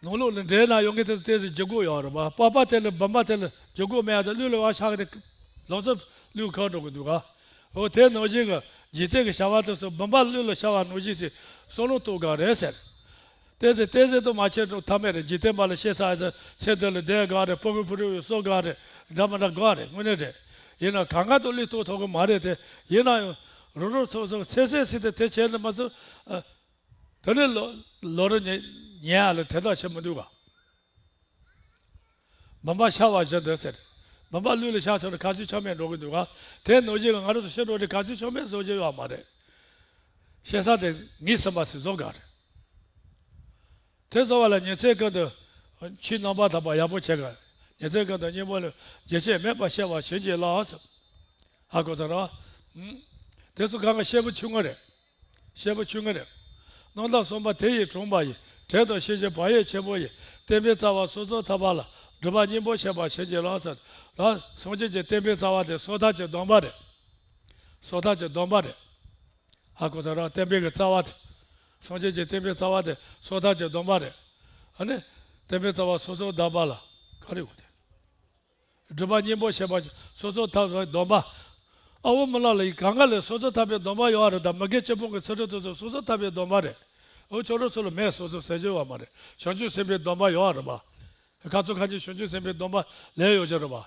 ནང་ལོགས་ལ་འབྲས་ནང་ཡོང་མཁན་དེ་ཚོ་ཏོག་ཙམ་འགྱུར་ཁུག་ཡོད་རེད་པ། པགས་པ་དེ་ལ་བུམ་པ་དེ་ལ་འགྱུར་ཁུག་མེད་ཡ་དེ་གླུད་ལ་བ་ཤར་གི་ལོག་ཙམ་གླུད་ཁུག་འགྲོ་གི་འདུག་ག་འོ་དེ་ནང་བཞིན་གྱི་འཇིག་རྟེན་གྱི་བྱ་བ་དེ་ཚོ་བུམ་པ་གླུད་ལ་ཤར་བ་ནང་བཞིན་ཞིག་བསམ་བློ་གཏོང་དགོས་རེད་ཟེར། ཏོག་ཙམ་ཏོག་ཙམ་དུ་མ་བྱས་འགྲོ་ཐབས་མེད་རེད། འཇིག་རྟེན་པ་ལ་བཤད་ཚར་ཚེ་འདི་ལ་བསྡད་དགོས་རེད། ཕྲུ་གུ་ཕྲུ་གུ་གསོ་དགོས་རེད། འདྲ་མི་འདྲ་དགོས་རེད། དངོས་གནས་རེད། ཡིན་ན་གང་ག་དུ་གླུད་གཏོང་ཐུབ་ཀྱི་མ་རེད་དེ། ཡིན་ན་ཡང་རང་རང་སོ་སོ་ཚེ་ཚེ་སྲིད་དེ་དེ་བྱས་ནས་མ་ཚུགས། ཨ། དེ་ནས་ལོ་ལོ་རེ་ཉེ་ཉེ་ཡ་ལ་དེ་དག་བྱེད་མི་འདུག་ག་བུམ་པ་ཤར་བ་བཞིན་དུ་ཟེར། བུམ་པ་གླུད་ལ་ཤར་སོང་ན་ག་ཚོད་ཆོ་མེད་འགྲོ་གི་འདུག་ག་དེ་ནང་བཞིན་ང་རང་ཚོ་ཤི་འགྲོ་དུས་ག་ཚོད་ཆོ་མེད་བཟོ་རྒྱུ་ཡོད་མ་རེད། ཤེས་ས་དེ་ངེས་ཟིན་པ་ཞིག་བཟོ་དགོས་རེད། དེ་བཟོ་བ་ལ་ཉིན་མཚན་ཀུན་ཏུ་ཆོས་རྣམ་པར་དག་པ་ཡག་པོ་བྱེད་དགོས། ཉིན་མཚན་ཀུན་ཏུ་སྙིང་པོ་ལ་རྒྱུན་ཆད་མེད་པར་བཤད་པར་བྱིན་གྱིས་རློབས། ཧ་གོ་ས་རེད། དེ་ཚོ་གང་ག་བཤད་པ་ཆུང་ངུ་རེད། བཤད་པ་ཆུང་ངུ་རེད། རྣམ་དག་གསུམ་པ་དེ་ཡིས་དྲངས་པ་ཡི། དྲིན་དང་ཤེས་བྱའི་བག་ཡོད་ཆེན་པོ་ཡིས། བསྟན་པའི་རྩ་བ་སོ་སོར་ཐར་པ་ལ། སྒྲུབ་པ་སྙིང་པོར་བྱེད་པར་བྱིན་གྱིས་རློབས་ཟེར། ད་སངས་རྒྱས་ཀྱི་བསྟན་པའི་རྩ་བ་དེ་སོ་ཐར་གྱི་སྡོམ་པ་རེད། སོ་ཐར་གྱི་སྡོམ་པ་རེད། ཧ་གོ་ས་རེད། བསྟན་པའི་གི་རྩ་བ་དེ། སངས་རྒྱས་ཀྱི་བསྟན་པའི་རྩ་བ་དེ་སོ་ཐར་གྱི་སྡོམ་པ་རེད། ཨ་ནི། བསྟན་པའི་རྩ་བ་སོ་སོར་ཐར་པ་ལ། ག་རེ་ཡོད་དེ། སྒྲུབ་པ་སྙིང་པོར་བྱེད་པ་སོ་སོར་ཐར་པའི་སྡོམ་པ། ཨ་བོ་མི་ལ་ལ་ཡི་གང་ག་ལ་སོ་སོར་ཐར་པའི་སྡོམ་པ་ཡོད་རེད། ད་མི་དགེ་བཅུ་སྤོང་གི་ཚུལ་ཁྲིམས་དེ་ཚོ་སོ་སོར་ཐར་པའི་སྡོམ་པ་རེད། འོ་ཁྱོད་རང་ཚོ་ལ་མེད། སོ་སོར་ཟེར་རྒྱུ་ཡོད་མ་རེད། བྱང་ཆུབ་སེམས་དཔའི་སྡོམ་པ་ཡོད་རེད་པ། ཁ་ཚོ་ཁ་ཉིན་བྱང་ཆུབ་སེམས་དཔའི་སྡོམ་པ་ལས་ཡོད་ཀྱི་རེད་པ།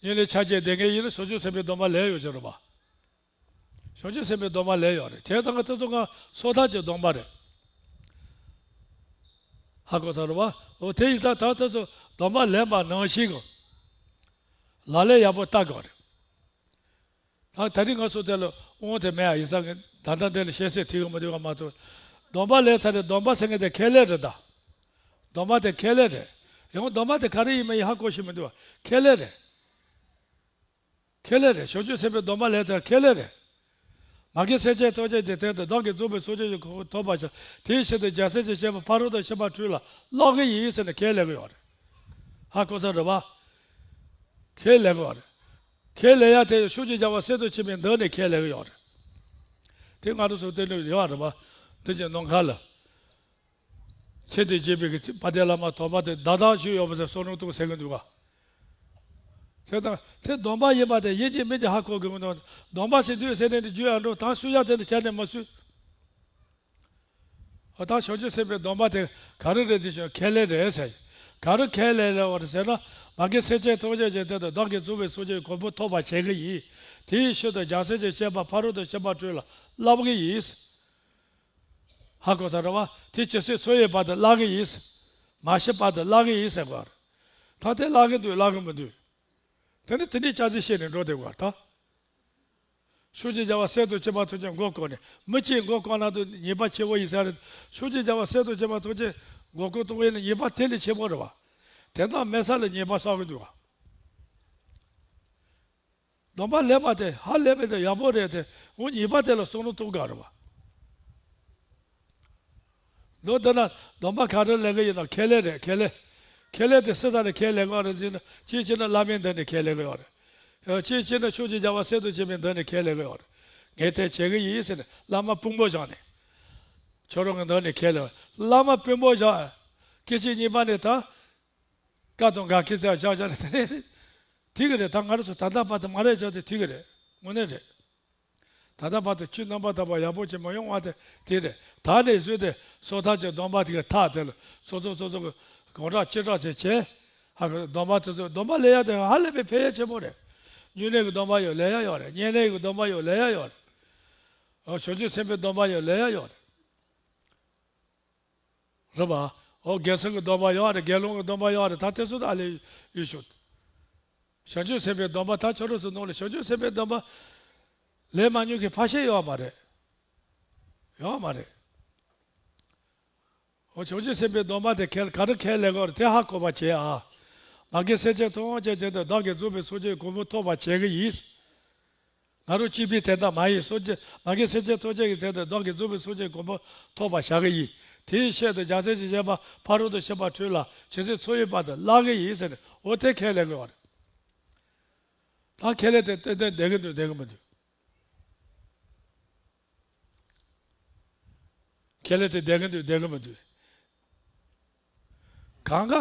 ཡིན་ནའི་ཆ་བྱད་ལྡན་མཁན་ཡིན་ན་བྱང་ཆུབ་སེམས་དཔའི་སྡོམ་པ་ལས་ཡོད་ཀྱི་རེད་པ། བྱང་ཆུབ་སེམས་དཔའི་སྡོམ་པ་ལས་ཡོད་རེད། བྱས་ཙང་ང་དེ་ཚོ་ང་སོ་ཐར་གྱི་སྡོམ་པ་རེད། ཧ་གོ་ས་རེད་པ། འོ་དེ་ཡིན་ད་ད་དེ་ཚོ་སྡོམ་པ་ལེན་པ་ནང་བཞིན་གྱི། ལག་ལེན་ཡག་པོ་བསྟར་དགོས་རེད། ད་ད་རིང་ང་ཚོ་དེ་ལ་དབང་དེ་མེད་ཨ། ཡིན་ཙང་ད་ལྟ་འདི་ལ་བཤད་སྲོལ་དེ་གི་མི་འདུག་ག་མ་གཏོགས། སྡོམ་པ་ལེན་ཚར་རེད། སྡོམ་པ་ཟེར་མཁན་དེ་ཁས་ལེན་རེད་ད། སྡོམ་པ་དེ་ཁས་ལེན་རེད། ཡང་སྡོམ་པ་དེ་ག་རེ་ཡིན་མ་ཡིན་ཧ་གོ་ཤེས་མི་འདུག་ག་ཁས་ལེན་རེད། ཁས་ལེན་རེད། བྱང་ཆུབ་སེམས་དཔའི་སྡོམ་པ་ལེན་ཚར་ཁས་ལེན་རེད། མ་རྒན་སེམས་ཅན་ཐམས་ཅད་ཀྱི་དོན་དུ་བདག་གིས་བཟུང་བའི་སངས་རྒྱས་ཀྱི་གོ་འཕང་ཐོབ་པར་བྱ། དེའི་ཕྱིར་དུ་རྒྱལ་སྲས་ཀྱི་བཤེས་པ་ཕ་རོལ་ཏུ་ཕྱིན་པ་དྲུག་ལ་བསླབ་ཀྱི་ཡིན་ཟེར་ནས་ཁས་ལེན་གྱི་ཡོད་རེད། ཧ་གོ་ས་རེད་བ། ཁས་ལེན་གྱི་ཡོད་རེད། ཁས་ལེན་ཡ་དེ་ཕྱོགས་བཅུའི་རྒྱལ་བ་སྲས་དང་ཕྱུག་པོའི་མདུན་ནས་ཁས་ལེན་གྱི་ཡོད་རེད། དེ་ང་རང་ཚོ་བསྟན་ནས་ཡོད་རེད་བ། མདུན་གྱི་ནམ་མཁའ་ལ། ཚེ་འདིར་བྱས་པའི་དཔལ་ལྡན་བླ་མ་དམ་པ་དེ་བདག་བདག་བཞུགས་ཡོད་པ་ཟེར་བསམ་བློ་གཏོང་ཟེར་གྱི་འདུག་ག་དེ་དང་དེ་སྡོམ་པ་ཡིན་པ་དེ་ཡིན་གཅིག་མིན་གཅིག་ཧ་གོ་དགོས་ཀྱི་འདུག་སྡོམ་པ་ཟེར་དུས་ཟེར་ནས་འདི་རྒྱུ་ཡང་འགྲོ་དང་སུ་ཡང་དེ་འདྲ་བྱས་ནས་མ་སུས། འོ་ད་བྱང་ཆུབ་སེམས་དཔའི་སྡོམ་པ་དེ་ག་རེ་རེད་ཟེར་ཞིང་ཁས་ལེན་རེད་ཟེར། ག་རེ་ཁས་ལེན་རེད་བ་རེད་ཟེར་ན། མ་རྒན་སེམས་ཅན་ཐམས་ཅད་ཀྱི་དོན་དུ་བདག་གིས་བཟུང་བའི་སངས་རྒྱས་ཀྱི་གོ་འཕང་ཐོབ་པར་བྱེད་ཀྱི་ཡིན། དེའི་ཕྱིར་དུ་རྒྱལ་སྲས་ཀྱི་བཤེས་པ་ཕ་རོལ་ཏུ་ཕྱིན་པ་དྲུག་ལ་བསླབ་ཀྱི་ཡིན། ཧ་གོ་ས་རེད་བ། དེ་ཇི་སྲིད་འཚོ་ཡི་བར་དུ་བསླབ་ཀྱི་ཡིན། མ་ཤི་བར་དུ་བསླབ་ཀྱི་ཡིན་ཟེར་བ་རེད། ད་དེ་བསླབ་ཀྱི་འདུག་བསླབ་ཀྱི་མི་འདུག་དེ་ནི་དེ་འདྲའི་ཅག་ཙི་བཤད་ནས་འགྲོ་བསྡད་པ་རེད་ད། ཕྱོགས་བཅུའི་རྒྱལ་བ་སྲས་དང་ཕྱུག་པོ་ཐམས་ཅད་མགོ་བསྐོར་ནས་མི་གཅིག་མགོ་བསྐོར་ན་དུ་ཉེས་པ་ཆེ་བོ་ཡིན་ས་རེད། ཕྱོགས་བཅུའི་རྒྱལ་བ་སྲས་དང་ཕྱུག་པོ་ཐམས་ཅད་མགོ་སྐོར་གཏོང་ཡས་ལ་ཉེས་པ་དེ་ལས་ཆེ་བོ་རེད་བ། དེ་དག་མེད་ས་ལ་ཉེས་པ་བསགས་ཀྱི་འདུག་བ། སྡོམ་པ་ལེན་པ་དེ་ཧ་ལས་པའི་དེ་ཡག་པོ་རེད་དེ། འོ་ཉེས་པ་དེ་ལ་བསམ་བློ་གཏོང་དགོས་རེད་བ། མདོར་བསྡུ་ན་སྡོམ་པ་ག་རེ་ལེན་གི་ཡིན་ན་ཁས་ལེན་རེད། ཁས་ལེན། ཁས་ལེན་དེ་སུ་ས་ནས་ཁས་ལེན་གི་རེད་ཟེར་ན། གཅིག་བྱས་ན་བླ་མའི་མདུན་ནས་ཁས་ལེན་གི་ཡོད་རེད། གཅིག་བྱས་ན་ཕྱོགས་བཅུའི་རྒྱལ་བ་སྲས་དང་ཕྱུག་པོའི་མདུན་ནས་ཁས་ལེན་གི་ཡོད་རེད། ངས་དེ་བྱེད་གི་ཡིན་ཟེར་ནས་བླ་མ་དཔོན་པོ་བཞག་ནས། ཁྱོད་རང་གི་མདུན་ནས་ཁས་ལེན། བླ་མ་དཔོན་པོ་བཞག་སྐད་ཆ་གཉིས་པ་ནས་ད། བཀའ་དང་འགལ་སྐད་ཆ་བཞག་བཞག་ནས་དེ་ནས། དེ་གི་རེད། ད་ང་རང་ཚོ་ད་ལྟ་བར་དུ་མ་རེད་ཆགས་དེ་དེ་གི་རེད། དངོས་གནས་རེད། ད་ལྟ་བར་དུ་ཆོས་རྣམ་པར་དག་པ་ཡག་པོ་ཅིག་མ་ཡོང་བ་དེ་དེ་རེད། ད་ནས་བཟོས་ཏེ་སོ་ཐར་གྱི་སྡོམ་པ་དེ་གི་མཐའ་དེ་ལ་སོ་སོ་སོ་སོ་གི་གང་དྲག་ཅི་དྲག་ཅིག་བྱས། ཧ་གི་སྡོམ་པ་དེ་ཚོ་སྡོམ་པ་ལེན་ཡ་དེ་ཧ་ལས་པའི་ཕན་ཡ་ཆེན་པོ་རེད། སྨྱུང་གནས་ཀྱི་སྡོམ་པ་ཡང་ལེན་ཡ་ཡོད་རེད། བསྙེན་གནས་ཀྱི་སྡོམ་པ་ཡང་ལེན་ཡ་ཡོད་རེད། ཨོ་བྱང་ཆུབ་སེམས་དཔའི་སྡོམ་པ་ཡང་ལེན་ཡ་ཡོད་རེད། རེད་པ། ཨོ་དགེ་སེམས་ཀྱི་སྡོམ་པ་ཡོད་རེད། དགེ་སློང་གི་སྡོམ་པ་ཡོད་རེད། ད་དེ་ཚོ་ད་ལས་ཡོད་ཤོག་བྱང་ཆུབ་སེམས་དཔའི་སྡོམ་པ་ད་ཁྱོད་རང་ཚོ་ནང་ལ་བྱང་ཆུབ་སེམས་དཔའི་སྡོམ་པ་ལེན་མ་མྱོང་མཁན་ཕལ་ཆེར་ཡོད་མ་རེད། ཡོད་མ་རེད། ཨོ་བྱང་ཆུབ་སེམས་དཔའི་སྡོམ་པ་དེ་ཁས་ག་རེ་ཁས་ལེན་དགོས་རེད། དེ་ཧ་གོ་བ་བྱེད་ཨ། མ་རྒན་སེམས་ཅན་ཐམས་ཅད་དོན་དུ་བདག་གིས་བཟུང་བའི་སངས་རྒྱས་གོ་འཕང་ཐོབ་པར་བྱེད་ཀྱི་ཡིན། ང་རང་གཅིག་པུའི་དོན་དག་མ་ཡིན། སངས་རྒྱས་མ་རྒན་སེམས་ཅན་ཐམས་ཅད་ཀྱི་དོན་དུ་བདག་གིས་བཟུང་བའི་སངས་རྒྱས་གོ་འཕང་ཐོབ་པར་བྱ་གི་ཡིན། དེའི་ཆེད་དུ་རྒྱལ་སྲས་ཀྱི་བཤེས་པ་ཕ་རོལ་ཏུ་ཕྱིན་པ་དྲུག་ལ་ཇི་སྲིད་འཚོ་ཡི་བར་དུ་བསླབ་ཀྱི་ཡིན་ཟེར་ནས་འོ་དེ་ཁས་ལེན་དགོས་པ་རེད། ད་ཁས་ལེན་དེ་ཏན་ཏན་བསྡད་ཀྱི་འདུག་བསྡད་ཀྱི་མི་འདུག་ཁས་ལེན་དེ་བསྡད་ཀྱི་འདུག་བསྡད་ཀྱི་མི་འདུག་གང་ག་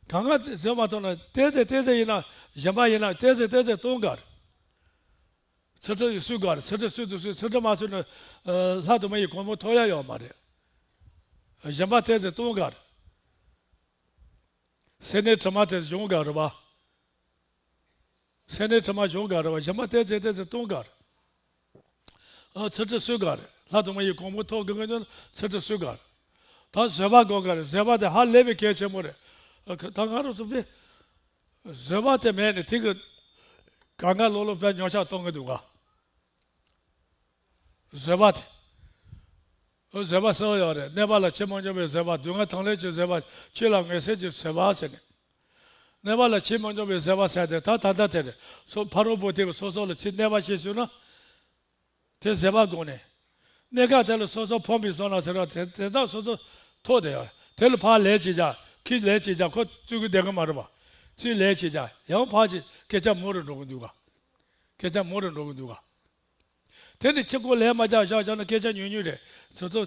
གང་ག་བཟོས་མ་ཐུབ་ན་ཏོག་ཙམ་ཏོག་ཙམ་ཡིན་ན། གཞན་པ་ཡིན་ན་ཏོག་ཙམ་ཏོག་ཙམ་གཏོང་དགོས་རེད། ཚིག་ཁྲི་ཡིས་གསོད་དགོས་རེད། ཚིག་ཁྲི་གསོད་དུ་གསོད། ཚིག་ཁྲི་མ་གསོད་ན་ལྷ་དང་མི་ཡི་གོ་འཕང་ཐོབ་ཡ་ཡོད་མ་རེད། གཞན་པ་ཏོག་ཙམ་གཏོང་དགོས་རེད། སེར་སྣའི་དྲི་མ་དེ་སྦྱོང་དགོས་རེད་པ། སེར་སྣའི་དྲི་མ་སྦྱོང་དགོས་རེད་པ། གཞན་པ་ཏོག་ཙམ་ཏོག་ཙམ་གཏོང་དགོས་རེད། ཨ་ཚིག་ཁྲི་གསོད་དགོས་རེད། ལྷ་དང་མི་ཡི་གོ་འཕང་ཐོབ་དགོས་ཀྱི་ཡོད་ན་ཚིག་ཁྲི་གསོད་དགོས་རེད། ད་བཟོད་པ་དགོས་ཀྱི་རེད། བཟོད་པ་དེ་ཧ་ལས་པའི་གལ་ཆེན་པོ་རེད། ཨ་ད་ང་རང་ཚོ་དཔེ་བཟོད་པ་དེ་མེད་ནས་དེ་གི་གང་ག་ལོག་ལོག་དཔེ་ཉོ་ཆ་གཏོང་གི་འདུག་ག་བཟོད་པ་དེ། འོ་བཟོད་པ་གསལ་བོ་ཡོད་རེད། གནོད་པ་ལ་ཆེས་མ་འཇོག་པའི་བཟོད་པ། སྡུག་བསྔལ་དང་ལེན་གྱི་བཟོད་པ། ཆོས་ལ་ངེས་སེམས་ཀྱི་བཟོད་པ་ཟེར་ནས། གནོད་པ་ལ་ཆེས་མ་འཇོག་པའི་བཟོད་པ་ཟེར་ཏེ་ད་ད་ལྟ་དེ་རེད། སོ་ཕ་རོལ་པོ་དེ་གིས་སོ་སོ་ལ་ཕྱིས་གནོད་པ་བྱས་སོང་ན། དེ་བཟོད་པ་དགོས་ནས། གནོད་སྐབས་དེ་ལ་སོ་སོ་ཕོངས་པའི་བཟོ་ན་ཟེར་བ་དེ་དེ་དག་སོ་སོ་ཐོག་དེ་ཡོད་རེད། དེ་ལ་ཕར་ལན་གཅིག་རྒྱག་ཁོས་ལན་གཅིག་རྒྱག་ཁོ་བཙུགས་ཀྱི་བསྡད་ཀྱི་མ་རེད་པ། ཚུར་ལན་གཅིག་རྒྱག་ཡང་ཕར་གཅིག་སྐད་ཆ་མང་རུ་འགྲོ་གི་འདུག་ག་སྐད་ཆ་མང་རུ་འགྲོ་གི་འདུག་ག་དེ་ནི་ཁྱི་ཁོ་ལན་མ་རྒྱག་བཞག་བཞག་ན་སྐད་ཆ་ཉུང་ཉུང་རེད། སོ་སོ་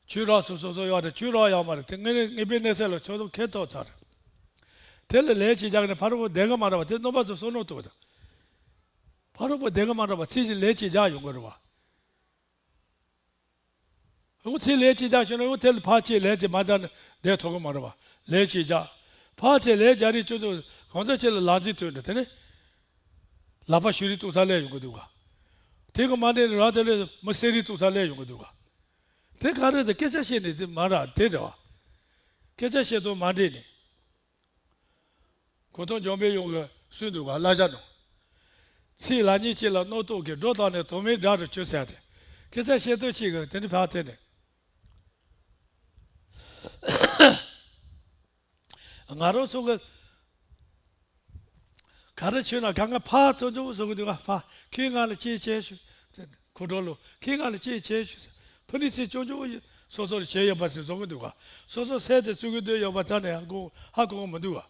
ཆོས་རག་སོ་སོ་སོ་ཡོད་རེད། ཆོས་རག་ཡོད་མ་རེད། དེ་དངོས་གནས་དངོས་པོའི་གནས་ཚད་ལ་ཆོས་དང་ཁེ་ཐོག་ཚར། དེ་ལ་ལན་གཅིག་རྒྱག་ནས་ཕ་རོལ་པོ་བསྡད་གི་མ་རེད་པ། དེ་རྣམ་པ་ཚོ་བསམ་བློ་གཏོང་དང་། ཕ་རོལ་པོ་བསྡད་གི་མ་རེད་པ། ཚིག་གཅིག་ལན་གཅིག་རྒྱག་ཡོང་གི་རེད་པ། འོ་ཚིག་ལན་གཅིག་རྒྱག་ཤེས་ན་འོ་དེ་ལ་ཕར་ཕྱིན་ལན་གཅིག་མ་རྒྱག་ན་བསྡད་ཐུབ་གི་མ་རེད་པ། ལན་གཅིག་རྒྱག་ཕར་ཕྱིན་ལན་རྒྱག་རིང་ཁྱོད་ཚོ་གང་ཚོད་ཅིག་ལ་ལག་འཛིན་ཐོན་འདུག་དེ་ནས་ལག་པ་གཞུ་རིང་གཏོང་ས་སླེབས་ཡོང་གི་འདུག་ག་དེ་གི་མ་འདྲེས་ནས་རང་དེ་ལས་མི་གསོད་རིང་གཏོང་ས་སླེབས་ཡོང་གི་འདུག་ག་དེ་ག་རེ་དེ་སྐད་ཆ་བཤད་ནས་དེ་མ་རེད། དེ་རེད་པ། སྐད་ཆ་བཤད་སྟངས་མ་འདྲེས་ནས། གོ་ཐོས་འཇམ་པའི་ཡུམ་གྱིས་ སུས་འདུག་ག་བསླབ་བྱ་ནོ། ཚིག་ལ་གཉིས་གཅིག་ལ་རྣོ་རྟུག་གིས། སྒྲོ་བཏགས་ནས་དོན་མེད་དགྲ་རུ་གྱུར་ཟེར་ཏེ། ཁྱེད་ཚོས་ཤེས་ཐུབ་ཅིག་གི་དེ་འདྲ་ཕར་བལྟས་ནས། ང་རང་ཚོ་གི་ག་རེ་བྱས་ན་གང་ག་ཕར་ཐོན་ཐོན་བཟོ་གི་འདུག་ག་ཕར་ཁྱེད་ང་ལ་ཅི་བྱེད་ཞུ། ཁོ་གྲོགས་ལོ་ཁྱེད་ང་ལ་ཅི་བྱེད་ཞུ། ཕུ་ནི་ཚེ་སྐྱོང་སྐྱོང་སོ་སོར་བྱས་ཡོད་པ་ཞིག་བཟོ་གི་འདུག་ག་སོ་སོ་སེམས་དེ་བཙུགས་གི་འདོད་ཡོད་པ་ཙམ་ནས་ཧ་གོ་ཧ་གོ་གི་མི་འདུག་ག་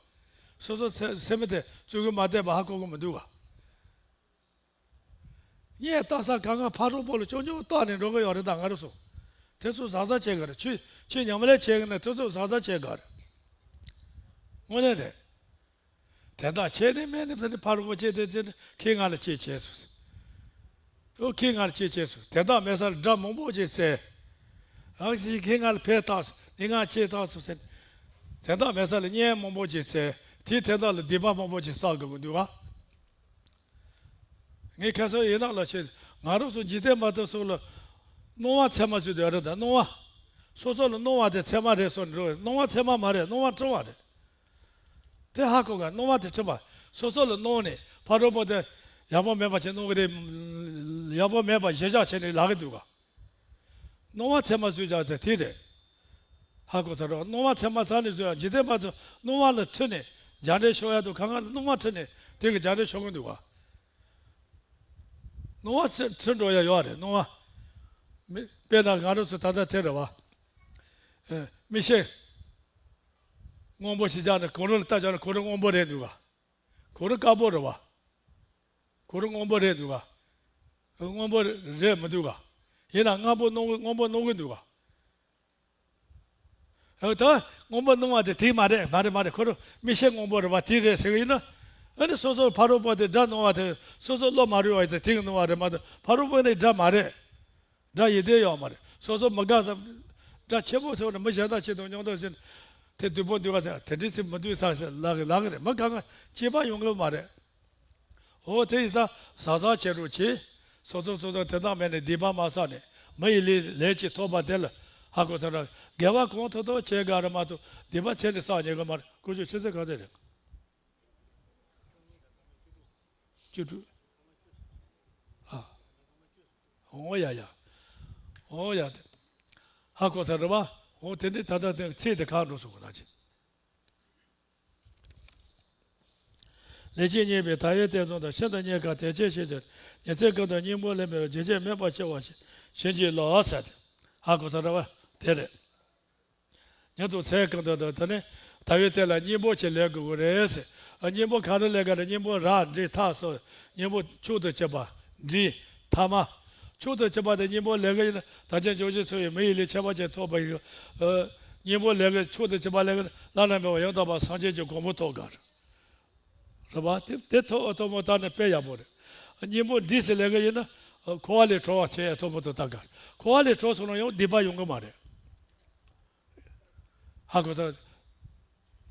སོ་སོ་སེམས་སེམས་དེ་བཙུགས་གི་མ་བསྡད་པ་ཧ་གོ་གི་མི་འདུག་ག་གཉེན་རྟག་ས་གང་ག་ཕ་རོལ་པོ་ལ་སྐྱོང་སྐྱོང་བཏང་ནས་འགྲོ་གི་ཡོད་རེད། ད་ང་རང་ཚོ་དེ་ཚོ་གཟབ་གཟབ་བྱེད་དགོས་རེད། ཆོས་ཆོས་ཉམས་ལེན་བྱེད་དགོས་ན་དེ་ཚོ་གཟབ་གཟབ་བྱེད་དགོས་རེད། དངོས་གནས་རེད། དེ་དག་བྱས་ནས་མེད་ནས་ཕ་རོལ་པོ་བྱས་ཏེ་ཅི་ཁྱེད་ང་ལ་ཅི་བྱས་སོང་། ཨོ་ཁྱེད་ང་ལ་ཅི་བྱས་སོང་། དེ་དག་མེད་ས་ལ་དགྲ་མང་པོ་ཅིག་བཙལ། ཨ་ཁྱེད་ང་ལ་ཕན་བཏགས་སོང་། ནི་ང་ཅི་བཏགས་སོང་ཟེར། དེ་དག་མེད་ས་ལ་གཉེན་མང་པོ་ཅིག་བཙལ། དེ་དེ་དག་ལ་སྡིག་པ་མང་པོ་ཅིག་བསགས་དགོས་ཀྱི་འདུག་ག་ངས་ཁ་སང་ཡིན་ནག་ལ་བྱས། ང་རང་ཚོ་འཇིག་རྟེན་མ་ཐོབ་སོགས་ལ་སྣང་བ་ཚད་མ་ཟེར་དེ་རེད། ད་སྣང་བ། སོ་སོ་ལ་སྣང་བ་དེ་ཚད་མ་རེད་སོགས་འགྲོ། སྣང་བ་ཚད་མ་མ་རེད། སྣང་བ་འཁྲུལ་བ་རེད། དེ་ཧ་གོ་ག་སྣང་བ་དེ་འཁྲུལ་པ། སོ་སོ་ལ་སྣང་ནས་ཕ་རོལ་པོ་དེ་ཡག་པོ་མེད་པ་ཞིག་སྣང་གི་རེད། ཡག་པོ་མེད་པ་གཞིར་བཞག་བྱས་ནས་ལབ་གི་འདུག་ག་སྣང་བ་ཚད་མ་བཟོས་ཀྱང་དེ་དེ་རེད། ཧ་གོ་ཚར་རོགས། སྣང་བ་ཚད་མ་ཚར་ནས་བཟོས་ཡང་འཇིག་རྟེན་པ་ཚོ་སྣང་བ་ལ་འཁྲུལ་ནས་རྒྱ་འདྲེ་ཤོར་ཡ་དང་གང་ག་ལ་སྣང་བ་འཁྲུལ་ནས་དེ་གི་རྒྱ་འདྲེ་ཤོར་གི་འདུག་ག་སྣང་བ་ཚད་འཁྲུལ་འགྲོ་ཡ་ཡོད་རེད། སྣང་བ། མི་དཔེར་ན་ང་རང་ཚོ་ད་ལྟ་དེ་རེད་བ། ཨེ། མིག་ཤེལ་སྔོན་པོ་ཞིག་བཞག་ནས་གོ་རུ་ལ་ལྟ་བཞག་ན་གོ་རུ་སྔོན་པོ་རེད་འདུག་ག་གོ་རུ་དཀར་པོ་རེད་བ། གོ་རུ་སྔོན་པོ་རེད་འདུག་ག་སྔོན་པོ་རེད་མི་འདུག་ག་ཡིན་ན་སྔོན་པོ་སྣང་གི་སྔོན་པོ་སྣང་གི་འདུག་ག་ཨ་ད་སྔོན་པོ་སྣང་བ་དེ་དེ་མ་རེད། མ་རེད་མ་རེད། ཁོ་རུ་མིག་ཤེལ་སྔོན་པོ་རེད་བ། དེ་རེད་ཟེར་གི་ཡིན་ན། ཨ་ནི་སོ་སོར་ཕ་རོལ་པོ་དེ་དགྲ་སྣང་བ་དེ་སོ་སོ་བློ་མ་རུལ་བ་དེ་དེ་གི་སྣང་བ་རེད་མ་གཏོགས་ཕ་རོལ་པོ་ནི་དགྲ་མ་རེད། དགྲ་ཡིན་དེ་ཡོད་མ་རེད། སོ་སོ་མི་དགའ་ཙམ། དགྲ་ཆེན་པོ་ཟེར་བ་ནི་མི་གཞན་དག་ཆེ་དང་མཉམ་དུ་ཟེར། དེ་སྡུག་པོ་འདུག་ག་ཟེར། དེ་འདྲའི་ཚིག་མི་འདུག་ས་ཟེར་ལབ་གི་ལབ་གི་རེད། མི་གང་ག་སྐྱེས་པ་ཡོང་གི་མ་རེད། འོ་དེ་ཡིན་ཙང་གཟབ་གཟབ་བྱེད་རོགས་གྱིས། སོ་སོ་སོ་སོ་དེ་དག་མེད་ནས་སྡིག་པ་མ་བསགས་ནས་མི་ཡི་ལས་ལས་ཀྱི་ཐོབ་པ་དེ་ལ་ཧ་གོ་ཚར་ར། དགེ་བ་གང་ཐུབ་ཐུབ་བྱེད་དགའ་ར་མ་གཏོགས་སྡིག་པ་ཆེ་ནས་བསགས་ཉེན་གི་མ་རེད། ཀུ་ཅོ་ཆུ་ཚོད་ག་ཚོད་རེད། བཅུ་དྲུག་ཨ། འོ་ཡ་ཡ། འོ་ཡ་དེ། ཧ་གོ་ཚར་ར་བ། འོ་དེ་འདྲའི་ད་ལྟ་དེ་ཚེ་དེ་ག་འགྲོ་སོང་གོ་ད་ཅི། ལེགས་བཤད་སྙིང་པོའི་དག་ཡིག་གཏེར་རྫོང་དང་ཤིན་ཏུ་རྙེད་དཀའ་དད་ཅན་ཞིག་སྟེ། ཉི་ཚེ་ཀུན་ཏུ་སྙིང་པོ་ལེན་པའི་རྒྱུན་ཆད་མེད་པར་འཆི་བར་བྱིན་གྱིས་རློབས་ཟེར་ཏེ། ཧ་གོ་ཚར་ར་བ་དེ་རེད། ཉིན་དང་མཚན་ཀུན་ཏུ་དང་དེ་ནས་དག་ཡིག་དེ་ལ་སྙིང་པོ་ཞིག་ལེན་དགོས་ཀྱི་རེད་ཟེར། ཨ་སྙིང་པོ་ག་རེ་ལེན་ག་རེ། སྙིང་པོ་རག་འབྲིང་ཐ་སོགས། སྙིང་པོ་མཆོག་ཏུ་གྱུར་པ་འབྲིང་ཐ་མ། མཆོག་ཏུ་གྱུར་པ་དེ་སྙིང་པོ་ལེན་གི་ཡིན་ན་བདག་ཅག་འབྱུང་བཞི་ཚོགས་ཡི་མི་ཡི་ལུས་ཁྱད་པར་ཅན་ཐོབ་པ་ཡི། ཨ་སྙིང་པོ་ལེན་གི་མཆོག་ཏུ་གྱུར་པ་ལེན་གི་ན་བླ་ན་མེད་པ་ཡང་དག་པར་སངས་རྒྱས་ཀྱི་གོ་འཕང་ཐོབ་ག་རེད། རེད་པ། དེ་དེ་ཐོབ་ཐོབ་མོ་ད་ནི་དཔེ་ཡག་པོ་རེད། སྙིང་པོ་འབྲིང་ཟེར་ལེན་གི་ཡིན་ན་འཁོར་བ་ལས་གྲོལ་བ་བྱེད་ཡ་ཐོབ་མོ་དུ་ད་ག་རེད། འཁོར་བ་ལས་གྲོལ་སོང་ན་ཡང་སྡིག་པ་ཡོང་གི་མ་རེད། ཧ་གོ་ཐལ།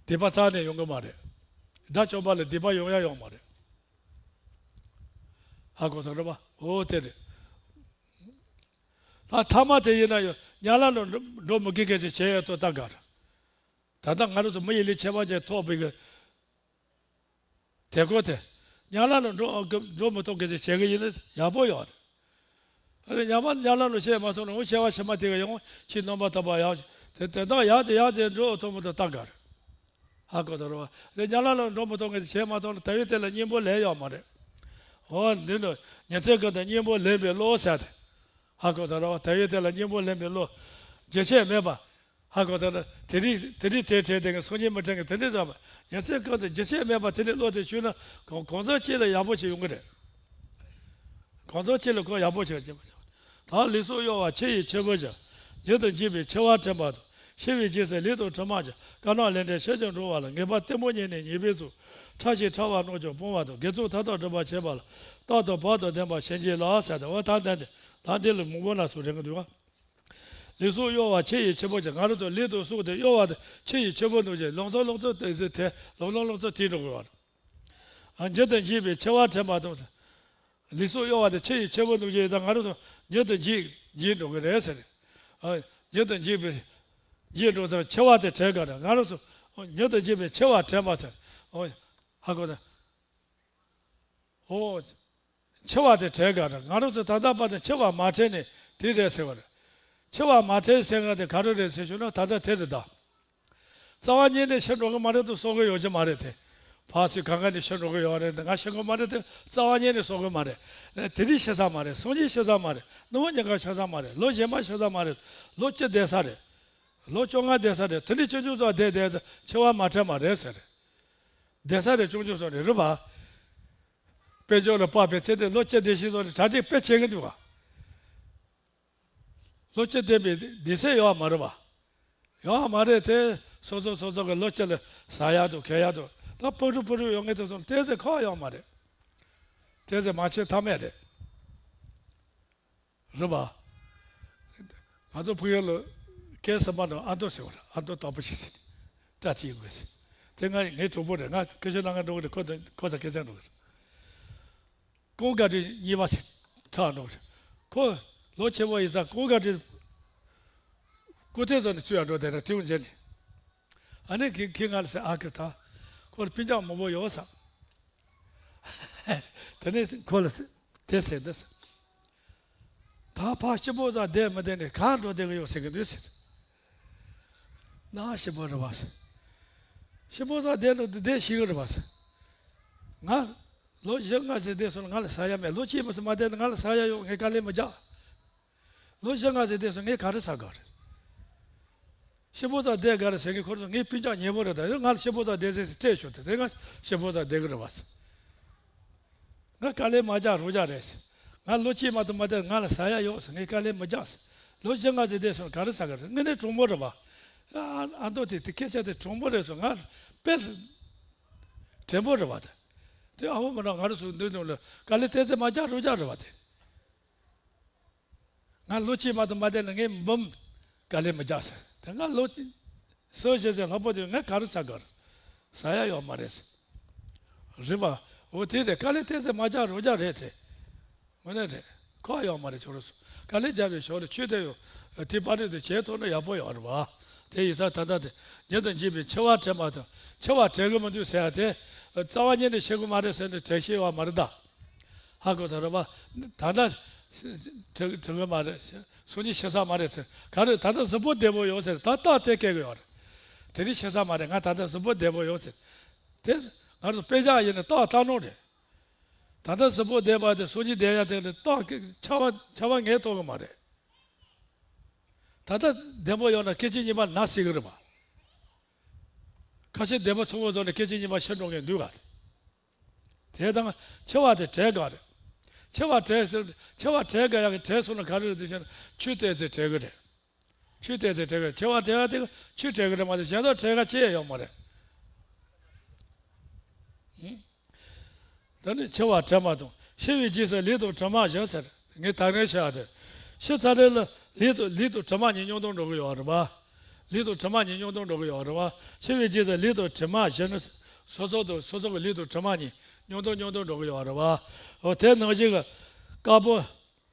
སྡིག་པ་རྩ་ནས་ཡོང་གི་མ་རེད། དགྲ་བཅོམ་པ་ལ་སྡིག་པ་ཡོང་ཡ་ཡོང་མ་རེད། ཧ་གོ་ཐལ་རེད་པ། འོ་དེ་རེད། ད་ཐ་མ་དེ་ཡིན་ན་ཡང་དམྱལ་བ་ལ་འགྲོ་འགྲོ་མི་དགོས་མཁན་ཞིག་བྱེད་ཡ་ཐོབ་ད་ག་རེད། ད་ལྟ་ང་རང་ཚོ་མི་ཡི་ལུས་ཁྱད་པར་ཅན་ཐོབ་པའི་གི་དེ་ཀོ་དེ། དམྱལ་བ་ལ་འགྲོ་འགྲོ་མི་ཐུབ་མཁན་ཞིག་བྱེད་གི་ཡིན་ན་ཡག་པོ་ཡོད་རེད། ཨ་ནི་དམྱལ་བ་དམྱལ་བ་ལ་བྱེད་མ་སོང་ན་འོ་སྐྱེ་བ་ཕྱི་མ་དེ་ག་ཡང་ཕྱིར་རྣམ་པར་ཐར་པ་ཡག་དེ་དེ་དག་ཡག་དེ་ཡག་དེ་འགྲོ་ཐུབ་མི་ཐུབ་ད་ག་རེད། ཧ་གོ་ཐལ་རེད་པ། དེ་དམྱལ་བ་ལ་འགྲོ་མི་ཐུབ་མཁན་ཞིག་བྱེད་མ་ཐུབ་ན་དག་ཡིག་དེ་ལ་སྙིང་པོ་ལེན་ཡོད་མ་རེད། འོ་འདི་ལ་ཉི་ཚེ་ཀུན་ཏུ་སྙིང་པོ་ལེན་པའི་བློ་ཟེར་ཏེ། ཧ་གོ་ཐལ་རེད་པ། དག་ཡིག་དེ་ལ་སྙིང་པོ་ལེན་པའི་བློ། རྒྱུན་ཆད་མེད་པ། ཧ་གོ་ཐལ་རེད། དེ་རིང་དེ་རིང་དེ་དེ་དེ་གི་སང་ཉིན་མི་དྲན་གི་དེ་འདྲའི་བཟོ་བ། ཉི་ཚེ་ཀུན་ཏུ་རྒྱུན་ཆད་མེད་པ་དེ་འདྲའི་བློ་དེ་ཞུགས་ན་གང་གང་ཟག་གཅིག་ལ་ཡག་པོ་ཞིག་ཡོང་གི་རེད། གང་ཟག་གཅིག་ལ་ཁོ་ཡག་པོ་ཞིག་བྱེད་པ་བྱུང་། ད་ལུས་སྲོག་གཡོ་བ་ཕྱི་ཡི་འཆི་འཕོ་བྱ། འགྱུར་དུ་འཇིག་པའི་འཆི་བ་དྲན་པ་དང་། ཤི་བའི་རྗེས་སུ་ལུས་དང་གྲིབ་མ་འབྱར། དཀར་ནག་ལས་འབྲས་ཕྱིར་ཀྱང་འགྲོ་བ་ལ། ངེས་པར་གཏི་མུག་ཉིད་ནི་ཉེས་པའི་ཚོགས། ཕྲ་ཞིང་ཕྲ་བ་རྣམས་ཀྱང་སྤོང་བ་དང་། དགེ་ཚོགས་མཐའ་དག་སྒྲུབ་པར་བྱེད་པ་ལ། རྟག་ཏུ་བག་དང་ལྡན་པར་བྱིན་གྱིས་བརླབ་ཟེར་ཏེ། འོ་ད་ལྡན་ཏེ་ད་འདི་ལ་མང་པོ་ན་སུ་རེ་གི་འདུག་ག་ལུས་སྲོག་གཡོ་བ་ཕྱི་ཡི་འཆི་འཕོ་བྱ། ང་རང་ཚོ་ལུས་དང་སྲོག་དེ་གཡོ་བ་དེ་ཕྱི་ཡི་འཆི་འཕོ་ནུབ་ཅིང་ལམ་སང་ལམ་སང་དེ་དེ་ལམ་སང་ལམ་སང་དེ་འགྲོ་དགོས་པ་རེད། འགྱུར་དུ་འཇིག་པའི་འཆི་བ་དྲན་པ་དང་། ལུས་སྲོག་གཡོ་བ་དེ་ཕྱི་ཡི་འཆི་འཕོ་ནུབ་ཅིང་ད་ང་རང་ཚོ་འགྱུར་དུ་འཇིག་འཇིག་འགྲོ་གི་རེད་ཟེར། འགྱུར་དུ་འཇིག་པའི་འཇིག་འགྲོ་ཚེ་འཆི་བ་དེ་དྲན་དགོས་རེད། ང་རང་ཚོ་འགྱུར་དུ་འཇིག་པའི་འཆི་བ་དྲན་པ་ཟེར། ཧ་གོ་ད། ཨོ། འཆི་བ་དེ་བྲལ་དགོས་རེད། ང་རང་ཚོ་ད་ལྟ་བར་དུ་འཆི་བ་མ་བྲལ་ནས་དེ་རེད་ཟེར་བ་རེད། འཆི་བ་མ་བྲལ་ཟེར་མཁན་དེ་ག་རེ་རེད་ཟེར་ཞུ་ན། ད་ལྟ་དེ་རེད་ད། རྩ་བ་ཉིད་ནས་ཤི་འགྲོ་གི་མ་རེད་དུ་གསོན་གི་ཡོད་ཀྱི་མ་རེད་དེ། ཕར་ཚུར་གང་ག་ནས་ཤི་འགྲོ་གི་ཡོད་རེད་དེ། ང་ཤི་གི་མ་རེད་དེ། རྩ་བ་ཉིད་ནས་གསོན་གི་མ་རེད། དེ་རིང་ཤི་ས་མ་རེད། སང་ཉིན་ཤི་ས་མ་རེད། ནངས་པ་ཉིན་གང་ཤི་ས་མ་རེད། ལོ་རྗེས་མ་ཤི་ས་མ་རེད། ལོ་གཅིག་བསྡད་ས་རེད། ལོ་བཅོ་ལྔ་བསྡད་ས་རེད། དེ་ནས་ཆུང་ཆུང་ཚོ་བསྡད་བསྡད་དུ་འཆི་བ་མ་བྲལ་མ་རེད་ཟེར། བསྡད་ས་རེད། ཆུང་ཆུང་ཚོ་རེད། རེད་པ། དཔལ་འབྱོར་ལ་དཔག་པའི་ཚེ་འདི་ལོ་གཅིག་བསྡད་ཤེས་སོང་ནས་གྲ་སྒྲིག་དཔེ་བྱེད་གི་འདུག་ག་ལོ་གཅིག་བསྡད་པའི་བསྡད་ས་ཡོད་མ་རེད་པ། ཡོད་མ་རེད་དེ། སོ་སོ་སོ་སོ་གི་ལོ་གཅིག་ལ་ཟ་ཡག་དང་གོན་ཡག་དང་། ད་ཕུ་རུ་ཕུ་རུ་ཡོང་གི་འདུག་སོང་། དེ་ཚོ་ཁག་ཡོད་མ་རེད། དེ་ཚོ་མ་བྱེད་ཐབས་མེད་རེད། རེད་པ། ང་ཚོ་ཕ་གི་ལ་སྐལ་བཟང་མ་དང་ཨ་མདོ་ཟེར་བ་རེད། ཨ་མདོ་དྭགས་པོ་ཞིག་ཟེར་ནས་བཀྲ་ཤིས་དགོས་ཟེར། དེ་ང་ངའི་གྲོགས་པོ་རེད། ང་ཀུ་ཤུ་ལ་ང་འགྲོ་གི་རེད། ཁོ་དང་ཁོ་དང་སྐལ་བཟང་འགྲོ་གི་རེད། ཀུང་དགའ་བྲལ་གཉིས་པ་ཟེར་ཁྲ་འགྲོ་གི་རེད། ཁོ་ལོ་ཆེན་པོ་ཡིན་ཙང་ཀུང་དགའ་བྲལ་སྐུ་རྟེན་བཟོ་ནས་བཙུགས་ཡ་འགྲོ་བསྡད་ར། དེའུ་མཇལ་ནས། ཨ་ནི་ཁྱེད་ཁྱེད་ང་ལ་ཟེར། ཨ་ཁུ་ད་ཁོ་ལ་སྤུན་ཀྱག་མང་པོ་ཡོད་ས། དེ་ནས་ཁོ་ལ་དེ་ཟེར་འདི་ཟེར། ད་ཕར་སྐྱིད་པོ་ཟ་བསྡད་མི་བསྡད་ནས་གང་འགྲོ་བསྡད་གི་ཡོད་ཟེར་གི་འདུག་ཟེར། ན་སྐྱིད་པོ་རེད་པ་ཟེར། སྐྱིད་པོ་ཟ་བསྡད་འགྲོ་བསྡད་ཤེས་གི་རེད་པ་ཟེར། ང་ལོ་བཞི་ལྔ་ཟིན་བསྡད་སོང་ན་ང་ལ་ཟ་ཡ་མེད། ལོ་གཅིག་མ་ཟིན་མ་བསྡད་ན་ང་ལ་ཟ་ཡ་ཡོད། ངས་དཀའ་ལས་མི་རྒྱག་ལོ་བཞི་ལྔ་ཟིན་བསྡད་སོང་། ངས་ག་རེ་ཟ་དགོས་རེད། སྐྱིད་པོ་ཟ་བསྡད་དགོས་རེད་ཟེར་མཁན་ཁོ་ཚོ་ངའི་སྤུན་ཀྱག་ཉེ་པོ་རེད། ད་ཡང་ང་ལ་སྐྱིད་པོ་ཟ་བསྡད་ཟེར་ཟེར་སྤྲད་ཞོར་དུ་དེ་ང་སྐྱིད་པོ་ཟ་བསྡད་གི་རེད་པ་ཟེར། ང་དཀའ་ལས་མ་རྒྱག་རོགས་རྒྱག་རེད་ཟེར། ང་ལོ་གཅིག་མ་གཏོགས་མ་བསྡད། ང་ལ་ཟ་ཡ་ཡོད་ཟེར། ངས་དཀའ་ལས་མི་རྒྱག་ཟེར། ལོ་བཞི་ལྔ་ཟིན་བསྡད་སོང་། ག་རེ་ཟ་གི་རེད། དངོས་གནས་གྲུང་པོ་རེད་པ། ཨ་ཨ་མདོ་དེ་དེ་སྐད་ཆ་དེ་གྲུང་པོ་རེད་སོང་། ང་དཔེ་དྲན་པོ་རེད་པ། དེ་དེ་ཨ་བོ་མ་ར་ང་རང་ཚོ་འདི་ཚོ་ལ་དཀའ་ལས་དེ་ཚོ་མ་རྒྱག་རོགས་རྒྱག་རེད་པ་དེ། ང་ལོ་གཅིག་མ་གཏོགས་མ་བསྡད་ན་ངའི་འབུམ་དཀའ་ལས་མི་རྒྱག་ཟེར། དེ་ང་ལོ་སོ་བཞི་ཟེར་ལྷག་པོ་དེ་ངས་ག་རེ་ཟ་དགོས་རེད། ཟ་ཡ་ཡོད་མ་རེད་ཟེར། རེད་པ། འོ་དེ་རེད། དཀའ་ལས་དེ་ཚོ་མ་རྒྱག་རོགས་རྒྱག་རེད་དེ། དངོས་གནས་རེད། ཁག་ཡོད་མ་རེད། ཁྱོད་རང་ཚོ་དཀའ་ལས་རྒྱག་པའི་ཞོར་ལ་ཆོས་དེ་ཡོད། དེ་པར་རིས་དེ་བྱེད་ཐུབ་ན་ཡག་པོ་ཡོད་རེད་པ། དེ་ཡིན་ཙང་ད་ལྟ་དེ་ཉིད་དུ་འཇིག་པའི་འཆི་བ་དྲན་པ་དང་། འཆི་བ་དྲན་གི་མི་འདུག་ཟེར་ཡ་དེ། རྩ་བ་ཉིད་ནས་ཤི་གི་མ་རེད་ཟེར་ནས་དྲན་ཤེས་ཡོད་མ་རེད་ད། ཧ་གོ་ས་རེད་པ། ད་ལྟ་དྲན་དྲན་གི་མ་རེད། སང་ཉིན་ཤི་ས་མ་རེད་ཟེར། ག་རེ་ད་ལྟ་གཟུགས་པོ་བདེ་པོ་ཡོད་ཟེར། ད་རྟགས་དེ་སྐྱེ་གི་ཡོད་རེད། དེ་རིང་ཤི་ས་མ་རེད། ང་ད་ལྟ་གཟུགས་པོ་བདེ་པོ་ཡོད་ཟེར། དེ་ང་ཚོ་དཔེ་ཆ་ཡིན་ན་རྟགས་ལྟ་ནོ་རེད། ད་ལྟ་གཟུགས་པོ་བདེ་བ་དེ་སང་ཉིན་བདེ་ཡ་དེ་ལ་རྟགས་ཆ་བ་ཆ་བ་ངས་རྟོགས་གི་མ་རེད། ད་ལྟ་བདེ་པོ་ཡོད་ན་སྐད་ཅིག་གཉིས་པ་ན་སྲིད་གི་རེད་པ། ཁ་ཤས་བདེ་པོ་ཚོར་བ་བཟོ་ནས་སྐད་ཅིག་གཉིས་པ་ཤི་འགྲོ་མཁན་འདུག་ག་དེ་དང་འཆི་བ་དེ་བྲལ་དགོས་རེད། འཆི་བ་བྲལ་འཆི་བ་བྲལ་དགོས་ཡག་གི་བྲལ་སོང་ན་ག་རེ་རེད་ཟེར་ན་ཆོས་དེ་ཚོ་བྲལ་གི་རེད། ཆོས་དེ་ཚོ་བྲལ་གི་རེད། འཆི་བ་བྲལ་བ་དེ་ཆོས་བྲལ་གི་རེད་མ་གཏོགས་གཞན་དག་བྲལ་ག་ཅི་ཡང་ཡོད་མ་རེད། ཧུམ། ད་ནི་འཆི་བ་དྲན་པ་དང་། ཤི་བའི་རྗེས་སུ་ལུས་དང་གྲིབ་མ་བཞི་ཟེར། ངས་ད་རེས་བཤད་ཡ་དེ། ཤི་ཚར་རེད་ལ་ལུས་དང་ལུས་དང་གྲིབ་མ་གཉིས་མཉམ་དུ་འགྲོ་གི་ཡོད་རེད་པ། ལུས་དང་གྲིབ་མ་གཉིས་མཉམ་དུ་འགྲོ་གི་ཡོད་རེད་པ། ཤི་བའི་རྗེས་སུ་ལུས་དང་གྲིབ་མ་བཞི་ནི། སོ་སོ་དང་སོ་སོ་གི་ལུས་དང་གྲིབ་མ་གཉིས་མཉམ་དུ་མཉམ་དུ་འགྲོ་གི་ཡོད་རེད་པ། འོ་དེ་ནང་བཞིན་གྱི་དཀར་པོ་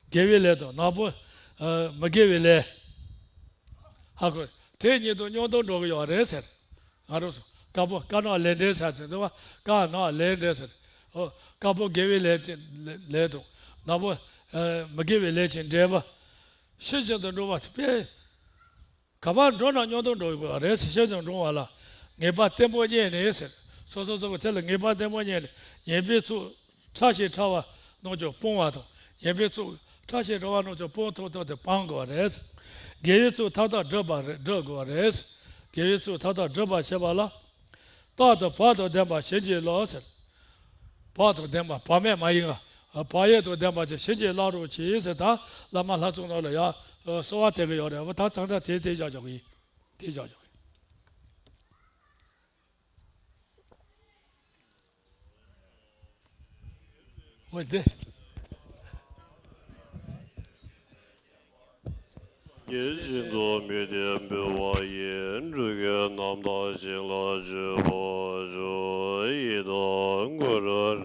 དགེ་བའི་ལས་དང་ནག་པོ་ཨ་མི་དགེ་བའི་ལས། ཧ་གོ། དེ་གཉིས་དང་མཉམ་དུ་འགྲོ་གི་ཡོད་རེད་ཟེར། ང་རང་ཚོ་དཀར་པོ་དཀར་ནག་ལས་འབྲས་ཟེར་ཚུལ་འདུག་པ། དཀར་ནག་ལས་འབྲས་ཟེར། ཨོ། དཀར་པོ་དགེ་བའི་ལས་ཀྱི་ལས་ལས་དང་ནག་པོ་ཨ་མི་དགེ་བའི་ལས་ཀྱི་འབྲས་བུ། ཤེས་བཞིན་དུ་འགྲོ་བ་དཔེ། ག་པར་འགྲོ་ན་མཉམ་དུ་འགྲོ་དགོས་པ་རེད་ཟེར། ཤེས་བཞིན་འགྲོ་བ་ལ་ངེས་པ་བརྟན་པོ་རྙེད་ནས་ཟེར། སོ་སོ་སོ་སོ་དེ་ལ་ངེས་པ་བརྟན་པོ་རྙེད་ནས་ངེས་པའི་ཚུལ་ཕྲ་ཞིང་ཕྲ་བ་རྣམས་ཀྱང་སྤོང་བ་དང་། ངེས་པའི་ཚུལ་ཕྲ་ཞིང་ཕྲ་བ་རྣམས་ཀྱང་སྤོང་ཐུབ་ཐུབ་སྟེ་སྤང་དགོས་པ་རེད། དགེ་བའི་ཚུལ་མཐའ་དག་སྒྲུབ་པ་རེད། སྒྲུབ་དགོས་པ་རེད། དགེ་བའི་ཚུལ་མཐའ་དག་སྒྲུབ་པར་བྱེད་པ་ལ། རྟག་ཏུ་བག་དང་ལྡན་པ་བྱིན་གྱིས་རློབས་ཟེར། བག་དང་ལྡན་པ་བག་མེད་མ་ཡིན་པ། བག་ཡོད་དང་ལྡན་པ་ཅིག་བྱིན་གྱིས་བརླབ་རོགས་གྱིས་ཟེར། ད་བླ་མ་ལྷ་ཚོགས་རྣམས་ལ་ཡ་གསོལ་བ་འདེབས་ཀྱི་ཡོད་རེད། འོ་ད་ད་ལྟ་དེ་དེ་བཞག་ཆོག་གི་ཡིན། དེ་བཞག་ཆོག་གི་ཡིན། འོ་དེ། ཉིན་བཞིན་དུ་མི་བདེ་འབུལ་བ་ཡིས། འགྲོ་ཀུན་རྣམ་དག་ཞིང་ལ་སྤྱོད་པར་ཤོག། ཡི་དམ་གུ་རུ།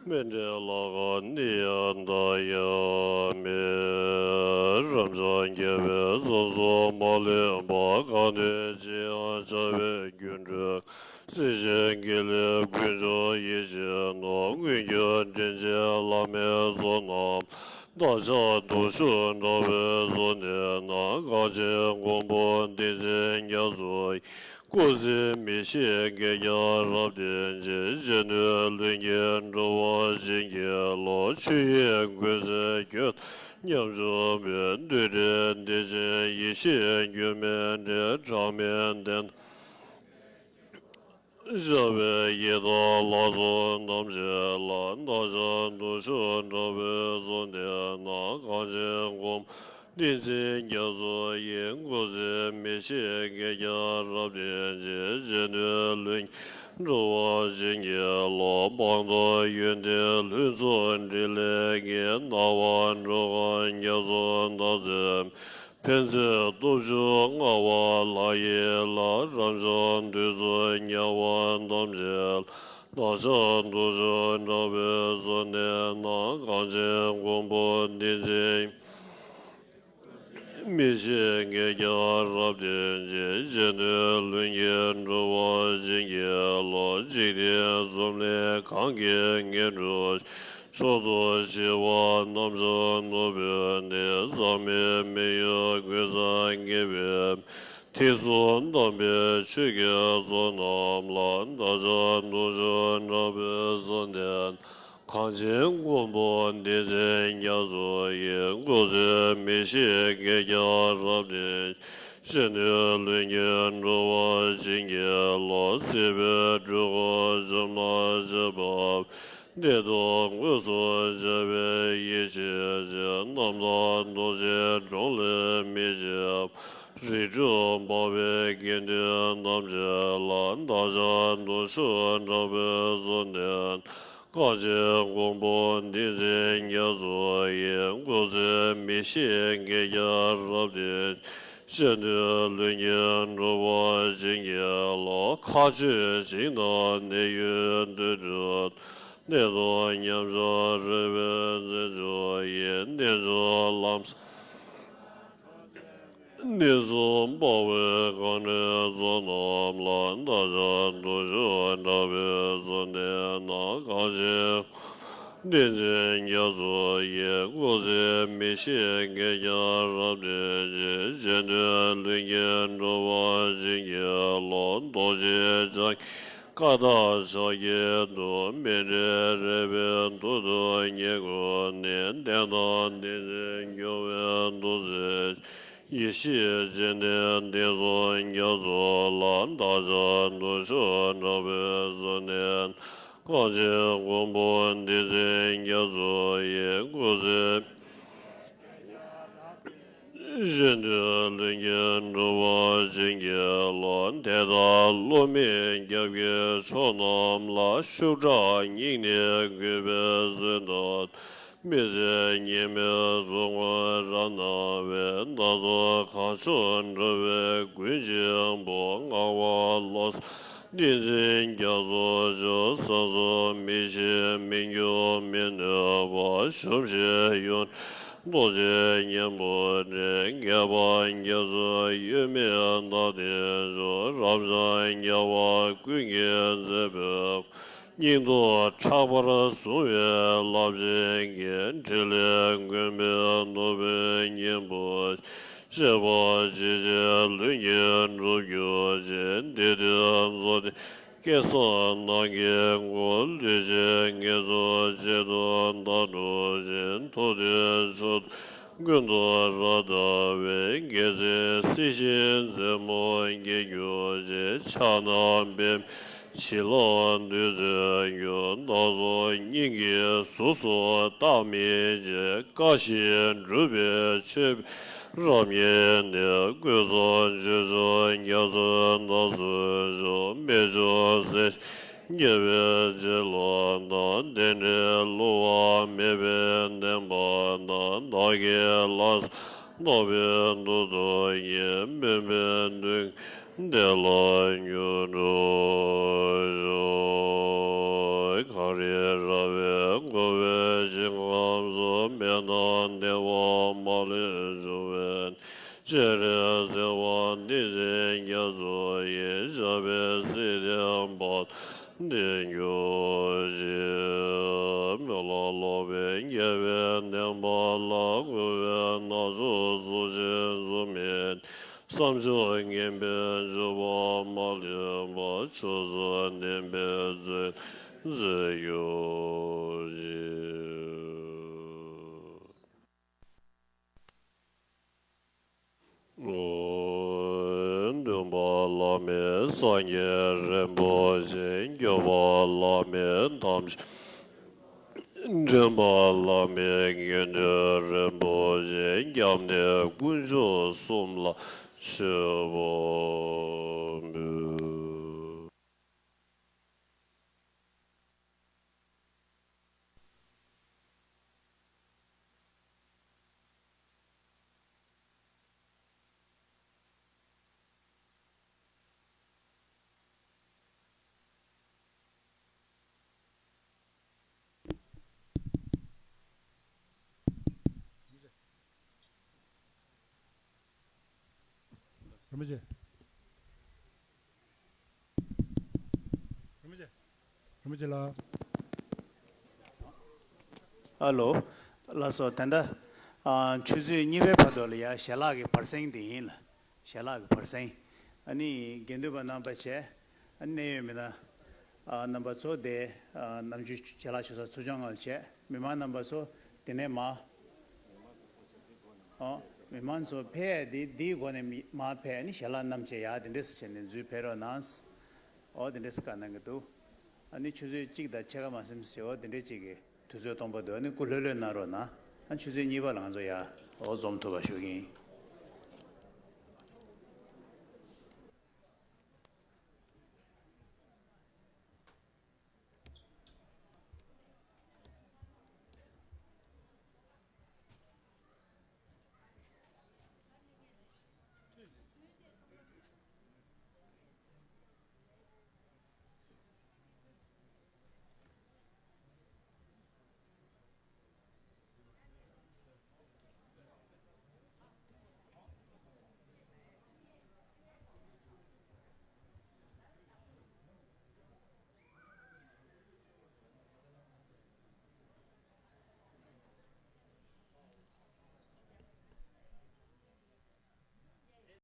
མཎྜལ་ལྷ་ཁང་ནི་ཡང་འདའ་ཡང་མེད། རབ་འབྱམས་རྒྱལ་བའི་གསུང་གསུམ་མ་ལུས་པ། གང་འདུལ་ཅི་ཡང་བྱ་བའི་སྒྱུ་འཕྲུལ། སྲིད་ཞིའི་དགེ་ལེགས་ཀུན་འབྱུང་ཡིད་བཞིན་ནོར། མངོན་གྱུར་དྲིན་ཅན་བླ་མའི་གཟུངས་རྣམས། བདག་ཅག་དུག་ཕྱུགས་འདྲ་བའི་གཟུངས་ལྡན་ན། གངས་ཅན་མགོན་པོ་བསྟན་འཛིན་རྒྱ་མཚོ་ཡི། སྐུ་ཚེ་མི་ཤིགས་བསྐལ་བརྒྱར་རབ་བརྟན་ཅིང་། གཞོན་ནུའི་ལྷུན་གྱིས་འགྲོ་བ་བཞིན་གྱི་བློ། ཆོས་དབྱིངས་ཀུན་གསལ་ཁྱོད་དང་མཉམ་འབྱུང་པའི། འདུས་འདྲའི་བདེ་ཆེན་ཡེ་ཤེས་རྒྱུད་སྨིན་འབྲས། གྲངས་མེད་ལྡན་ཞབས་པད་ཡི་དྭགས་ལྷ་ཚོགས་ཐམས་ཅད་ལ། བདག་ཅག་དུག་ཕྱུགས་འདྲ་བའི་གཟུངས་ལྡན་ན། གངས་ཅན་མགོན་པོ་བསྟན་འཛིན་རྒྱ་མཚོ་ཡི། སྐུ་ཚེ་མི་ཤིགས་བསྐལ་བརྒྱར་རབ་བརྟན་ཅིང་། གཞོན་ནུའི་ལྷུན་གྱིས་འགྲོ་བ་བཞིན་གྱི་བློ། སྤངས་རྟོགས་ཡོན་ཏན་ལྷུན་རྫོགས་འཕྲིན་ལས་ཀྱིས། སྣང་བ་འགྲོ་ཁམས་རྒྱ་མཚོ་དང་མཚོན། ཕན་མཛད་སྟོབས་བཅུ་མངའ་བ་ལྷ་ཡི་ལྷ། རབ་འབྱམས་བདུད་རྩི་ཉེ་བ་ཐམས་ཅད་ལ། བདག་ཅག་དུག་ཕྱུགས་འདྲ་བའི་གཟུངས་ལྡན་ན། གངས་ཅན་མགོན་པོ་བསྟན་འཛིན་མི་ཤིགས་བསྐལ་བརྒྱར་རབ་བརྟན་ཅིང་། གཞོན་ནུའི་ལྷུན་གྱིས་འགྲོ་བ་བཞིན་གྱི་བློ། འཇིག་རྟེན་འཛུམ་ལས་གང་གིས་ངེས་འགྲུབ་ཅིང་། མཆོག་ཏུ་གཞིལ་བ་རྣམ་འཇོམས་ནོར་བུའི་གདན། ཟག་མེད་མི་གཡོ་ཀུན་བཟང་དགྱེས་པའི་མེ། ཐེག་གསུམ་དམ་པའི་ཆོས་ཀྱི་གཙོ་རྣམས་ལ། བདག་ཅག་དུག་ཕྱུགས་འདྲ་བའི་གཟུངས་ལྡན་ན། གངས་ཅན་མགོན་པོ་བསྟན་འཛིན་རྒྱ་མཚོ་ཡི། སྐུ་ཚེ་མི་ཤིགས་བསྐལ་བརྒྱར་རབ་བརྟན་ཅིང་། གཞོན་ནུའི་ལྷུན་གྱིས་འགྲོ་བ་བཞིན་གྱི་བློ། སྲིད་པའི་སྦྲུལ་གོག་འཇོམས་ལ་བྱེད་པ། བདེ་སྟོང་ངོས་སུ་བྱ་བའི་ཡེ་ཤེས་ཀྱི། རྣམ་དག་རྡོ་རྗེ་འགྲོ་ལས་མི་ཕྱེད་པ། རིགས་དྲུག་འབར་བའི་དགེ་འདུན་ཐམས་ཅད་ལ། བདག་ཅག་དུག་ཕྱུགས་འདྲ་བའི་གཟུངས་ལྡན་ན། གངས་ཅན་མགོན་པོ་བསྟན་འཛིན་རྒྱ་མཚོ་ཡི། སྐུ་ཚེ་མི་ཤིགས་བསྐལ་བརྒྱར་རབ་བརྟན། གཞོན་ནུའི་ལྷུན་གྱིས་འགྲོ་བ་བཞིན་གྱི་བློ། མཁའ་སྤྱོད་ཞིང་དང་གནས་ཡུལ་དུད་འགྲོ། གནས་དང་མཉམ་བྱ་རོལ་པའི་རྩེད་འཇོ་ཡི། རྣལ་འབྱོར་ལམ་གསུམ་གནས་གསུམ་འབར་བའི་གངས་རིའི་མཚོ་རྣམས་ལ། བདག་ཅག་དུག་ཕྱུགས་འདྲ་བའི་གཟུངས་ལྡན་ན། གངས་ཅན་བསྟན་འཛིན་རྒྱ་མཚོ་ཡི། སྐུ་ཚེ་མི་ཤིགས་བསྐལ་བརྒྱར་རབ་བརྟན་ཅིང་། གཞོན་ནུའི་ལྷུན་གྱིས་འགྲོ་བ་བཞིན་གྱི་བློ། རྡོ་རྗེ་འཆང་གི་བཀའ་དང་ཕྱག་རྒྱའི་མཐུ། མཎྜལ་རས་པའི་མཐུ་སྟོབས་ཉེ་དགུ་ནི། བསྟན་དང་བསྟན་འཛིན་སྐྱོང་བའི་ཐུགས་རྗེ་ཡེ་ཤེས་སྤྱན་ལྡན་བསྟན་སྲུང་རྒྱ་མཚོ་ལ། བདག་ཅག་དུག་ཕྱུགས་འདྲ་བའི་གཟུངས་ལྡན་ན། གངས་ཅན་མགོན་པོ་བསྟན་འཛིན་རྒྱ་མཚོ་ཡི། སྐུ་ཚེ་གཞོན་ནུའི་ལྷུན་གྱིས་འགྲོ་བ་བཞིན་གྱི་བློ། དད་དང་བསླུ་མེད་སྐྱབས་ཀྱི་མཆོག་རྣམས་ལ། ཤུགས་དྲག་སྙིང་ནས་གུས་པས་གསོལ་འདེབས། མི་ཟད་ཉི་མའི་གཟུགས་བརྙན་རབ་སྣང་བའི། སྣ་ཚོགས་གངས་ལྗོངས་འགྲོ་བའི་མགོན་ཆེན་པོ། ངག་དབང་བློ་བཟང་བསྟན་འཛིན་རྒྱ་མཚོ་མཆོག། ས་འཛིན་མི་ཤེས་མི་འགྱུར་མི་གནས་པ། གཞོམ་གཞིག་ཡུན་རིང་རྡོ་རྗེ་གཉན་པོ་འདྲེན། རྒྱས་པར་རྒྱ་མཚོའི་གཡོ་མེད་བདག་ལྟའི་མཆོག། རབ་འབྱམས་རྒྱལ་བ་ཀུན་གྱི་མཛད་པའི་སྙིང་སྟོབས་ཕྲག་པར་བཟུང་བའི་རླབས་ཆེན་གྱི། ཕྲིན་ལས་མགོན་པོའི་ནོར་བུའི་སྙིང་པོ། གཤེགས་པ་ཇི་བཞིན་ལྷུན་གྱིས་གྲུབ་གྱུར་ཅིག། འདི་དུས་རྫོགས་ལྡན་སྐལ་བཟང་ནམ་མཁའི་མགོན། ལུས་ཅན་ངན་སོང་གཅིག་ཏུ་བདག་སྒྲོལ་ཞིང་། ཐུབ་བསྟན་མཆོག་ཏུ་ཀུན་ཏུ་རབ་དར་བའི། རྒྱལ་སྲས་སྲིད་ཞིའི་མཛད་པ་རྒྱས་གྱུར་ཅིག། ཕྱག་ན་པདྨོ་བྱིན་རླབས་བདུད་རྩིར་གྱུར། བདག་སོགས་སྙིང་གའི་གཟུགས་སུ་བཏགས་མི་བྱེད། བཀའ་བཞིན་སྒྲུབ་པའི་མཆོད་པའི་རབ་བརྙེས་ནས། ཀུན་བཟང་སྤྱོད་མཆོག་རྒྱ་མཚོའི་འདབས་སུ་བཞུགས། རྨད་བྱུང་སྲས་བཅས་རྒྱལ་བའི་བྱིན་རླབས་དང་། རྟེན་འབྲེལ་བསླུ་བ་མེད་པའི་བདེན་པ་དང་། བདག་གི་ལྷ་བསངས་གནང་བའི་མཐུ་སྟོབས་ཀྱིས། སྨོན་པའི་མདུན་བདེ་ལ་མྱུར་འགྲུབ་ཤོག། གངས་རི་ར་བས་བསྐོར་བའི་ཞིང་ཁམས་སུ། མི་དང་བདེ་བ་མ་ལུས་འབྱུང་བའི་གནས། སྤྱན་རས་གཟིགས་དབང་ཏིང་འཛིན་རྒྱ་མཚོ་ཡི། ཞབས་པད་སྲིད་མཐའི་བར་དུ་བརྟན་གྱུར་ཅིག། མི་ལ་ལོག་པའི་རྒྱལ་བའི་བསྟན་པ་ལ། འགོ་བའི་ནག་ཕྱོགས་རྫོགས་ཆེན་འཛུམ་མེད། བསམ་བྱུང་ངན་པའི་སྤྱོད་པ་མ་ལུས་པ། ཕྱོགས་བཅུ་བདེན་པའི་མཛོད་མཛོད་གྱུར་ཅིག། སྟོན་པ་བླ་མེད་སངས་རྒྱས་རིན་པོ་ཆེ། སྐྱོབ་པ་བླ་མེད་དམ་ཆོས། འདྲེན་པ་བླ་མེད་དགེ་འདུན་རིན་པོ་ཆེ། སྐྱབས་གནས་དཀོན་མཆོག་གསུམ་ལ་མཆོད་པ་འབུལ། རིན་པོ་ཆེ། རིན་པོ་ཆེ། རིན་པོ་ཆེ་ལགས། ཨ་ལོ། ལགས་སོ། ད་ལྟ་ཨ་ཆུ་ཚོད་གཉིས་པའི་བར་དུ་ལ་ཡ་ཞལ་ལག་གི་བར་གསེང་དེ་ཡིན་ལ། ཞལ་ལག་གི་བར་གསེང་། ཨ་ནི་དགེ་འདུན་པ་རྣམ་པ་བྱས། ཨ་ནི་གནད་ཡོད་མི་སྣ་ཨ་རྣམ་པ་ཚོ་དེ་ཨ་ནམ་རྒྱུན་ཞལ་ལག་ཞུ་སར་ཚུར་སྦྱོང་གནང་བྱས། མི་མང་རྣམ་པ་ཚོ་དེ་ནས་མར། ཨོ། མི་མང་ཚོ་ཕེབས་ཡ་དེ་འདིའི་སྒོ་ནས་མི་མར་ཕེབས་ནས་ཞལ་ལག་བསྣམས་བྱས་ཡ་དེ་འདྲས་བྱས་ནས་འཛུལ་ཕེབས་རོགས་གནང་། ཨོ་དེ་འདྲས་བཀའ་གནང་གི་འདུག། ཨ་ནི་ཆུ་ཚོད་གཅིག་དང་ཕྱེད་ཀ་མ་ཟིན་ཟེར། ཨོ་དེ་འདྲས་ཅིག་གི་དུས་ཚོད་སྟོང་པ་འདུག། ཨ་ནི་སྐུ་ལྷོད་ལྷོད་གནང་རོགས་གནང་། ཨ་ཆུ་ཚོད་གཉིས་པ་ལ་ང་ཚོ་ཡ་ཨོ་འཛོམས་ཐུབ་པ་ཞུ་གི་ཡིན།